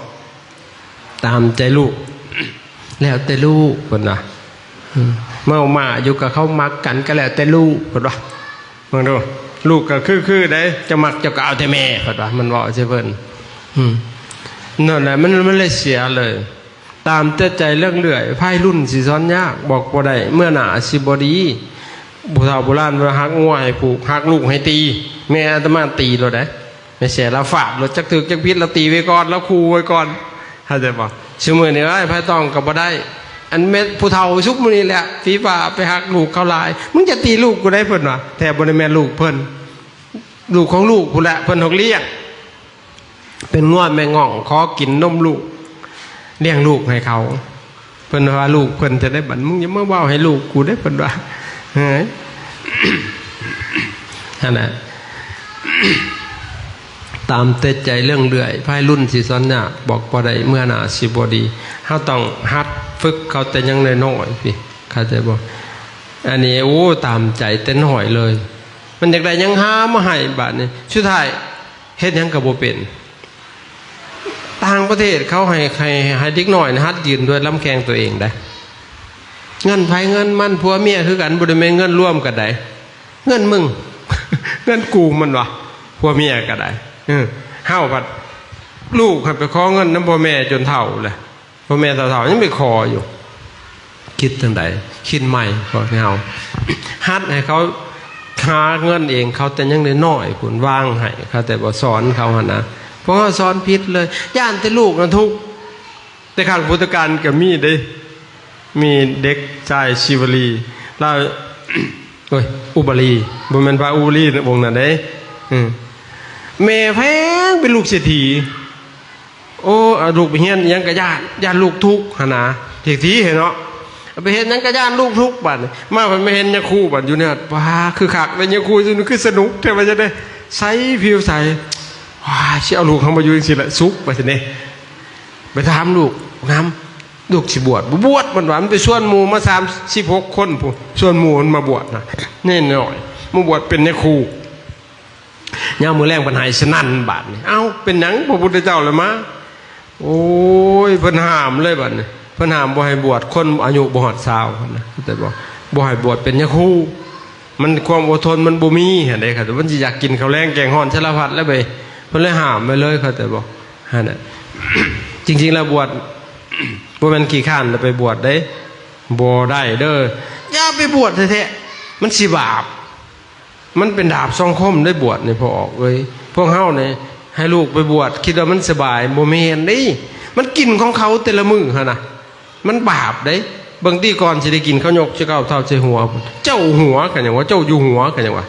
ຕາມໃຈລູກ ແລ້ວແຕ່ລູກ ເພິ່ນວ່າ ອືມ ເມົາໝ້າຢູ່ ກໍເຂົາມັກກັນ ກໍແລ້ວແຕ່ລູກ ເພິ່ນວ່າ. ເບິ່ງດູ ລູກກໍຄືໆໃດ໋ ເຈົ້າມັກເຈົ້າກໍເອົາແຕ່ແມ່ ເພິ່ນວ່າ ມັນເວົ້າໃສ່ເພິ່ນ. ອືມ ນັ້ນແຫຼະ ມັນ ມັນເລີຍເສຍເລີຍ. ຕາມແຕ່ໃຈເລື່ອງເລື່ອຍ ພາຍລຸ້ນຊິສອນຍາກ ບອກບໍ່ໄດ້ເມື່ອໜ້າຊິບໍ່ດີ. ຜູ້ເຖົ້າໂບລານວ່າ ຮັກງົວໃຫ້ຜູກ ຮັກລູກໃຫ້ຕີ. ແມ່ອາດຕະມາຕີໂລດໃດ໋ ແມ່ແສລາວຟາດໂລດ ຈັກຖືກຈັກຜິດລາວຕີໄວ້ກ່ອນ ລາວຂູ່ໄວ້ກ່ອນ ເຂົ້າໃຈບໍ່? ຊຸມື້ນີ້ ເອີຍ ໃຜຕ້ອງກໍບໍ່ໄດ້. ອັນແມ່ນຜູ້ເຖົ້າຊຸມມື້ນີ້ແຫຼະ ຝີຟ້າໄປຮັກລູກເຂົາຫຼາຍ. ມຶງຈະຕີລູກກູໄດ໋ ເພິ່ນວ່າ ແທ້ບໍ່ໄດ້ແມ່ນລູກເພິ່ນ ລູກຂອງລູກພຸ້ນແຫຼະ ເພິ່ນຮັກລ້ຽງ ເປັນງົວແມ່ງ່ອງ ຂໍກິນນົມລູກ ລ້ຽງລູກໃຫ້ເຂົາ. ເພິ່ນວ່າລູກເພິ່ນຈະໄດ້ບັດ ມຶງຢ່າມາເວົ້າໃຫ້ລູກກູເດ້ ເພິ່ນວ່າ. ເອີຍ ຫັ້ນນະ ຕາມແຕ່ໃຈເລື່ອງເລື່ອຍ ພາຍລຸ້ນຊິສອນຍາກ ບອກບໍ່ໄດ້ເມື່ອໜ້າຊິບໍ່ດີ. ເຮົາຕ້ອງຫັດຝຶກເຂົາແຕ່ຍັງນ້ອຍໆ ພີ້ ເຂົ້າໃຈບໍ່? ອັນນີ້ ໂອ້ ຕາມໃຈແຕ່ນ້ອຍເລີຍ ມັນຢາກໄດ້ຫຍັງຫາມາໃຫ້ ບາດນີ້ສຸດທ້າຍ ເຮັດຫຍັງກໍບໍ່ເປັນ. ຕ່າງປະເທດເຂົາໃຫ້ ໃຫ້ ໃຫ້ເດັກນ້ອຍນະ ຫັດຢືນດ້ວຍລຳແຂ້ງຕົວເອງໄດ໋. ເງິນໃຜເງິນມັນ ຜົວເມຍຄືກັນ ບໍ່ໄດ້ແມ່ນເງິນລວມກັນໃດ໋. ເງິນມຶງ ເງິນກູ ມັນວ່າ ຜົວເມຍກໍໄດ້. ເອີ ເຮົາພັດ ລູກໃຫ້ໄປຂໍເງິນນຳພໍ່ແມ່ຈົນເຖົ້າແລ້ວ ພໍ່ແມ່ເຖົ້າໆຍັງໄປຂໍຢູ່. ຄິດຈັ່ງໃດ? ຄິດໃໝ່ພວກເຮົາ ຫັດໃຫ້ເຂົາຫາເງິນເອງ ເຂົາແຕ່ຍັງນ້ອຍໆພຸ້ນ ວາງໃຫ້ເຂົາ ແຕ່ບໍ່ສອນເຂົາຫັ້ນນະ. ພວກເຮົາສອນຜິດເລີຍ ຢ້ານແຕ່ລູກນະທຸກ ແຕ່ຄັ້ງພຸດທະການກໍມີເດ້ ມີເດັກຊາຍສີວະລີ ລາວ ໂອ້ຍ ອຸບາລີ ບໍ່ແມ່ນພະອຸບາລີວົງນັ້ນເດ້ ເອີ ແມ່ແພງເປັນລູກເສດຖີ ໂອ້ ເອົາລູກໄປຮຽນອີ່ຫຍັງກໍຢ້ານ ຢ້ານລູກທຸກຫັ້ນນະ ເສດຖີຫັ້ນເນາະ ເອົາໄປເຮັດຫຍັງກໍຢ້ານລູກທຸກ ບາດນີ້ມາ ເພິ່ນມາເຫັນຍາຄູ ບາດຢູ່ນີ້ ປາ ຄືຄັກເດ້ ຍາຄູຢູ່ນີ້ຄືສະໜຸກແທ້ ວ່າຊັ້ນເດ້ ໃສຜິວໃສ ວ້າ ຊິເອົາລູກເຮົາມາຢູ່ຈັ່ງຊີ້ລະ ສຸກ ວ່າຊັ້ນເດ້ ໄປຖາມລູກນຳ ລູກຊິບວດ ບໍ່ບວດ ມັນວ່າ ມັນໄປຊວນໝູ່ມາສາມສິບຫົກຄົນພຸ້ນ ຊວນໝູ່ມັນມາບວດນະ ນ້ອຍໆ ມາບວດເປັນຍາຄູ ຍາມມື້ແລງເພິ່ນໃຫ້ສະນັ້ນບາດນີ້ ເອົ້າ ເປັນຫຍັງ ພະພຸດທະເຈົ້າລະມາ ໂອ້ຍ ເພິ່ນຫ້າມເລີຍບາດນີ້ ເພິ່ນຫ້າມບໍ່ໃຫ້ບວດຄົນອາຍຸບໍ່ຮອດຊາວຫັ້ນນະ ເຂົ້າໃຈບໍ່ ບໍ່ໃຫ້ບວດເປັນຍາຄູ ມັນຄວາມອົດທົນມັນບໍ່ມີຫັ້ນເດ້ ມັນຊິຢາກກິນເຂົ້າແລງແກງຮ້ອນສາລະພັດແລ້ວໄປ ເພິ່ນເລີຍຫ້າມໄວ້ເລີຍ ເຂົ້າໃຈບໍ່ ຫັ້ນນະ ຈິງໆແລ້ວບວດ ບໍ່ແມ່ນຂີ້ຄ້ານແລ້ວໄປບວດເດ້ ບໍ່ໄດ້ເດີ ຢ່າໄປບວດແທ້ໆ ມັນຊິບາບ ມັນເປັນດາບສອງຄົມໄດ້ບວດນີ້ ພໍ່ອອກເອີຍ ພວກເຮົານີ້ໃຫ້ລູກໄປບວດ ຄິດວ່າມັນສະບາຍ ບໍ່ແມ່ນເດ້ ມັນກິນຂອງເຂົາແຕ່ລະມື້ຫັ້ນນະ ມັນບາບເດ້ ເບິ່ງຕິ ກ່ອນຊິໄດ້ກິນເຂົ້າຍົກ ຊິເຂົ້າເທົາໃສ່ຫົວ ເຈົ້າຫົວ ກະຍັງວ່າ ເຈົ້າຢູ່ຫົວ ກະຍັງວ່າ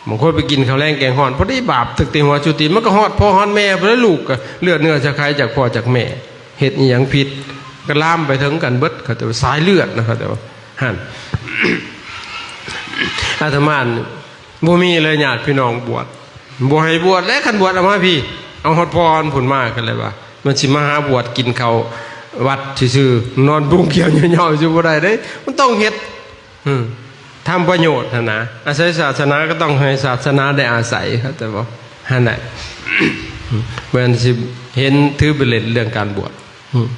ບາງຄົນໄປກິນເຂົ້າແລງແກງຮ້ອນ ພໍດີບາບ ຖືກແຕ່ຫົວສູ່ຕີນ ມັນກໍຮອດພໍ່ຮອດແມ່ພຸ້ນແຫຼະ ລູກກໍເລືອດເນື້ອເຊື້ອໄຂຈາກພໍ່ຈາກແມ່ ເຮັດອີ່ຫຍັງຜິດ ກໍລາມໄປເຖິງກັນເບິດ ເຂົາເຈົ້າສາຍເລືອດນະ ເຂົາເຈົ້າ ຫັ້ນ ອາດຕະມານີ້ບໍ່ມີເລີຍ ຍາດພີ່ນ້ອງບວດ ບໍ່ໃຫ້ບວດແລ້ວ ຄັນບວດເອົາມາພີ້ ເອົາຮອດພອນພຸ້ນມາ ກໍເລີຍວ່າ ມັນຊິມາຫາບວດກິນເຂົ້າວັດຊື່ໆ ນອນພຸງຂຽວເຫຍົາວໆຢູ່ບໍ່ໄດ້ເດ້ ມັນຕ້ອງເຮັດ ອືມ ທຳປະໂຫຍດຫັ້ນນະ ອາໄສສາສະໜາກໍຕ້ອງໃຫ້ສາສະໜາໄດ້ອາໄສ ເຂົ້າໃຈບໍ່? ຫັ້ນແຫຼະ ແມ່ນຊິເຫັນຖືໄປເຫຼັ້ນເລື່ອງການບວດ ອືມ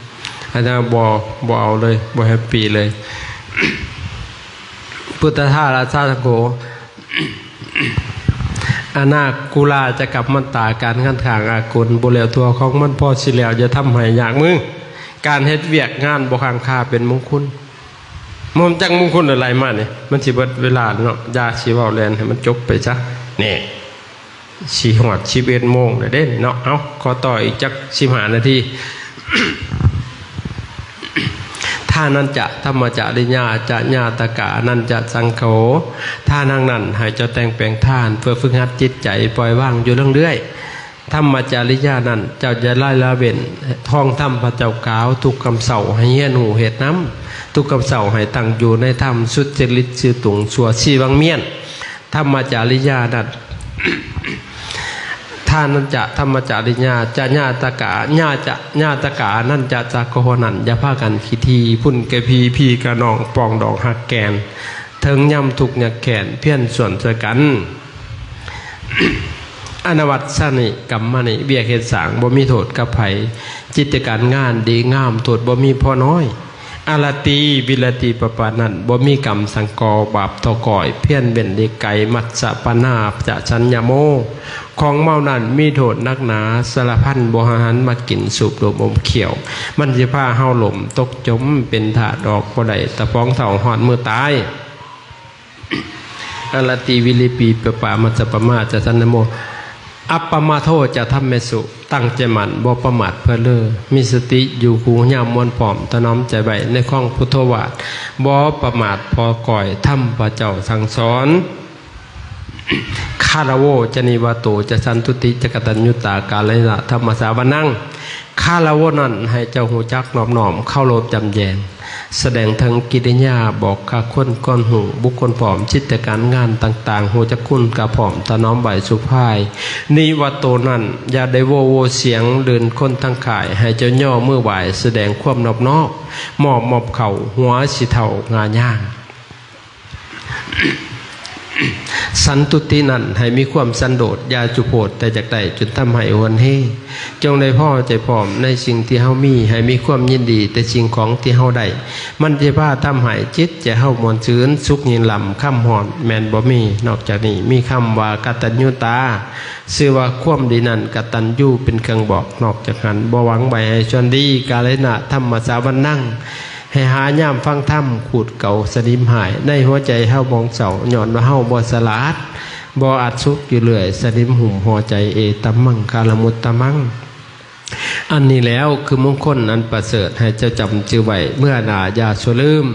ອາຈານບໍ່ ບໍ່ເອົາເລີຍ ບໍ່ແຮັບປີເລີຍ ພຸດທະທາດ ລາຊາສັງໂຄ ອະນາກຸລາຈະກັບມັນຕາ ການງານຂ້າງອາກຸນ ບໍ່ແລ້ວທົ່ວຂອງມັນ ພໍຊິແລ້ວຢ່າທຳໃຫ້ຍາກມື ການເຮັດວຽກງານບໍ່ຄ້າງຄາເປັນມົງຄຸນ ມັນຈັກມຸງຄຸນໄຫຼມານີ້ ມັນຊິເບິດເວລາເນາະ ຢ່າຊິເວົ້າແລ່ນໃຫ້ມັນຈົບໄປຊະ ນີ້ ຊິຮອດສິບເອັດໂມງແລ້ວເດ້ເນາະ ເອົາ ຂໍຕໍ່ອີກຈັກສິບຫ້ານາທີ ທານັນຈະ ທຳມະຈະລິຍາ ຈະຍາຕະກາ ອະນັນຈະສັງໂຄ ທານທັງນັ້ນ ໃຫ້ເຈົ້າແຕ່ງແປງທານ ເພື່ອຝຶກຫັດຈິດໃຈປ່ອຍວາງຢູ່ເລື້ອຍໆ ທຳມະຈະລິຍານັ້ນ ເຈົ້າຢ່າລະລະເວັ້ນ ທ່ອງທຳພະເຈົ້າກ່າວ ທຸກຄ່ຳເຊົ້າໃຫ້ຮຽນຮູ້ເຮັດນຳ ທຸກຄ່ຳເຊົ້າໃຫ້ຕັ້ງຢູ່ໃນທຳ ສຸດຈະລິດຊື່ຕົງ ຊົ່ວຊີວັງມຽນ ທຳມະຈະລິຍານັ້ນ ທານັນຈະ ທຳມະຈະລິຍາ ຈະຍາຕະກາ ຍາຈະ ຍາຕະກາ ອະນັນຈະ ຈະໂກ ນັ້ນ ຢ່າພາກັນຂີ້ຖີ່ ພຸ້ນກະພີ່ ພີ້ກະນ້ອງ ປອງດອງຮັກແກ່ນ ເຖິງຍາມທຸກຍາກແຄ້ນ ພຽນຊວນຊ່ວຍກັນ ອານາວັດຊະນິ ກຳມະນິ ວຽກເຮັດສ້າງ ບໍ່ມີໂທດກັບໃຜ ກິດຈະການງານດີງາມ ໂທດບໍ່ມີພໍນ້ອຍ ອາລະຕີ ວິລະຕີປະປາ ນັ້ນ ບໍ່ມີກຳສັງກໍ ບາບທໍ່ກ້ອຍ ພຽນເວັ້ນຫຼີກໄກ ມັດສະປະນາ ຈະສັນຍະໂມ ຂອງເມົານັ້ນມີໂທດໜັກໜາ ສາລະພັນ ບໍ່ໃຫ້ຫັນມາກິນ ສູບດົມອົມຂ້ຽວ ມັນຊິພາເຮົາລົ້ມຕົກຈົມ ເປັນທາດອອກບໍ່ໄດ້ ຕະຟອງເຖົ້າຮອດມື້ຕາຍ ອາລະຕີ ວິລິປີ ປະປາ ມັດສະປະມາ ຈະສັນຍະໂມ ອັບປະມາໂທ ຈະທຳເມສຸ ຕັ້ງໃຈໝັ້ນ ບໍ່ປະໝາດເພີ້ເລີ ມີສະຕິຢູ່ຄູ່ຍາມມ່ວນພ້ອມ ຖະໜອມໃຈໄວ້ໃນຄອງພຸດໂທວາດ ບໍ່ປະໝາດພໍກ້ອຍ ທຳພະເຈົ້າສັ່ງສອນ ຄາລະໂວ ຈະນິວາໂຕ ຈະສັນຕຸຕິ ຈະກະຕັນຍູຕາ ກາເລນະ ທຳມະສາວະນັງ ຄາລະໂວນັ້ນ ໃຫ້ເຈົ້າຮູ້ຈັກນອບນ້ອມ ເຄົາລົບຢຳແຢງ ສະແດງເຖິງກິລິຍາ ບອກກະຄົນກ່ອນຮູ້ ບຸກຄົນພ້ອມ ກິດຈະການງານຕ່າງໆ ຮູ້ຈັກຄຸນກະພ້ອມ ຖະໜອມໄວ້ສຸພາຍ ນິວາໂຕນັ້ນ ຢ່າໄດ້ໂວໂວສຽງ ລື່ນຄົນທັງຄ້າຍ ໃຫ້ເຈົ້າຍໍມືໄຫວ້ ສະແດງຄວາມນອບນ້ອມ ມອບ ມອບເຂົ້າ ຫົວຊິເທົ້າງາຍາງ ສັນຕຸຕິນັ້ນ ໃຫ້ມີຄວາມສັນໂດດ ຢ່າຈຸໂພດ ແຕ່ຢາກໄດ້ ຈົນທຳໃຫ້ຫວນເຮ ຈົ່ງໄດ້ພໍໃຈພ້ອມ ໃນສິ່ງທີ່ເຮົາມີ ໃຫ້ມີຄວາມຍິນດີ ແຕ່ສິ່ງຂອງທີ່ເຮົາໄດ້ ມັນຈະພາທຳໃຫ້ຈິດໃຈເຮົາມ່ວນຊື່ນ ສຸກຍິນລຳ ຄຳຮ້ອນແມ່ນບໍ່ມີ ນອກຈາກນີ້ ມີຄຳວ່າກະຕັນຍູຕາ ຊື່ວ່າຄວາມດີນັ້ນ ກະຕັນຍູເປັນເຄື່ອງບອກ ນອກຈາກນັ້ນ ບໍ່ຫວັງໄວ້ໃຫ້ສ່ວນດີ ກາເລນະ ທຳມະສາວັນນັງ ໃຫ້ຫາຍາມຟັງທຳ ຂູດເກົາສະໜິມຫາຍ ໃນຫົວໃຈເຮົາໝອງເສົ້າ ຍ້ອນວ່າເຮົາບໍ່ສະຫຼາດ ບໍ່ອາດສຸກຢູ່ເລື້ອຍ ສະໜິມຫຸ້ມຫົວໃຈ ເອຕະມັງຄາລະມຸດຕະມັງ ອັນນີ້ແລ້ວຄືມົງຄົນອັນປະເສີດ ໃຫ້ເຈົ້າຈຳຈື່ໄວ້ເມື່ອໜ້າຢ່າຊົ່ວລືມ.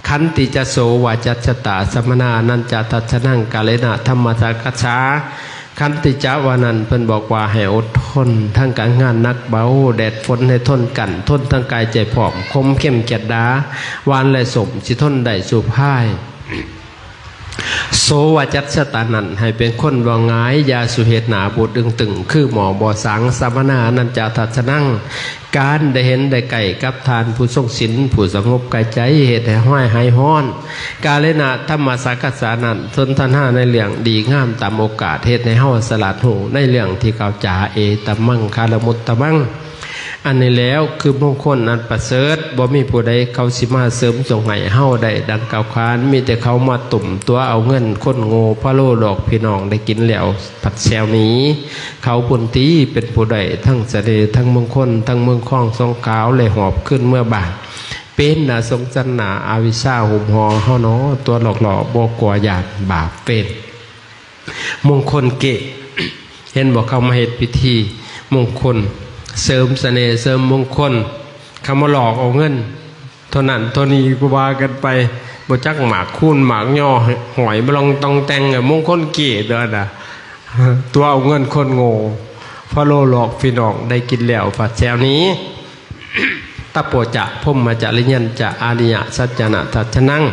ຂັນຕິຈະໂສວາຈັດສະຕາ ສະມະນານັນຈະທັດສະນັງ ກາເລນະທຳມະສາກັດສາ. ຂັນຕິຈະວ່ານັ້ນ ເພິ່ນບອກວ່າໃຫ້ອົດທົນ ທັງການງານໜັກເບົາ ແດດຝົນໃຫ້ທົນກັນ ທົນທັງກາຍໃຈພ້ອມ ຄົມເຂັ້ມແກ່ນດາ ຫວານແລະສົ້ມ ຊິທົນໄດ້ສູ່ພາຍ. ໂສວາຈັດສະຕານັ້ນ ໃຫ້ເປັນຄົນເວົ້າງ່າຍ ຢ່າສູ່ເຮັດໜ້າບູດຕຶງໆ ຄືໝໍ້ບໍ່ສັງ. ສະມະນານັນຈະທັດສະນັງ ການໄດ້ເຫັນໄດ້ໃກ້ກັບທ່ານຜູ້ຊົງສິນ ຜູ້ສະຫງົບກາຍໃຈ ເຮັດໃຫ້ຮ້ອຍຫາຍຮ້ອນ. ກາເລນະທຳມະສາກັດສານັ້ນ ສົນທະນາໃນເລື່ອງດີງາມຕາມໂອກາດ ເຮັດໃຫ້ເຮົາສະຫຼາດຮູ້ໃນເລື່ອງທີ່ກ່າວຈາ. ເອຕະມັງຄາລະມຸດຕະມັງ. ອັນນີ້ແລ້ວຄືມົງຄົນອັນປະເສີດ ບໍ່ມີຜູ້ໃດເຂົາຊິມາເສີມສົ່ງໃຫ້ເຮົາໄດ້ດັ່ງກ່າວຂານ ມີແຕ່ເຂົາມາຕຸ້ມຕົວເອົາເງິນຄົນໂງ່ ພະໂລຫຼອກພີ່ນ້ອງໄດ້ກິນແລ້ວພັດແຊວໜີ. ເຂົາພຸ້ນຕິເປັນຜູ້ໄດ້ທັງສະເໜ່ ທັງມົງຄົນ ທັງເມືອງຄອງສອງຂາວ ແລະ ຫອບຄືນເມືອບ້ານ. ເປັນໜ້າສົງສັນໜ້າອະວິຊາຫຸ້ມຫໍ່ເຮົາໜໍ ຕົວຫຼອກຫຼໍ່ບໍ່ກົວຢ້ານບາບເວນ. ມົງຄົນເກະ ເຫັນບໍ່ ເຂົາມາເຮັດພິທີມົງຄົນ ເສີມສະເໜ່ ເສີມມົງຄົນ ເຂົາມາຫຼອກເອົາເງິນເທົ່ານັ້ນເທົ່ານີ້ ກໍວ່າກັນໄປ ບໍ່ຈັກໝາກຄູນໝາກຍໍ ຫ້ອຍມາລອງຕອງແຕ່ງ. ມົງຄົນເກະຕົວນະ ຕົວະເອົາເງິນຄົນໂງ່ ພະໂລຫຼອກພີ່ນ້ອງໄດ້ກິນແລ້ວພັດແຊວໜີ. ຕະໂປຈະ ພົມມະຈະລິຍັນຈະ ອະລິຍະສັດຈານະທັດສະນັງ.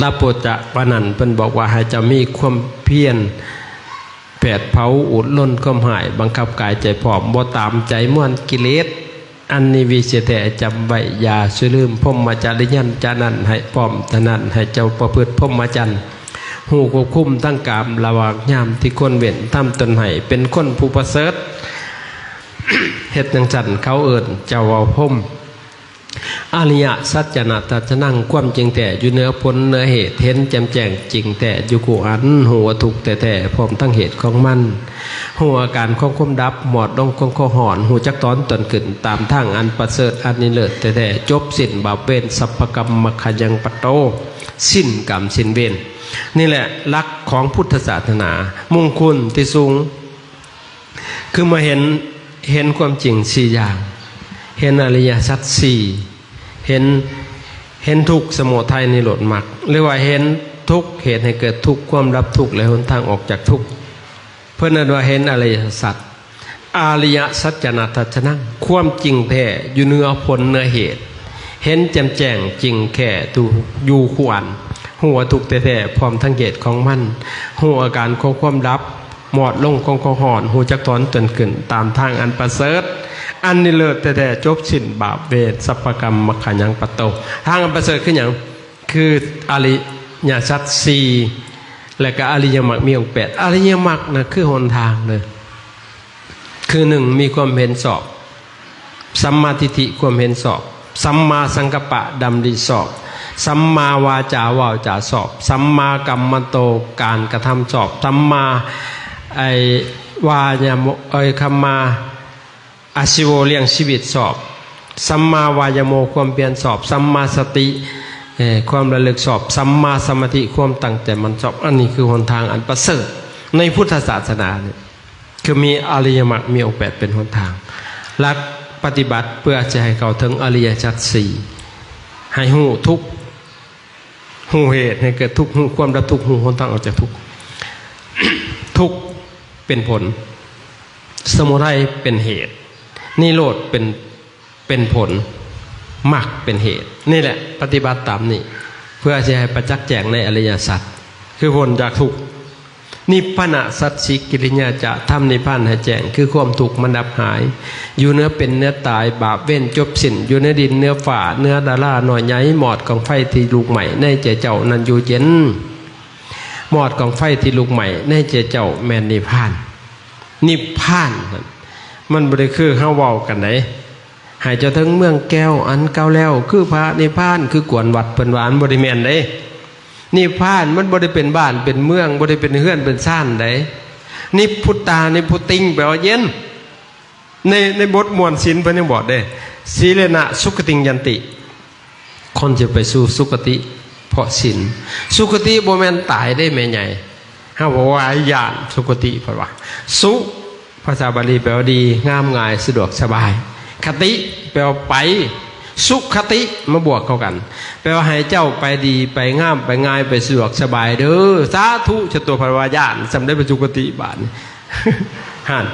ຕະໂປຈະວ່ານັ້ນ ເພິ່ນບອກວ່າໃຫ້ເຈົ້າມີຄວາມພຽນ ແຜດເຜົາອຸດລົນຄວາມຮ້າຍ ບັງຄັບກາຍໃຈພ້ອມ ບໍ່ຕາມໃຈມວນກິເລດ ອັນນີ້ວິເສດແທ້ ຈຳໄວ້ຢ່າສູ່ລືມ. ພົມມະຈະລິຍັນຈະນັ້ນ ໃຫ້ພ້ອມເທົ່ານັ້ນ ໃຫ້ເຈົ້າປະພຶດພົມມະຈັນ ຮູ້ຄວບຄຸມທັງກາມລະຫວ່າງຍາມທີ່ຄວນເວັ້ນ ທຳຕົນໃຫ້ເປັນຄົນຜູ້ປະເສີດ ເຮັດຈັ່ງຊັ້ນເຂົາເອີ້ນເຈົ້າວ່າພົມ. ອະລິຍະສັດຈານະທັດສະນັງ ຄວາມຈິງແທ້ຢູ່ເໜືອຜົນເໜືອເຫດ ເຫັນແຈ່ມແຈ້ງຈິງແທ້ຢູ່ຄູ່ອັນ ຮູ້ວ່າທຸກແທ້ໆ ພ້ອມທັງເຫດຂອງມັນ ຮູ້ອາການຂອງຄວາມດັບ ມອດລົງຂອງຄວາມຮ້ອນ ຮູ້ຈັກຖອນຕົນຂຶ້ນ ຕາມທາງອັນປະເສີດ ອັນນີ້ເລີດແທ້ໆ ຈົບສິ້ນບາບເວນ ສັບພະກຳມັກຂະຍັງປະໂຕ ສິ້ນກຳສິ້ນເວນ. ນີ້ແຫຼະຫຼັກຂອງພຸດທະສາສະໜາ ມຸງຄຸນທີ່ສູງ ຄືມາເຫັນ ເຫັນຄວາມຈິງສີ່ຢ່າງ ເຫັນອະລິຍະສັດສີ່ ເຫັນ ເຫັນທຸກ ສະມຸໄທ ນິໂຣດ ມັກ ຫຼືວ່າເຫັນທຸກ ເຫດໃຫ້ເກີດທຸກ ຄວາມດັບທຸກ ແລະ ຫົນທາງອອກຈາກທຸກ ເພິ່ນເອີ້ນວ່າເຫັນອະລິຍະສັດ. ອະລິຍະສັດຈານະທັດສະນັງ ຄວາມຈິງແທ້ຢູ່ເໜືອຜົນເໜືອເຫດ ເຫັນແຈ່ມແຈ້ງຈິງແທ້ຢູ່ຄູ່ອັນ ຮູ້ວ່າທຸກແທ້ໆ ພ້ອມທັງເຫດຂອງມັນ ຮູ້ອາການຂອງຄວາມດັບ ມອດລົງຂອງຄວາມຮ້ອນ ຮູ້ຈັກຖອນຕົນຂຶ້ນ ຕາມທາງອັນປະເສີດ ອັນນີ້ເລີດແທ້ໆ ຈົບສິ້ນບາບເວນ ສັບພະກຳມັກຂະຍັງປະໂຕ. ທາງອັນປະເສີດຄືຫຍັງ? ຄືອະລິຍະສັດສີ່ ແລະກະອະລິຍະມັກມີອົງແປດ. ອະລິຍະມັກນະ ຄືຫົນທາງເດີ ຄືໜຶ່ງ ມີຄວາມເຫັນຊອບ ສຳມາທິດຖິ ຄວາມເຫັນຊອບ ສຳມາສັງກັບປະ ດຳລິຊອບ ສຳມາວາຈາ ເວົ້າຈາຊອບ ສຳມາກັມມັນໂຕ ການກະທຳຊອບ ສຳມາ ໄອ້ ວາຍາໂມ ເອີຍ ຄຳມາ ອາຊີໂວ ລ້ຽງຊີວິດຊອບ ສຳມາວາຍາໂມ ຄວາມພຽນຊອບ ສຳມາສະຕິ ເອີ ຄວາມລະລຶກຊອບ ສຳມາສະມາທິ ຄວາມຕັ້ງໃຈໝັ້ນຊອບ. ອັນນີ້ຄືຫົນທາງອັນປະເສີດໃນພຸດທະສາສະໜານີ້ ຄືມີອະລິຍະມັກ ມີອົງແປດເປັນຫົນທາງ ຫຼັກປະຕິບັດເພື່ອຈະໃຫ້ເຂົ້າເຖິງອະລິຍະສັດສີ່ ໃຫ້ຮູ້ທຸກ ຮູ້ເຫດໃຫ້ເກີດທຸກ ຮູ້ຄວາມດັບທຸກ ຮູ້ຫົນທາງອອກຈາກທຸກ. ທຸກເປັນຜົນ ສະມຸໄທເປັນເຫດ ນິໂຣດເປັນ ເປັນຜົນ ມັກເປັນເຫດ. ນີ້ແຫຼະ ປະຕິບັດຕາມນີ້ ເພື່ອຊິໃຫ້ປະຈັກແຈ້ງໃນອະລິຍະສັດ ຄືພົ້ນຈາກທຸກ. ນິບພານະສັດສິກິລິຍາຈະ ທຳນິບພານໃຫ້ແຈ້ງ ຄືຄວາມທຸກມັນດັບຫາຍ ຢູ່ເໜືອເປັນເໜືອຕາຍ ບາບເວນຈົບສິ້ນ ຢູ່ເໜືອດິນເໜືອຟ້າ ເໜືອດາລານ້ອຍໃຫຍ່ ມອດກອງໄຟທີ່ລຸກໄໝ້ໃນໃຈເຈົ້ານັ້ນຢູ່ເຢັນ ມອດກອງໄຟທີ່ລຸກໄໝ້ໃນໃຈເຈົ້າແມ່ນນິບພານ. ນິບພານນັ້ນ ມັນບໍ່ໄດ້ຄືເຮົາເວົ້າກັນໃດ ໃຫ້ເຈົ້າເຖິງເມືອງແກ້ວອັນເກົ່າແລ້ວ ຄືພະນິບພານ ຄືກວນວັດເພິ່ນວ່າ ມັນບໍ່ໄດ້ແມ່ນເດ້. ນິບພານມັນບໍ່ໄດ້ເປັນບ້ານເປັນເມືອງ ບໍ່ໄດ້ເປັນເຮືອນເປັນຊານໃດ. ນິບພຸດຕາ ນິບພຸດຕິງ ແປວ່າເຢັນ. ໃນ ໃນບົດມ່ວນສິນເພິ່ນຍັງບອກເດ້ ສີເລນະສຸຄະຕິງຍັນຕິ ຄົນຈະໄປສູ່ສຸຄະຕິເພາະສິນ. ສຸຄະຕິບໍ່ແມ່ນຕາຍເດ້ແມ່ໃຫຍ່ ເຮົາບອກວ່າຍານສຸຄະຕິ ເພິ່ນວ່າ ສຸ ພາສາບາລີແປວ່າດີ, ງາມ, ງ່າຍ, ສະດວກ, ສະບາຍ. ຄະຕິ ແປວ່າໄປ, ສຸຄະຕິ ມາບວກເຂົ້າກັນ ແປວ່າໃຫ້ເຈົ້າໄປດີ, ໄປງາມ, ໄປງ່າຍ, ໄປສະດວກ, ສະບາຍເດີ. ສາທຸ ຈະຕົວະພະວາຍານ ສຳເລັດໄປສຸຄະຕິບາດນີ້. ຫັ້ນ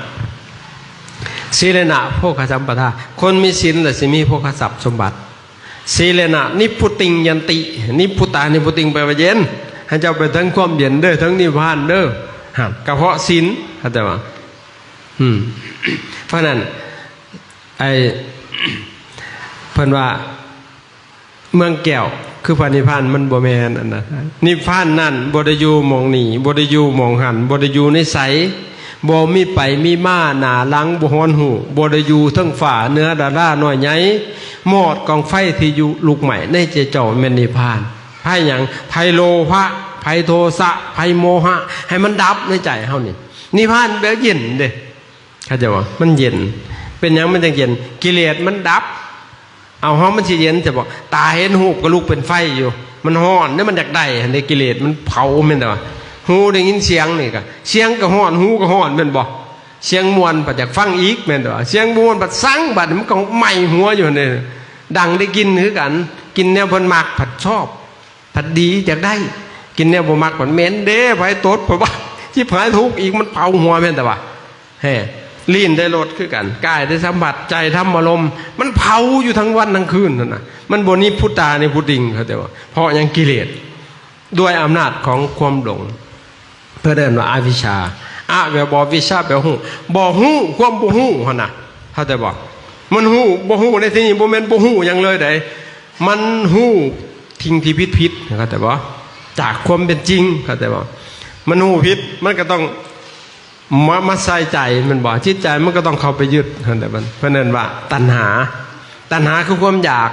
ສີລະນະໂພຄະສຳປະທາ, ຄົນມີສິນລະຊິມີໂພຄະຊັບສົມບັດ. ສີລະນະນິບພຸຕິງຍັນຕິ, ນິບພຸຕານິບພຸຕິງ ແປວ່າເຢັນ, ໃຫ້ເຈົ້າໄປເຖິງຄວາມເຢັນເດີ, ເຖິງນິບພານເດີ. ຫັ້ນ ກະເພາະສິນ ເຂົ້າໃຈບໍ່? ອືມ ເພາະນັ້ນ ໄອ້ ເພິ່ນວ່າເມືອງແກ້ວຄືພະນິບພານ ມັນບໍ່ແມ່ນອັນນັ້ນ. ນິບພານນັ້ນບໍ່ໄດ້ຢູ່ໝ່ອງນີ້, ບໍ່ໄດ້ຢູ່ໝ່ອງຫັ້ນ, ບໍ່ໄດ້ຢູ່ໃນໃສ, ບໍ່ມີໄປມີມາ, ໜ້າຫຼັງບໍ່ຮອນຮູ້, ບໍ່ໄດ້ຢູ່ເທິງຟ້າເໜືອດາລານ້ອຍໃຫຍ່, ມອດກອງໄຟທີ່ຢູ່ລຸກໄໝ້ໃນໃຈເຈົ້າແມ່ນນິບພານ. ໄຟຫຍັງ? ໄຟໂລພະ, ໄຟໂທສະ, ໄຟໂມຫະ, ໃຫ້ມັນດັບໃນໃຈເຮົານີ້. ນິບພານແບບເຢັນເດ້. ເຂົ້າໃຈບໍ່? ມັນເຢັນ. ເປັນຫຍັງມັນຈັ່ງເຢັນ? ກິເລດມັນດັບ. ເອົາ ເຮົາມັນຊິເຢັນຊະບໍ່? ຕາເຫັນຮູບກໍລຸກເປັນໄຟຢູ່. ມັນຮ້ອນເດ້, ມັນຢາກໄດ້ຫັ້ນເດ້. ກິເລດມັນເຜົາແມ່ນແຕ່ວ່າ. ຫູໄດ້ຍິນສຽງນີ້ກໍ, ສຽງກໍຮ້ອນ, ຫູກໍຮ້ອນແມ່ນບໍ່? ສຽງມ່ວນພັດຢາກຟັງອີກແມ່ນແຕ່ວ່າ. ສຽງບໍ່ມ່ວນພັດຊັງ, ບັດນີ້ມັນກໍໄໝ້ຫົວຢູ່ຫັ້ນເດ້. ດັງໄດ້ກິ່ນຄືກັນ, ກິ່ນແນວເພິ່ນມັກພັດຊອບ. ພັດດີ ຢາກໄດ້. ກິນແນວບໍ່ມັກ ພັດເໝັນເດ້, ໄຟຕົດ ເພາະວ່າຊິບຫາຍທຸກອີກ, ມັນເຜົາຫົວແມ່ນແຕ່ວ່າ. ແຮ, ລີ້ນໄດ້ລົດຄືກັນ, ກາຍໄດ້ສຳຜັດ, ໃຈທຳອາລົມ, ມັນເຜົາຢູ່ທັງວັນທັງຄືນຫັ້ນນະ. ມັນບໍ່ນິບພຸຕານິບພຸຕິງ ເຂົ້າໃຈບໍ່? ເພາະຫຍັງ? ກິເລດ ດ້ວຍອຳນາດຂອງຄວາມຫຼົງ. ເພິ່ນເອີ້ນວ່າອະວິຊຊາ. ອະແປວ່າບໍ່, ວິຊຊາແປວ່າຮູ້. ບໍ່ຮູ້, ຄວາມບໍ່ຮູ້ຫັ້ນນະ, ເຂົ້າໃຈບໍ່? ມັນຮູ້, ບໍ່ຮູ້ໃນທີ່ນີ້ບໍ່ແມ່ນບໍ່ຮູ້ຫຍັງເລີຍໃດ, ມັນຮູ້ສິ່ງທີ່ຜິດໆ ເຂົ້າໃຈບໍ່? ຈາກຄວາມເປັນຈິງ, ເຂົ້າໃຈບໍ່? ມັນຮູ້ຜິດ, ມັນກໍຕ້ອງມາ, ມາໃສ່ໃຈ ແມ່ນບໍ່? ຈິດໃຈມັນກໍຕ້ອງເຂົ້າໄປຍຶດ, ເຂົ້າໃຈບໍ່? ເພິ່ນເອີ້ນວ່າຕັນຫາ. ຕັນຫາຄືຄວາມຢາກ.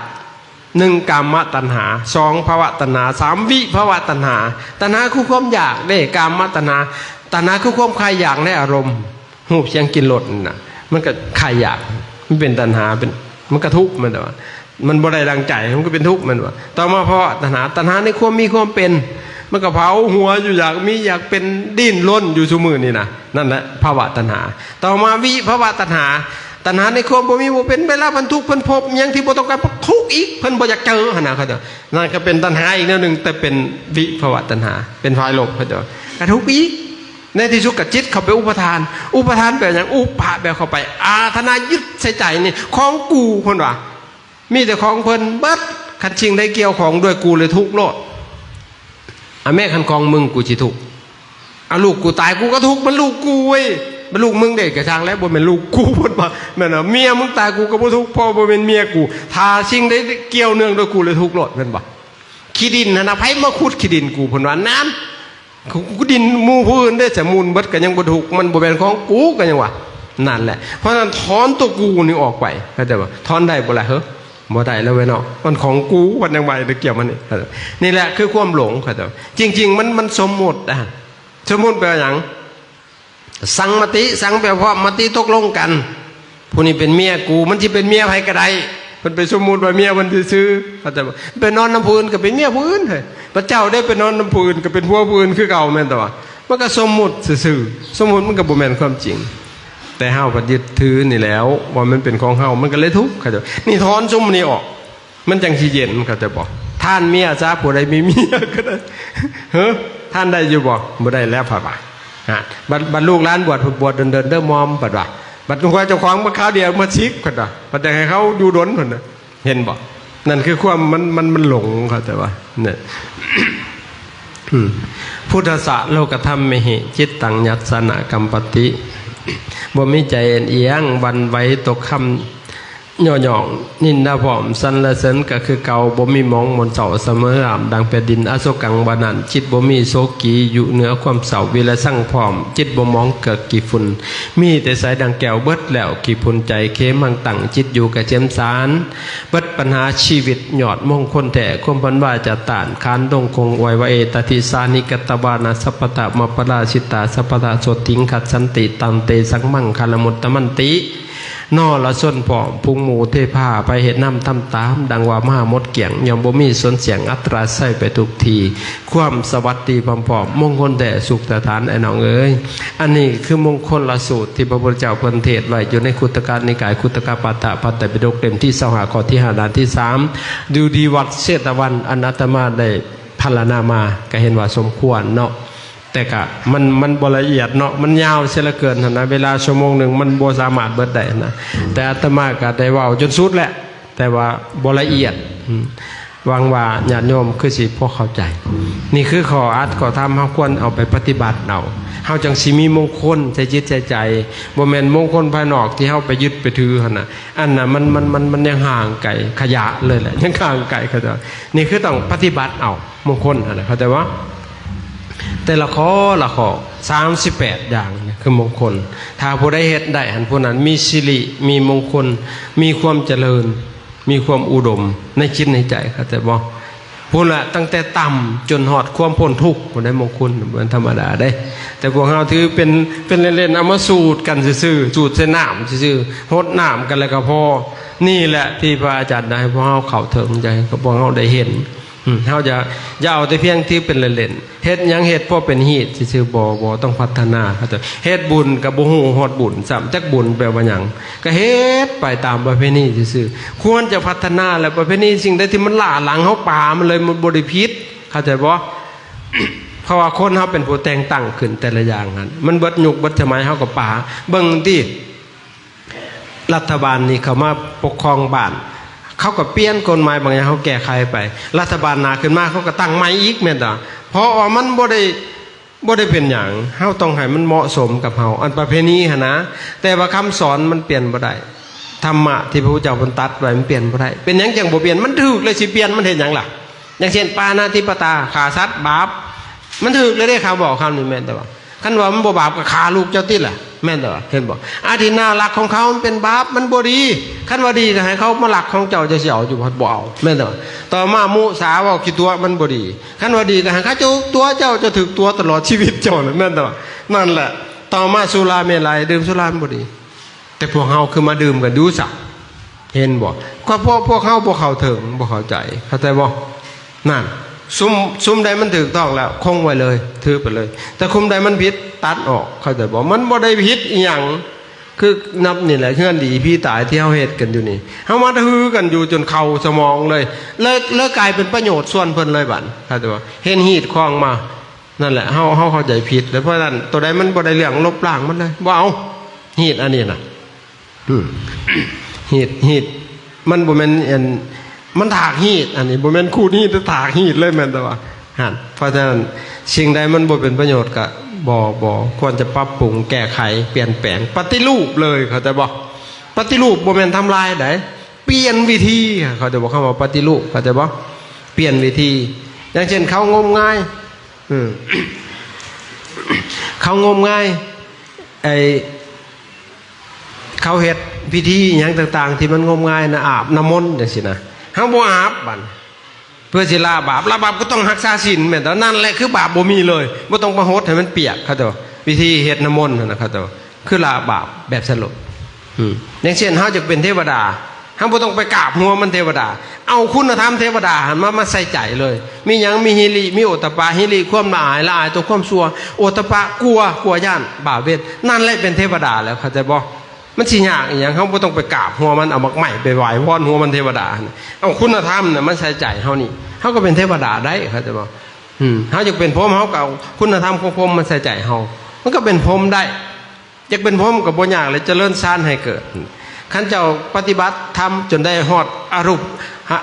ໜຶ່ງ ກາມະຕັນຫາ, ສອງ ພະວະຕັນຫາ, ສາມ ວິພະວະຕັນຫາ. ຕັນຫາຄືຄວາມຢາກເດ້, ກາມະຕັນຫາ. ຕັນຫາຄືຄວາມໃຄ່ຢາກໃນອາລົມ, ຮູບ ສຽງ ກິ່ນ ລົດ ນັ້ນນະ. ມັນກໍໃຄ່ຢາກ, ມັນເປັນຕັນຫາ, ເປັນ, ມັນກໍທຸກ, ແມ່ນແຕ່ວ່າມັນບໍ່ໄດ້ດັ່ງໃຈ, ມັນກໍເປັນທຸກ, ແມ່ນບໍ່? ຕໍ່ມາ ພະວະຕັນຫາ, ຕັນຫາໃນຄວາມມີຄວາມເປັນ, ມັນກໍເຜົາຫົວຢູ່, ຢາກມີຢາກເປັນ, ດີ້ນລົນຢູ່ຊຸມື້ນີ້ນະ. ນັ້ນແຫຼະ ພະວະຕັນຫາ. ຕໍ່ມາ ວິພະວະຕັນຫາ, ຕັນຫາໃນຄວາມບໍ່ມີບໍ່ເປັນ, ເວລາເພິ່ນທຸກ ເພິ່ນພົບຫຍັງທີ່ບໍ່ຕ້ອງການ ເພິ່ນທຸກອີກ, ເພິ່ນບໍ່ຢາກເຈີຫັ້ນນະ, ເຂົາເຈົ້າ. ນັ້ນກໍເປັນຕັນຫາອີກແນວໜຶ່ງ, ແຕ່ເປັນວິພະວະຕັນຫາ, ເປັນຝ່າຍລົບ, ເຂົາເຈົ້າ. ກະທຸກອີກ. ໃນທີ່ສຸດກໍຈິດເຂົ້າໄປອຸປະທານ. ອຸປະທານແປວ່າຫຍັງ? ອຸປະ ແປເຂົ້າໄປ, ອາທານາ ຍຶດໃສ່ໃຈນີ້ ຂອງກູ ເພິ່ນວ່າ. ມີແຕ່ຂອງເພິ່ນເບິດ, ຄັນສິ່ງໃດກ່ຽວຂ້ອງດ້ວຍກູແລ້ວທຸກໂລດ. ອາ ແມ້ຄັນຂອງມຶງ ກູຊິທຸກ. ອາ ລູກກູຕາຍ ກູກໍທຸກ, ມັນລູກກູເວີຍ. ມັນລູກມຶງເດ້ ກະຊ່າງແຫຼະ, ບໍ່ແມ່ນລູກກູ, ເພິ່ນວ່າ. ແມ່ນບໍ່? ເມຍມຶງຕາຍ ກູກໍບໍ່ທຸກ, ເພາະບໍ່ແມ່ນເມຍກູ. ຖ້າສິ່ງໃດກ່ຽວເນື່ອງດ້ວຍກູແລ້ວທຸກໂລດ, ແມ່ນບໍ່? ຂີ້ດິນຫັ້ນນະ, ໃຜມາຂຸດຂີ້ດິນກູ? ເພິ່ນວ່າ. ນັ້ນ ຄື ຄືດິນໝູ່ຜູ້ອື່ນເດ້, ສະໝຸນເບິດກໍຍັງບໍ່ທຸກ, ມັນບໍ່ແມ່ນຂອງກູ ກໍຍັງວ່າ. ນັ້ນແຫຼະ. ເພາະນັ້ນ ຖອນຕົວກູນີ້ອອກໄປ, ເຂົ້າໃຈບໍ່? ຖອນໄດ້ບໍ່ລະເຮີ? ບໍ່ໄດ້ແລ້ວເວີຍເນາະ, ມັນຂອງກູ, ມັນຍັງວ່າໄປກ່ຽວມັນນີ້. ນີ້ແຫຼະຄືຄວາມຫຼົງ, ເຂົ້າໃຈບໍ່? ຈິງໆ ມັນ, ມັນສົມມຸດນະ. ສົມມຸດແປວ່າຫຍັງ? ສັງມະຕິ, ສັງແປວ່າພ້ອມ, ມະຕິ ຕົກລົງກັນ. ຜູ້ນີ້ເປັນເມຍກູ, ມັນຊິເປັນເມຍໃຜກໍໄດ້. ເພິ່ນໄປສົມມຸດວ່າເມຍເພິ່ນຊື່ໆ, ເຂົ້າໃຈບໍ່? ໄປນອນນຳຜູ້ອື່ນກໍເປັນເມຍຜູ້ອື່ນເຮີ້ຍ. ພະເຈົ້າໄດ້ໄປນອນນຳຜູ້ອື່ນ ກໍເປັນຜົວຜູ້ອື່ນຄືເກົ່າ, ແມ່ນແຕ່ວ່າມັນກໍສົມມຸດຊື່ໆ. ສົມມຸດມັນກໍບໍ່ແມ່ນຄວາມຈິງ, ແຕ່ເຮົາພັດຍຶດຖືນີ້ແລ້ວ ວ່າມັນເປັນຂອງເຮົາ, ມັນກໍເລີຍທຸກ, ເຂົ້າໃຈບໍ່? ນີ້ ຖອນຊຸມນີ້ອອກ, ມັນຈັ່ງຊິເຢັນ, ເຂົ້າໃຈບໍ່? ທ່ານເມຍຊະ, ຜູ້ໃດມີເມຍກໍໄດ້. ເຮີ ທ່ານໄດ້ຢູ່ບໍ່? ບໍ່ໄດ້ແລ້ວ ເພິ່ນວ່າ. ຮະ ບັດ, ບັດລູກຫຼານບວດ, ບວດດົນໆເດີມອມ, ເພິ່ນວ່າ. ບັດຂອງເຈົ້າຂອງມາຄາວດຽວມາສິກ, ເພິ່ນວ່າ. ບັດຢາກໃຫ້ເຂົາຢູ່ດົນ, ເພິ່ນນະ. ເຫັນບໍ່? ນັ້ນຄືຄວາມມັນ, ມັນ, ມັນຫຼົງ, ເຂົ້າໃຈບໍ່? ນີ້ ອືມ ພຸດທະສະ ໂລກະທຳເມຫິ ຈິດຕັງ ຍັດສະນະ ກຳປະຕິ. ບໍ່ມີໃຈເອັນອຽງ ຫວັ່ນໄຫວ ຕົກຄຳ ຍໍ້ໆ ນິນທາພ້ອມ ສັນລະເສີນກໍຄືເກົ່າ, ບໍ່ມີໝອງໝົນເສົ້າ ສະເໝີລາບ ດັ່ງແຜ່ນດິນ ອະໂສກັງ ວ່ານັ້ນ. ຈິດບໍ່ມີໂສກີ ຢູ່ເໜືອຄວາມເສົ້າ ວິລະຊັງພ້ອມ, ຈິດບໍ່ໝອງເກືອກຂີ້ຝຸ່ນ ມີແຕ່ໃສດັ່ງແກ້ວ ເບິດແລ້ວຂີ້ຝຸ່ນໃຈ. ເຄມັງຕັງ ຈິດຢູ່ກະສຽມສານ ເບິດບັນຫາຊີວິດ ຍອດມົງຄົນແທ້ ຄວາມພັນວາຈະຕ້ານ ຄານດົງຄົງໄວວະເອ ຕະທິສານິກະຕະວານະ ສັບພະທະມະປະລາຊິຕາ ສັບພະທະໂສຕິງຄັດສັນຕິ ຕັນເຕສັງມັງຄາລະມຸດຕະມັນຕິ. ນໍລະຊົນພ້ອມ ຝູງໝູ່ເທພາ ໃຜເຮັດນຳທຳຕາມ ດັ່ງວ່າມະຫາມົດກ້ຽງ ຍ່ອມບໍ່ມີສົນສຽງ ອັດຕະລາໄຊໄປທຸກທີ່ ຄວາມສະຫວັດດີພ້ອມໆ ມົງຄົນແທ້ສຸກສະຖານ ອ້າຍນ້ອງເອີຍ. ອັນນີ້ຄືມົງຄົນລະສູດທີ່ພະພຸດທະເຈົ້າເພິ່ນເທດໄວ້ຢູ່ໃນຄຸດຕະກະນິກາຍ ຄຸດຕະກະປາຕະ ພັດໄຕປິດົກເຫຼັ້ມທີຊາວຫ້າ ຂໍ້ທີຫ້າ ດ້ານທີສາມ ຢູ່ທີ່ວັດເຊຕະວັນ ອັນອາດຕະມາໄດ້ພັນລະນາມາ ກໍເຫັນວ່າສົມຄວນເນາະ. ແຕ່ກະມັນ ມັນບໍ່ລະອຽດເນາະ ມັນຍາວເສຍເຫຼືອເກີນຫັ້ນນະ ເວລາຊົ່ວໂມງໜຶ່ງມັນບໍ່ສາມາດເບິດໄດ້ຫັ້ນນະ ແຕ່ອາດຕະມາກະໄດ້ເວົ້າຈົນສຸດແຫຼະ ແຕ່ວ່າບໍ່ລະອຽດ. ອືມ ຫວັງວ່າຍາດໂຍມຄືຊິພໍເຂົ້າໃຈ. ນີ້ຄືຂໍ້ອັດຂໍ້ທຳ ເຮົາຄວນເອົາໄປປະຕິບັດເອົາ ເຮົາຈັ່ງຊິມີມົງຄົນໃສ່ຈິດໃສ່ໃຈ ບໍ່ແມ່ນມົງຄົນພາຍນອກທີ່ເຮົາໄປຍຶດໄປຖືຫັ້ນນະ ອັນນະມັນ ມັນ ມັນ ມັນຍັງຫ່າງໄກຂະຫຍະເລີຍແຫຼະ ຍັງຫ່າງໄກຂະຫຍະ. ນີ້ຄືຕ້ອງປະຕິບັດເອົາ ມົງຄົນຫັ້ນນະ ເຂົ້າໃຈບໍ່? ແຕ່ລະຂໍ້ລະຂໍ້ ສາມສິບແປດຢ່າງ ຄືມົງຄົນ ຖ້າຜູ້ໃດເຮັດໄດ້ຫັ້ນ ຜູ້ນັ້ນມີສິລິ ມີມົງຄົນ ມີຄວາມຈະເລີນ ມີຄວາມອຸດົມໃນຈິດໃນໃຈ ເຂົ້າໃຈບໍ່? ພຸ້ນລະ ຕັ້ງແຕ່ຕ່ຳຈົນຮອດຄວາມພົ້ນທຸກ ຜູ້ໃດມົງຄຸນ ບໍ່ແມ່ນທຳມະດາເດ້. ແຕ່ພວກເຮົາຖືເປັນ ເປັນເລ່ນໆ ເອົາມາສູດກັນຊື່ໆ ສູດໃສ່ນ້ຳຊື່ໆ ຫົດນ້ຳກັນແລ້ວກໍພໍ. ນີ້ແຫຼະທີ່ພະອາຈານຢາກໃຫ້ພວກເຮົາເຂົ້າເຖິງ ຢາກໃຫ້ພວກເຮົາໄດ້ເຫັນ. ອືມ ເຮົາຢ່າ ຢ່າເອົາແຕ່ພຽງຖືເປັນເລ່ນໆ ເຮັດຫຍັງເຮັດພໍເປັນຮີດຊື່ໆ ບໍ່ ບໍ່ຕ້ອງພັດທະນາ. ເຂົາເຈົ້າເຮັດບຸນກໍບໍ່ຮູ້ຮອດບຸນຊ້ຳ ຈັກບຸນແປວ່າຫຍັງ ກໍເຮັດໄປຕາມປະເພນີຊື່ໆ. ຄວນຈະພັດທະນາ ແລະ ປະເພນີສິ່ງໃດທີ່ມັນລ້າຫຼັງເຮົາປາມັນເລີຍ ມັນບໍ່ໄດ້ຜິດ ເຂົ້າໃຈບໍ່? ເພາະວ່າຄົນເຮົາເປັນຜູ້ແຕ່ງຕັ້ງຂຶ້ນແຕ່ລະຢ່າງຫັ້ນ ມັນເບິດຍຸກເບິດສະໄໝເຮົາກໍປາ. ເບິ່ງຕິ ລັດຖະບານນີ້ເຂົ້າມາປົກຄອງບ້ານ ເຂົາກໍປ່ຽນກົດໝາຍບາງຢ່າງ ເຮົາແກ້ໄຂໄປ ລັດຖະບານໜ້າຂຶ້ນມາ ເຂົາກໍຕັ້ງໃໝ່ອີກ ແມ່ນບໍ່? ເພາະວ່າມັນບໍ່ໄດ້ ບໍ່ໄດ້ເປັນຫຍັງ ເຮົາຕ້ອງໃຫ້ມັນເໝາະສົມກັບເຮົາ ອັນປະເພນີຫັ້ນນະ. ແຕ່ວ່າຄຳສອນມັນປ່ຽນບໍ່ໄດ້ ທຳມະທີ່ພະພຸດທະເຈົ້າເພິ່ນຕັດໄວ້ມັນປ່ຽນບໍ່ໄດ້. ເປັນຫຍັງຈັ່ງບໍ່ປ່ຽນ? ມັນຖືກແລ້ວ ຊິປ່ຽນມັນເຮັດຫຍັງລະ? ຢ່າງເຊັ່ນ ປານາຕິປາຕາ ຂ້າສັດບາບ ມັນຖືກແລ້ວເດ້ ຄຳເວົ້າຄຳນີ້ ແມ່ນແຕ່ວ່າ ຄັນວ່າມັນບໍ່ບາບກໍຂ້າລູກເຈົ້າຕິລະ ແມ່ນແຕ່ວ່າ ເຫັນບໍ່? ອະທິນນາ ລັກຂອງເຂົາມັນເປັນບາບ ມັນບໍ່ດີ. ຄັນວ່າດີກໍໃຫ້ເຂົາມາລັກຂອງເຈົ້າ ເຈົ້າຊິເອົາຢູ່ບໍ່? ບໍ່ເອົາ ແມ່ນແຕ່ວ່າ. ຕໍ່ມາ ມຸສາ ເວົ້າຂີ້ຕົວະ ມັນບໍ່ດີ. ຄັນວ່າດີກໍໃຫ້ເຂົາເຈົ້າຕົວະເຈົ້າ ເຈົ້າຖືກຕົວະຕະຫຼອດຊີວິດເຈົ້ານະ ແມ່ນແຕ່ວ່າ. ນັ້ນແຫຼະ ຕໍ່ມາ ສຸລາເມໄລ ດື່ມສຸລາມັນບໍ່ດີ. ແຕ່ພວກເຮົາຄືມາດື່ມກັນຢູ່ຊະ ເຫັນບໍ່? ກໍເພາະພວກເຮົາບໍ່ເຂົ້າເຖິງ ບໍ່ເຂົ້າໃຈ ເຂົ້າໃຈບໍ່? ນັ້ນ ຊຸມ ຊຸມໃດມັນຖືກຕ້ອງແລ້ວ ຄົງໄວ້ເລີຍ ຖືໄປເລີຍ. ແຕ່ຄຸມໃດມັນຜິດ ຕັດອອກ ເຂົ້າໃຈບໍ່? ມັນບໍ່ໄດ້ຜິດອີ່ຫຍັງ. ຄືນັບນີ້ແຫຼະ ເຮືອນດີຜີຕາຍທີ່ເຮົາເຮັດກັນຢູ່ນີ້ ເຮົາມາຖືກັນຢູ່ຈົນເຂົ້າສະໝອງເລີຍ ເລີຍ ເລີຍກາຍເປັນປະໂຫຍດສ່ວນເພິ່ນເລີຍບາດ ເຂົ້າໃຈບໍ່? ເຫັນຮີດຄອງມາ ນັ້ນແຫຼະ ເຮົາ ເຮົາເຂົ້າໃຈຜິດ ແລ້ວເພາະນັ້ນ ໂຕໃດມັນບໍ່ໄດ້ເລື່ອງລົບລ້າງມັນເລີຍ ບໍ່ເອົາ ຮີດອັນນີ້ນະ. ອືມ ຮີດ ຮີດ ມັນບໍ່ແມ່ນອັນ ມັນຖາກຮີດ ອັນນີ້ບໍ່ແມ່ນຂູດຮີດ ແຕ່ຖາກຮີດເລີຍ ແມ່ນແຕ່ວ່າຫັ້ນ. ເພາະສະນັ້ນ ສິ່ງໃດມັນບໍ່ເປັນປະໂຫຍດກະບໍ່ ບໍ່ຄວນຈະປັບປຸງ ແກ້ໄຂ ປ່ຽນແປງ ປະຕິຮູບເລີຍ ເຂົ້າໃຈບໍ່? ປະຕິຮູບບໍ່ແມ່ນທຳລາຍໃດ ປ່ຽນວິທີ ເຂົ້າໃຈບໍ່? ຄຳວ່າປະຕິຮູບ ເຂົ້າໃຈບໍ່? ປ່ຽນວິທີ ຢ່າງເຊັ່ນ ເຂົາງົມງາຍ ເອີ ເຂົາງົມງາຍ ໄອ້ ເຂົາເຮັດພິທີຫຍັງຕ່າງໆ ທີ່ມັນງົມງາຍນະ ອາບນ້ຳມົນຈັ່ງຊີ້ນະ ເຮົາບໍ່ອາບ ບັດເພື່ອຊິລາບາບ ລາບາບກໍຕ້ອງຮັກສາສິນ ແມ່ນຕາ ນັ້ນແຫຼະຄືບາບບໍ່ມີເລີຍ ບໍ່ຕ້ອງມາຫົດໃຫ້ມັນປຽກ ເຂົາເຈົ້າ ວິທີເຮັດນ້ຳມົນຫັ້ນນະ ເຂົາເຈົ້າ ຄືລາບາບແບບສະຫຼົບ. ອືມ ຢ່າງເຊັ່ນ ເຮົາຢາກເປັນເທວະດາ ເຮົາບໍ່ຕ້ອງໄປກາບຫົວມັນເທວະດາ ເອົາຄຸນນະທຳເທວະດາຫັ້ນມາ ມາໃສ່ໃຈເລີຍ. ມີຫຍັງ? ມີຫິລິ ມີໂອດຕະປະ. ຫິລິ ຄວາມລະອາຍ ລະອາຍຕໍ່ຄວາມຊົ່ວ. ໂອດຕະປະ ກົວ ກົວຢ້ານບາບເວນ. ນັ້ນແຫຼະເປັນເທວະດາແລ້ວ ເຂົ້າໃຈບໍ່? ມັນຊິຍາກອີ່ຫຍັງ? ເຮົາບໍ່ຕ້ອງໄປກາບຫົວມັນ ເອົາໝາກໄມ້ໄປໄຫວ້ວອນຫົວມັນເທວະດາຫັ້ນ. ເອົາຄຸນນະທຳນະມາໃສ່ໃຈເຮົານີ້ ເຮົາກໍເປັນເທວະດາໄດ້ ເຂົ້າໃຈບໍ່? ອືມ ເຮົາຢາກເປັນພົມ ເຮົາກໍເອົາຄຸນນະທຳຂອງພົມມາໃສ່ໃຈເຮົາ ມັນກໍເປັນພົມໄດ້. ຢາກເປັນພົມກໍບໍ່ຍາກເລີຍ ຈະເລີນສານໃຫ້ເກີດ. ຄັນເຈົ້າປະຕິບັດທຳຈົນໄດ້ຮອດອະຮູບ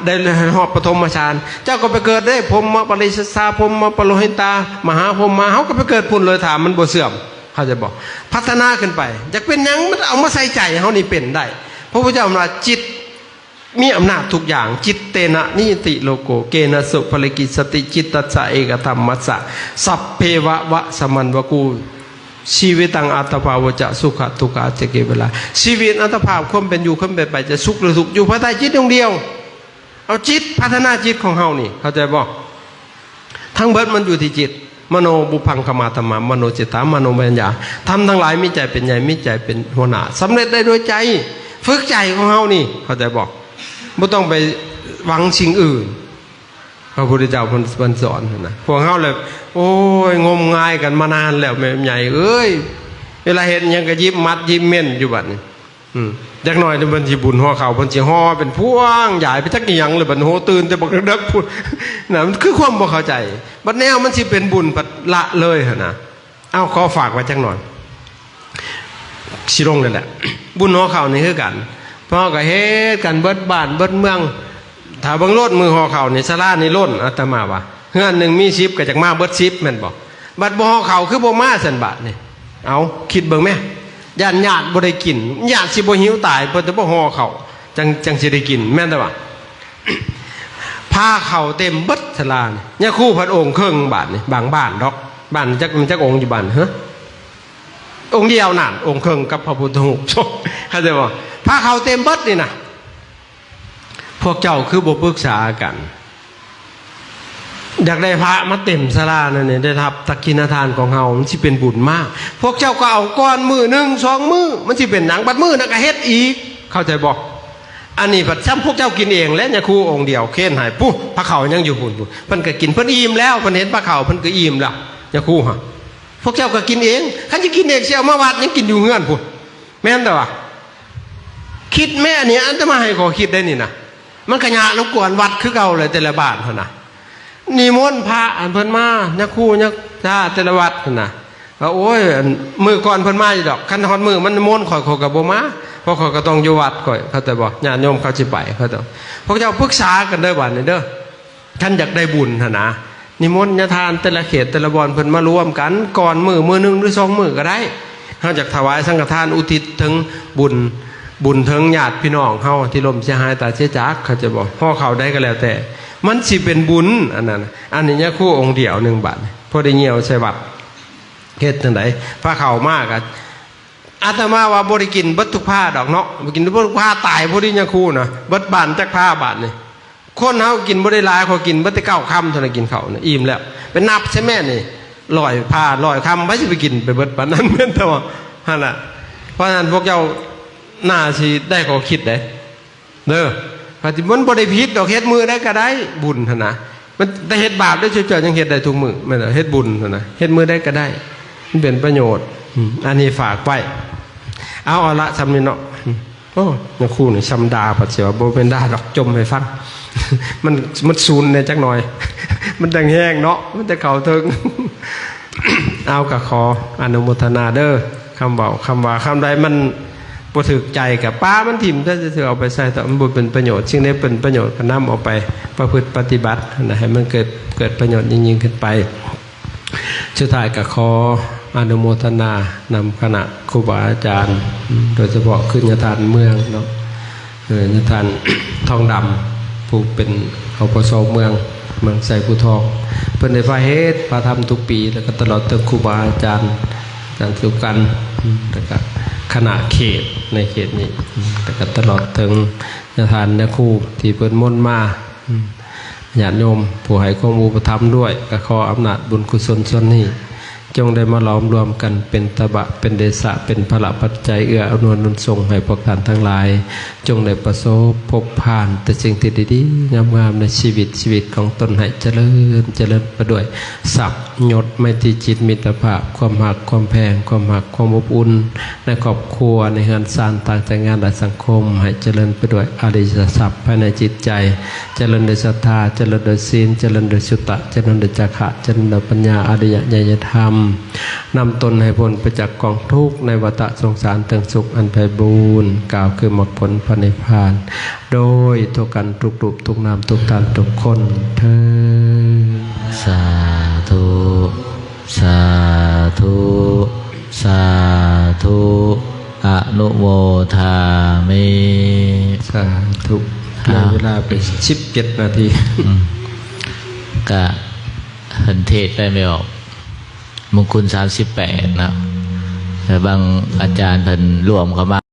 ໄດ້ຮອດປະຖົມມະສານ ເຈົ້າກໍໄປເກີດເດ້ ພົມມະປະລິສັດສາ ພົມມະປະໂລຫິຕາ ມະຫາພົມມາ ເຮົາກໍໄປເກີດພຸ້ນເລີຍ ຖ້າມັນບໍ່ເສື່ອມ ເຂົ້າໃຈບໍ່? ພັດທະນາຂຶ້ນໄປ ຢາກເປັນຫຍັງ ມັນເອົາມາໃສ່ໃຈເຮົານີ້ເປັນໄດ້. ພະພຸດທະເຈົ້າວ່າ ຈິດ ມີອຳນາດທຸກຢ່າງ. ຈິດເຕນະນິຍະຕິໂລໂກ ເກນະສຸປະລິກິສະຕິ ຈິດຕັດສະເອກະທຳມັດສະ ສັບເພວະວະສະມັນວະກູ ຊີວິຕັງອັດຕະພາໂວຈະ ສຸຂະທຸກຂາຈະເກເວລາ. ຊີວິດອັດຕະພາບ ຄວາມເປັນຢູ່ ຄວາມເປັນໄປ ຈະສຸກຫຼືທຸກ ຢູ່ພາຍໃຕ້ຈິດດວງດຽວ. ເອົາຈິດ ພັດທະນາຈິດຂອງເຮົານີ້ ເຂົ້າໃຈບໍ່? ທັງເບິດມັນຢູ່ທີ່ຈິດ. ມະໂນບຸບພັງຄະມາທຳມາ ມະໂນເຈດຕາ ມະໂນມະຍັນຍາ. ທຳທັງຫຼາຍມີໃຈເປັນໃຫຍ່ ມີໃຈເປັນຫົວໜ້າ ສຳເລັດໄດ້ດ້ວຍໃຈ. ໄຟ ຝຶກໃຈຂອງເຮົານີ້ ເຂົ້າໃຈບໍ່? ບໍ່ຕ້ອງໄປຫວັງສິ່ງອື່ນ. ພະພຸດທະເຈົ້າເພິ່ນ ເພິ່ນສອນຫັ້ນນະ. ພວກເຮົາແຫຼະ ໂອ້ຍ ງົມງາຍກັນມານານແລ້ວ ແມ່ໃຫຍ່ເອີຍ. ເວລາເຮັດຫຍັງກໍຢິບມັດຢິບເມັ້ນຢູ່ບັດນີ້. ອືມ ຈັກໜ້ອຍເພິ່ນຊິບຸນຫໍ່ເຂົ້າ ເພິ່ນຊິຫໍ່ເປັນພວງໃຫຍ່ໄປຈັກອີ່ຫຍັງເລີຍ. ບັດ ໂຫ ຕື່ນແຕ່ບັກເດິກໆພຸ້ນນະ. ມັນຄືຄວາມບໍ່ເຂົ້າໃຈ. ບັດແນວມັນຊິເປັນບຸນ ບັດລະເລີຍຫັ້ນນະ. ເອົາ ຂໍຝາກໄວ້ຈັກໜ້ອຍ ຊິລົງແລ້ວແຫຼະ. ບຸນຫໍ່ເຂົ້ານີ້ຄືກັນ ພວກເຮົາກໍເຮັດກັນເບິດບ້ານເບິດເມືອງ. ຖ້າເບິ່ງໂລດມື້ຫໍ່ເຂົ້ານີ້ ສາລານີ້ລົ້ນ ອາດຕະມາວ່າ ເຮືອນໜຶ່ງມີສິບ ກໍຈະມາເບິດສິບ ແມ່ນບໍ່? ບັດບໍ່ຫໍ່ເຂົ້າຄືບໍ່ມາຊັ້ນບາດນີ້? ເອົາ ຄິດເບິ່ງແມ້ ຢ້ານຍາດບໍ່ໄດ້ກິນ ຍາດຊິບໍ່ຫິວຕາຍ ເພິ່ນຈະບໍ່ຫໍ່ເຂົ້າ ຈັ່ງ ຈັ່ງຊິໄດ້ກິນ ແມ່ນແຕ່ວ່າ ພາເຂົ້າເຕັມເບິດສາລານີ້. ຍາຄູພັດອົງເຄິ່ງບາດນີ້ ບາງບ້ານດອກ. ບ້ານຈັກ ມັນຈັກອົງຢູ່ບ້ານ ຮະ? ອົງດຽວນັ້ນ ອົງເຄິ່ງກັບພະພຸດທະຮູບ ເຂົ້າໃຈບໍ່? ພາເຂົ້າເຕັມເບິດນີ້ນະ. ພວກເຈົ້າຄືບໍ່ປຶກສາກັນ? ຢາກໄດ້ພະມາເຕັມສາລານັ້ນນີ້ ໄດ້ຮັບທັກຂິນະທານຂອງເຮົາ ມັນຊິເປັນບຸນມາກ. ພວກເຈົ້າກໍເອົາກ່ອນມື້ໜຶ່ງສອງມື້ ມັນຊິເປັນຫຍັງ? ບັດມື້ນັ້ນກໍເຮັດອີກ ເຂົ້າໃຈບໍ່? ອັນນີ້ພັດຊ້ຳພວກເຈົ້າກິນເອງແຫຼະ. ຍາຄູອົງດຽວເຄນໃຫ້ ປຸ້ນ ພະເຂົ້າຍັງຢູ່ພຸ້ນ ພຸ້ນ ເພິ່ນກໍກິນ ເພິ່ນອີ່ມແລ້ວ ເພິ່ນເຫັນພະເຂົ້າ ເພິ່ນກໍອີ່ມແລ້ວ. ຍາຄູ ຮະ ພວກເຈົ້າກໍກິນເອງ ຄັນຈະກິນເອງ ຊິເອົາມາວັດ ຍັງກິນຢູ່ເຮືອນພຸ້ນ ແມ່ນແຕ່ວ່າ ຄິດແມ້ ອັນນີ້ອາດຕະມາໃຫ້ຂໍ້ຄິດໄດ້ນີ້ນະ. ມັນກະຍາກລົບກວນວັດຄືເກົ່າແຫຼະ ແຕ່ລະບ້ານຫັ້ນນະ. ນິມົນພະອັນເພິ່ນມາ ຍາຄູ ຍາຊາ ແຕ່ລະວັດຫັ້ນນະ ວ່າ ໂອ້ຍ ອັນ ມື້ກ່ອນເພິ່ນມາຢູ່ດອກ ຄັນຮອດມື້ມັນນິມົນຂ້ອຍ ຂ້ອຍກໍບໍ່ມາ ເພາະຂ້ອຍກໍຕ້ອງຢູ່ວັດຂ້ອຍ ເຂົ້າໃຈບໍ່? ຍາດໂຍມເຂົາຊິໄປ ເຂົາເຈົ້າ ພວກເຈົ້າປຶກສາກັນເດີບາດນີ້ເດີ. ຄັນຢາກໄດ້ບຸນຫັ້ນນະ ນິມົນຍາທ່ານແຕ່ລະເຂດແຕ່ລະບ່ອນເພິ່ນມາລວມກັນ ກ່ອນມື້ ມື້ໜຶ່ງ ຫຼື ສອງມື້ກໍໄດ້. ເຮົາຢາກຖວາຍສັງຄະທານ ອຸທິດເຖິງບຸນ ບຸນເຖິງຍາດພີ່ນ້ອງເຮົາທີ່ລົ້ມເສຍຫາຍຕາຍເສຍຈາກ ເຂົ້າໃຈບໍ່? ຫໍ່ເຂົ້າໃດກໍແລ້ວແຕ່ ມັນຊິເປັນບຸນອັນນັ້ນ. ອັນນີ້ຍາຄູອົງດຽວໜຶ່ງບາດ ພໍໄດ້ຍ່ຽວໃສ່ວັດ ເຮັດຈັ່ງໃດ? ພາເຂົ້າມາກໍ ອາດຕະມາວ່າບໍ່ໄດ້ກິນເບິດທຸກພາດອກເນາະ ບໍ່ກິນເບິດທຸກພາ ຕາຍພໍດີຍາຄູນະ ເບິດບ້ານຈັກພາບາດນີ້. ຄົນເຮົາກິນບໍ່ໄດ້ຫຼາຍ ເຂົາກິນເບິດແຕ່ເກົ້າຄຳເທົ່ານັ້ນ ກິນເຂົ້ານະ ອີ່ມແລ້ວ. ໄປນັບໃສ່ແມ່ນີ້ ຮ້ອຍພາ ຮ້ອຍຄຳ ໃຜຊິໄປກິນໄປເບິດປານນັ້ນ? ແມ່ນແຕ່ວ່າ ຫັ້ນລະ. ເພາະສະນັ້ນ ພວກເຈົ້າໜ້າຊິໄດ້ຂໍ້ຄິດເດ້ ເດີ. ວ່າຊິ ມັນບໍ່ໄດ້ຜິດດອກ ເຮັດມື້ໃດກໍໄດ້ ບຸນຫັ້ນນະ. ມັນແຕ່ເຮັດບາບເດ້ ເຈົ້າຍັງເຮັດໄດ້ທຸກມື້ ແມ່ນບໍ່? ເຮັດບຸນຫັ້ນນະ ເຮັດມື້ໃດກໍໄດ້ ມັນເປັນປະໂຫຍດ. ອືມ ອັນນີ້ຝາກໄວ້. ເອົາ ເອົາລະ ສ່ຳນີ້ເນາະ. ອືມ ໂອ້ ຍາຄູນີ້ຊ່ຳດ່າ ພັດຊິວ່າບໍ່ແມ່ນດ່າດອກ ຈົ່ມໃຫ້ຟັງ. ມັນ ມັນສູນແດ່ຈັກໜ້ອຍ ມັນຈັ່ງແຮງເນາະ ມັນຈະເຂົ້າເຖິງ. ເອົາ ກໍຂໍອະນຸໂມທະນາເດີ. ຄຳເວົ້າ ຄຳວ່າ ຄຳໃດມັນບໍ່ຖືກໃຈກໍປະມັນຖິ້ມຊະ ຈະຖືເອົາໄປໃຊ້ຕໍ່ ມັນບໍ່ເປັນປະໂຫຍດ. ສິ່ງໃດເປັນປະໂຫຍດກໍນຳເອົາໄປປະພຶດປະຕິບັດ ໃຫ້ມັນເກີດ ເກີດປະໂຫຍດຍິ່ງໆຂຶ້ນໄປ. ສຸດທ້າຍກໍຂໍອະນຸໂມທະນານຳຄະນະຄູບາອາຈານ ໂດຍສະເພາະຄືຍາທ່ານເມືອງເນາະ ເອີ ຍາທ່ານທອງດຳ ຜູ້ເປັນ ອປສ ເມືອງ ເມືອງໄຊພູທອງ ເພິ່ນໄດ້ພາເຮັດພາທຳທຸກປີ ແລ້ວກໍຕະຫຼອດເຖິງຄູບາອາຈານ ອາຈານສຸກັນ ແລ້ວກໍຄະນະເຂດໃນເຂດນີ້ ແລ້ວກໍຕະຫຼອດເຖິງຍາທ່ານຍາຄູທີ່ເພິ່ນມົນມາ ຍາດໂຍມຜູ້ໃຫ້ຄວາມອຸປະຖຳດ້ວຍ ກໍຂໍອຳນາດບຸນກຸສົນສ່ວນນີ້ ຈົ່ງໄດ້ມາຫຼອມລວມກັນເປັນຕະບະ ເປັນເດຊະ ເປັນພະລະປັດໄຈ ເອື້ອອຳນວຍໜູນສົ່ງໃຫ້ພວກທ່ານທັງຫຼາຍ ຈົ່ງໄດ້ປະສົບພົບຜ່ານແຕ່ສິ່ງທີ່ດີໆງາມໆໃນຊີວິດ ຊີວິດຂອງຕົນໃຫ້ຈະເລີນ ຈະເລີນໄປດ້ວຍຊັບຍົດ ໄມຕີຈິດ ມິດຕະພາບ ຄວາມຮັກ ຄວາມແພງ ຄວາມຮັກ ຄວາມອົບອຸ່ນ ໃນຄອບຄົວ ໃນເຮືອນຊານ ຕ່າງແຕ່ງງານ ແລະ ສັງຄົມ ໃຫ້ຈະເລີນໄປດ້ວຍອະລິຍະຊັບພາຍໃນຈິດໃຈ ຈະເລີນໂດຍສັດທາ ຈະເລີນໂດຍສິນ ຈະເລີນໂດຍສຸຕະ ຈະເລີນໂດຍຈາຄະ ຈະເລີນໂດຍປັນຍາ ອະລິຍະຍະທຳ ນຳຕົນໃຫ້ພົ້ນໄປຈາກກອງທຸກໃນວັດຕະສົງສານ ເຖິງສຸກອັນໄພບູນ ກ່າວຄືມັກຜົນພະນິບພານ ໂດຍທົ່ວກັນທຸກຮູບທຸກນາມ ທຸກທ່ານທຸກຄົນເທີ້ນ. ສາທຸ ສາທຸ ສາທຸ ອະນຸໂມທາມິ ສາທຸ. ໃນເວລາໄປສິບເຈັດນາທີ ອືມ ກະເພິ່ນເທດໄປແມ່ນບໍ່? ມຸງຄຸນສາມສິບແປດເນາະ ແຕ່ບາງອາຈານເພິ່ນລວມເຂົ້າມາ.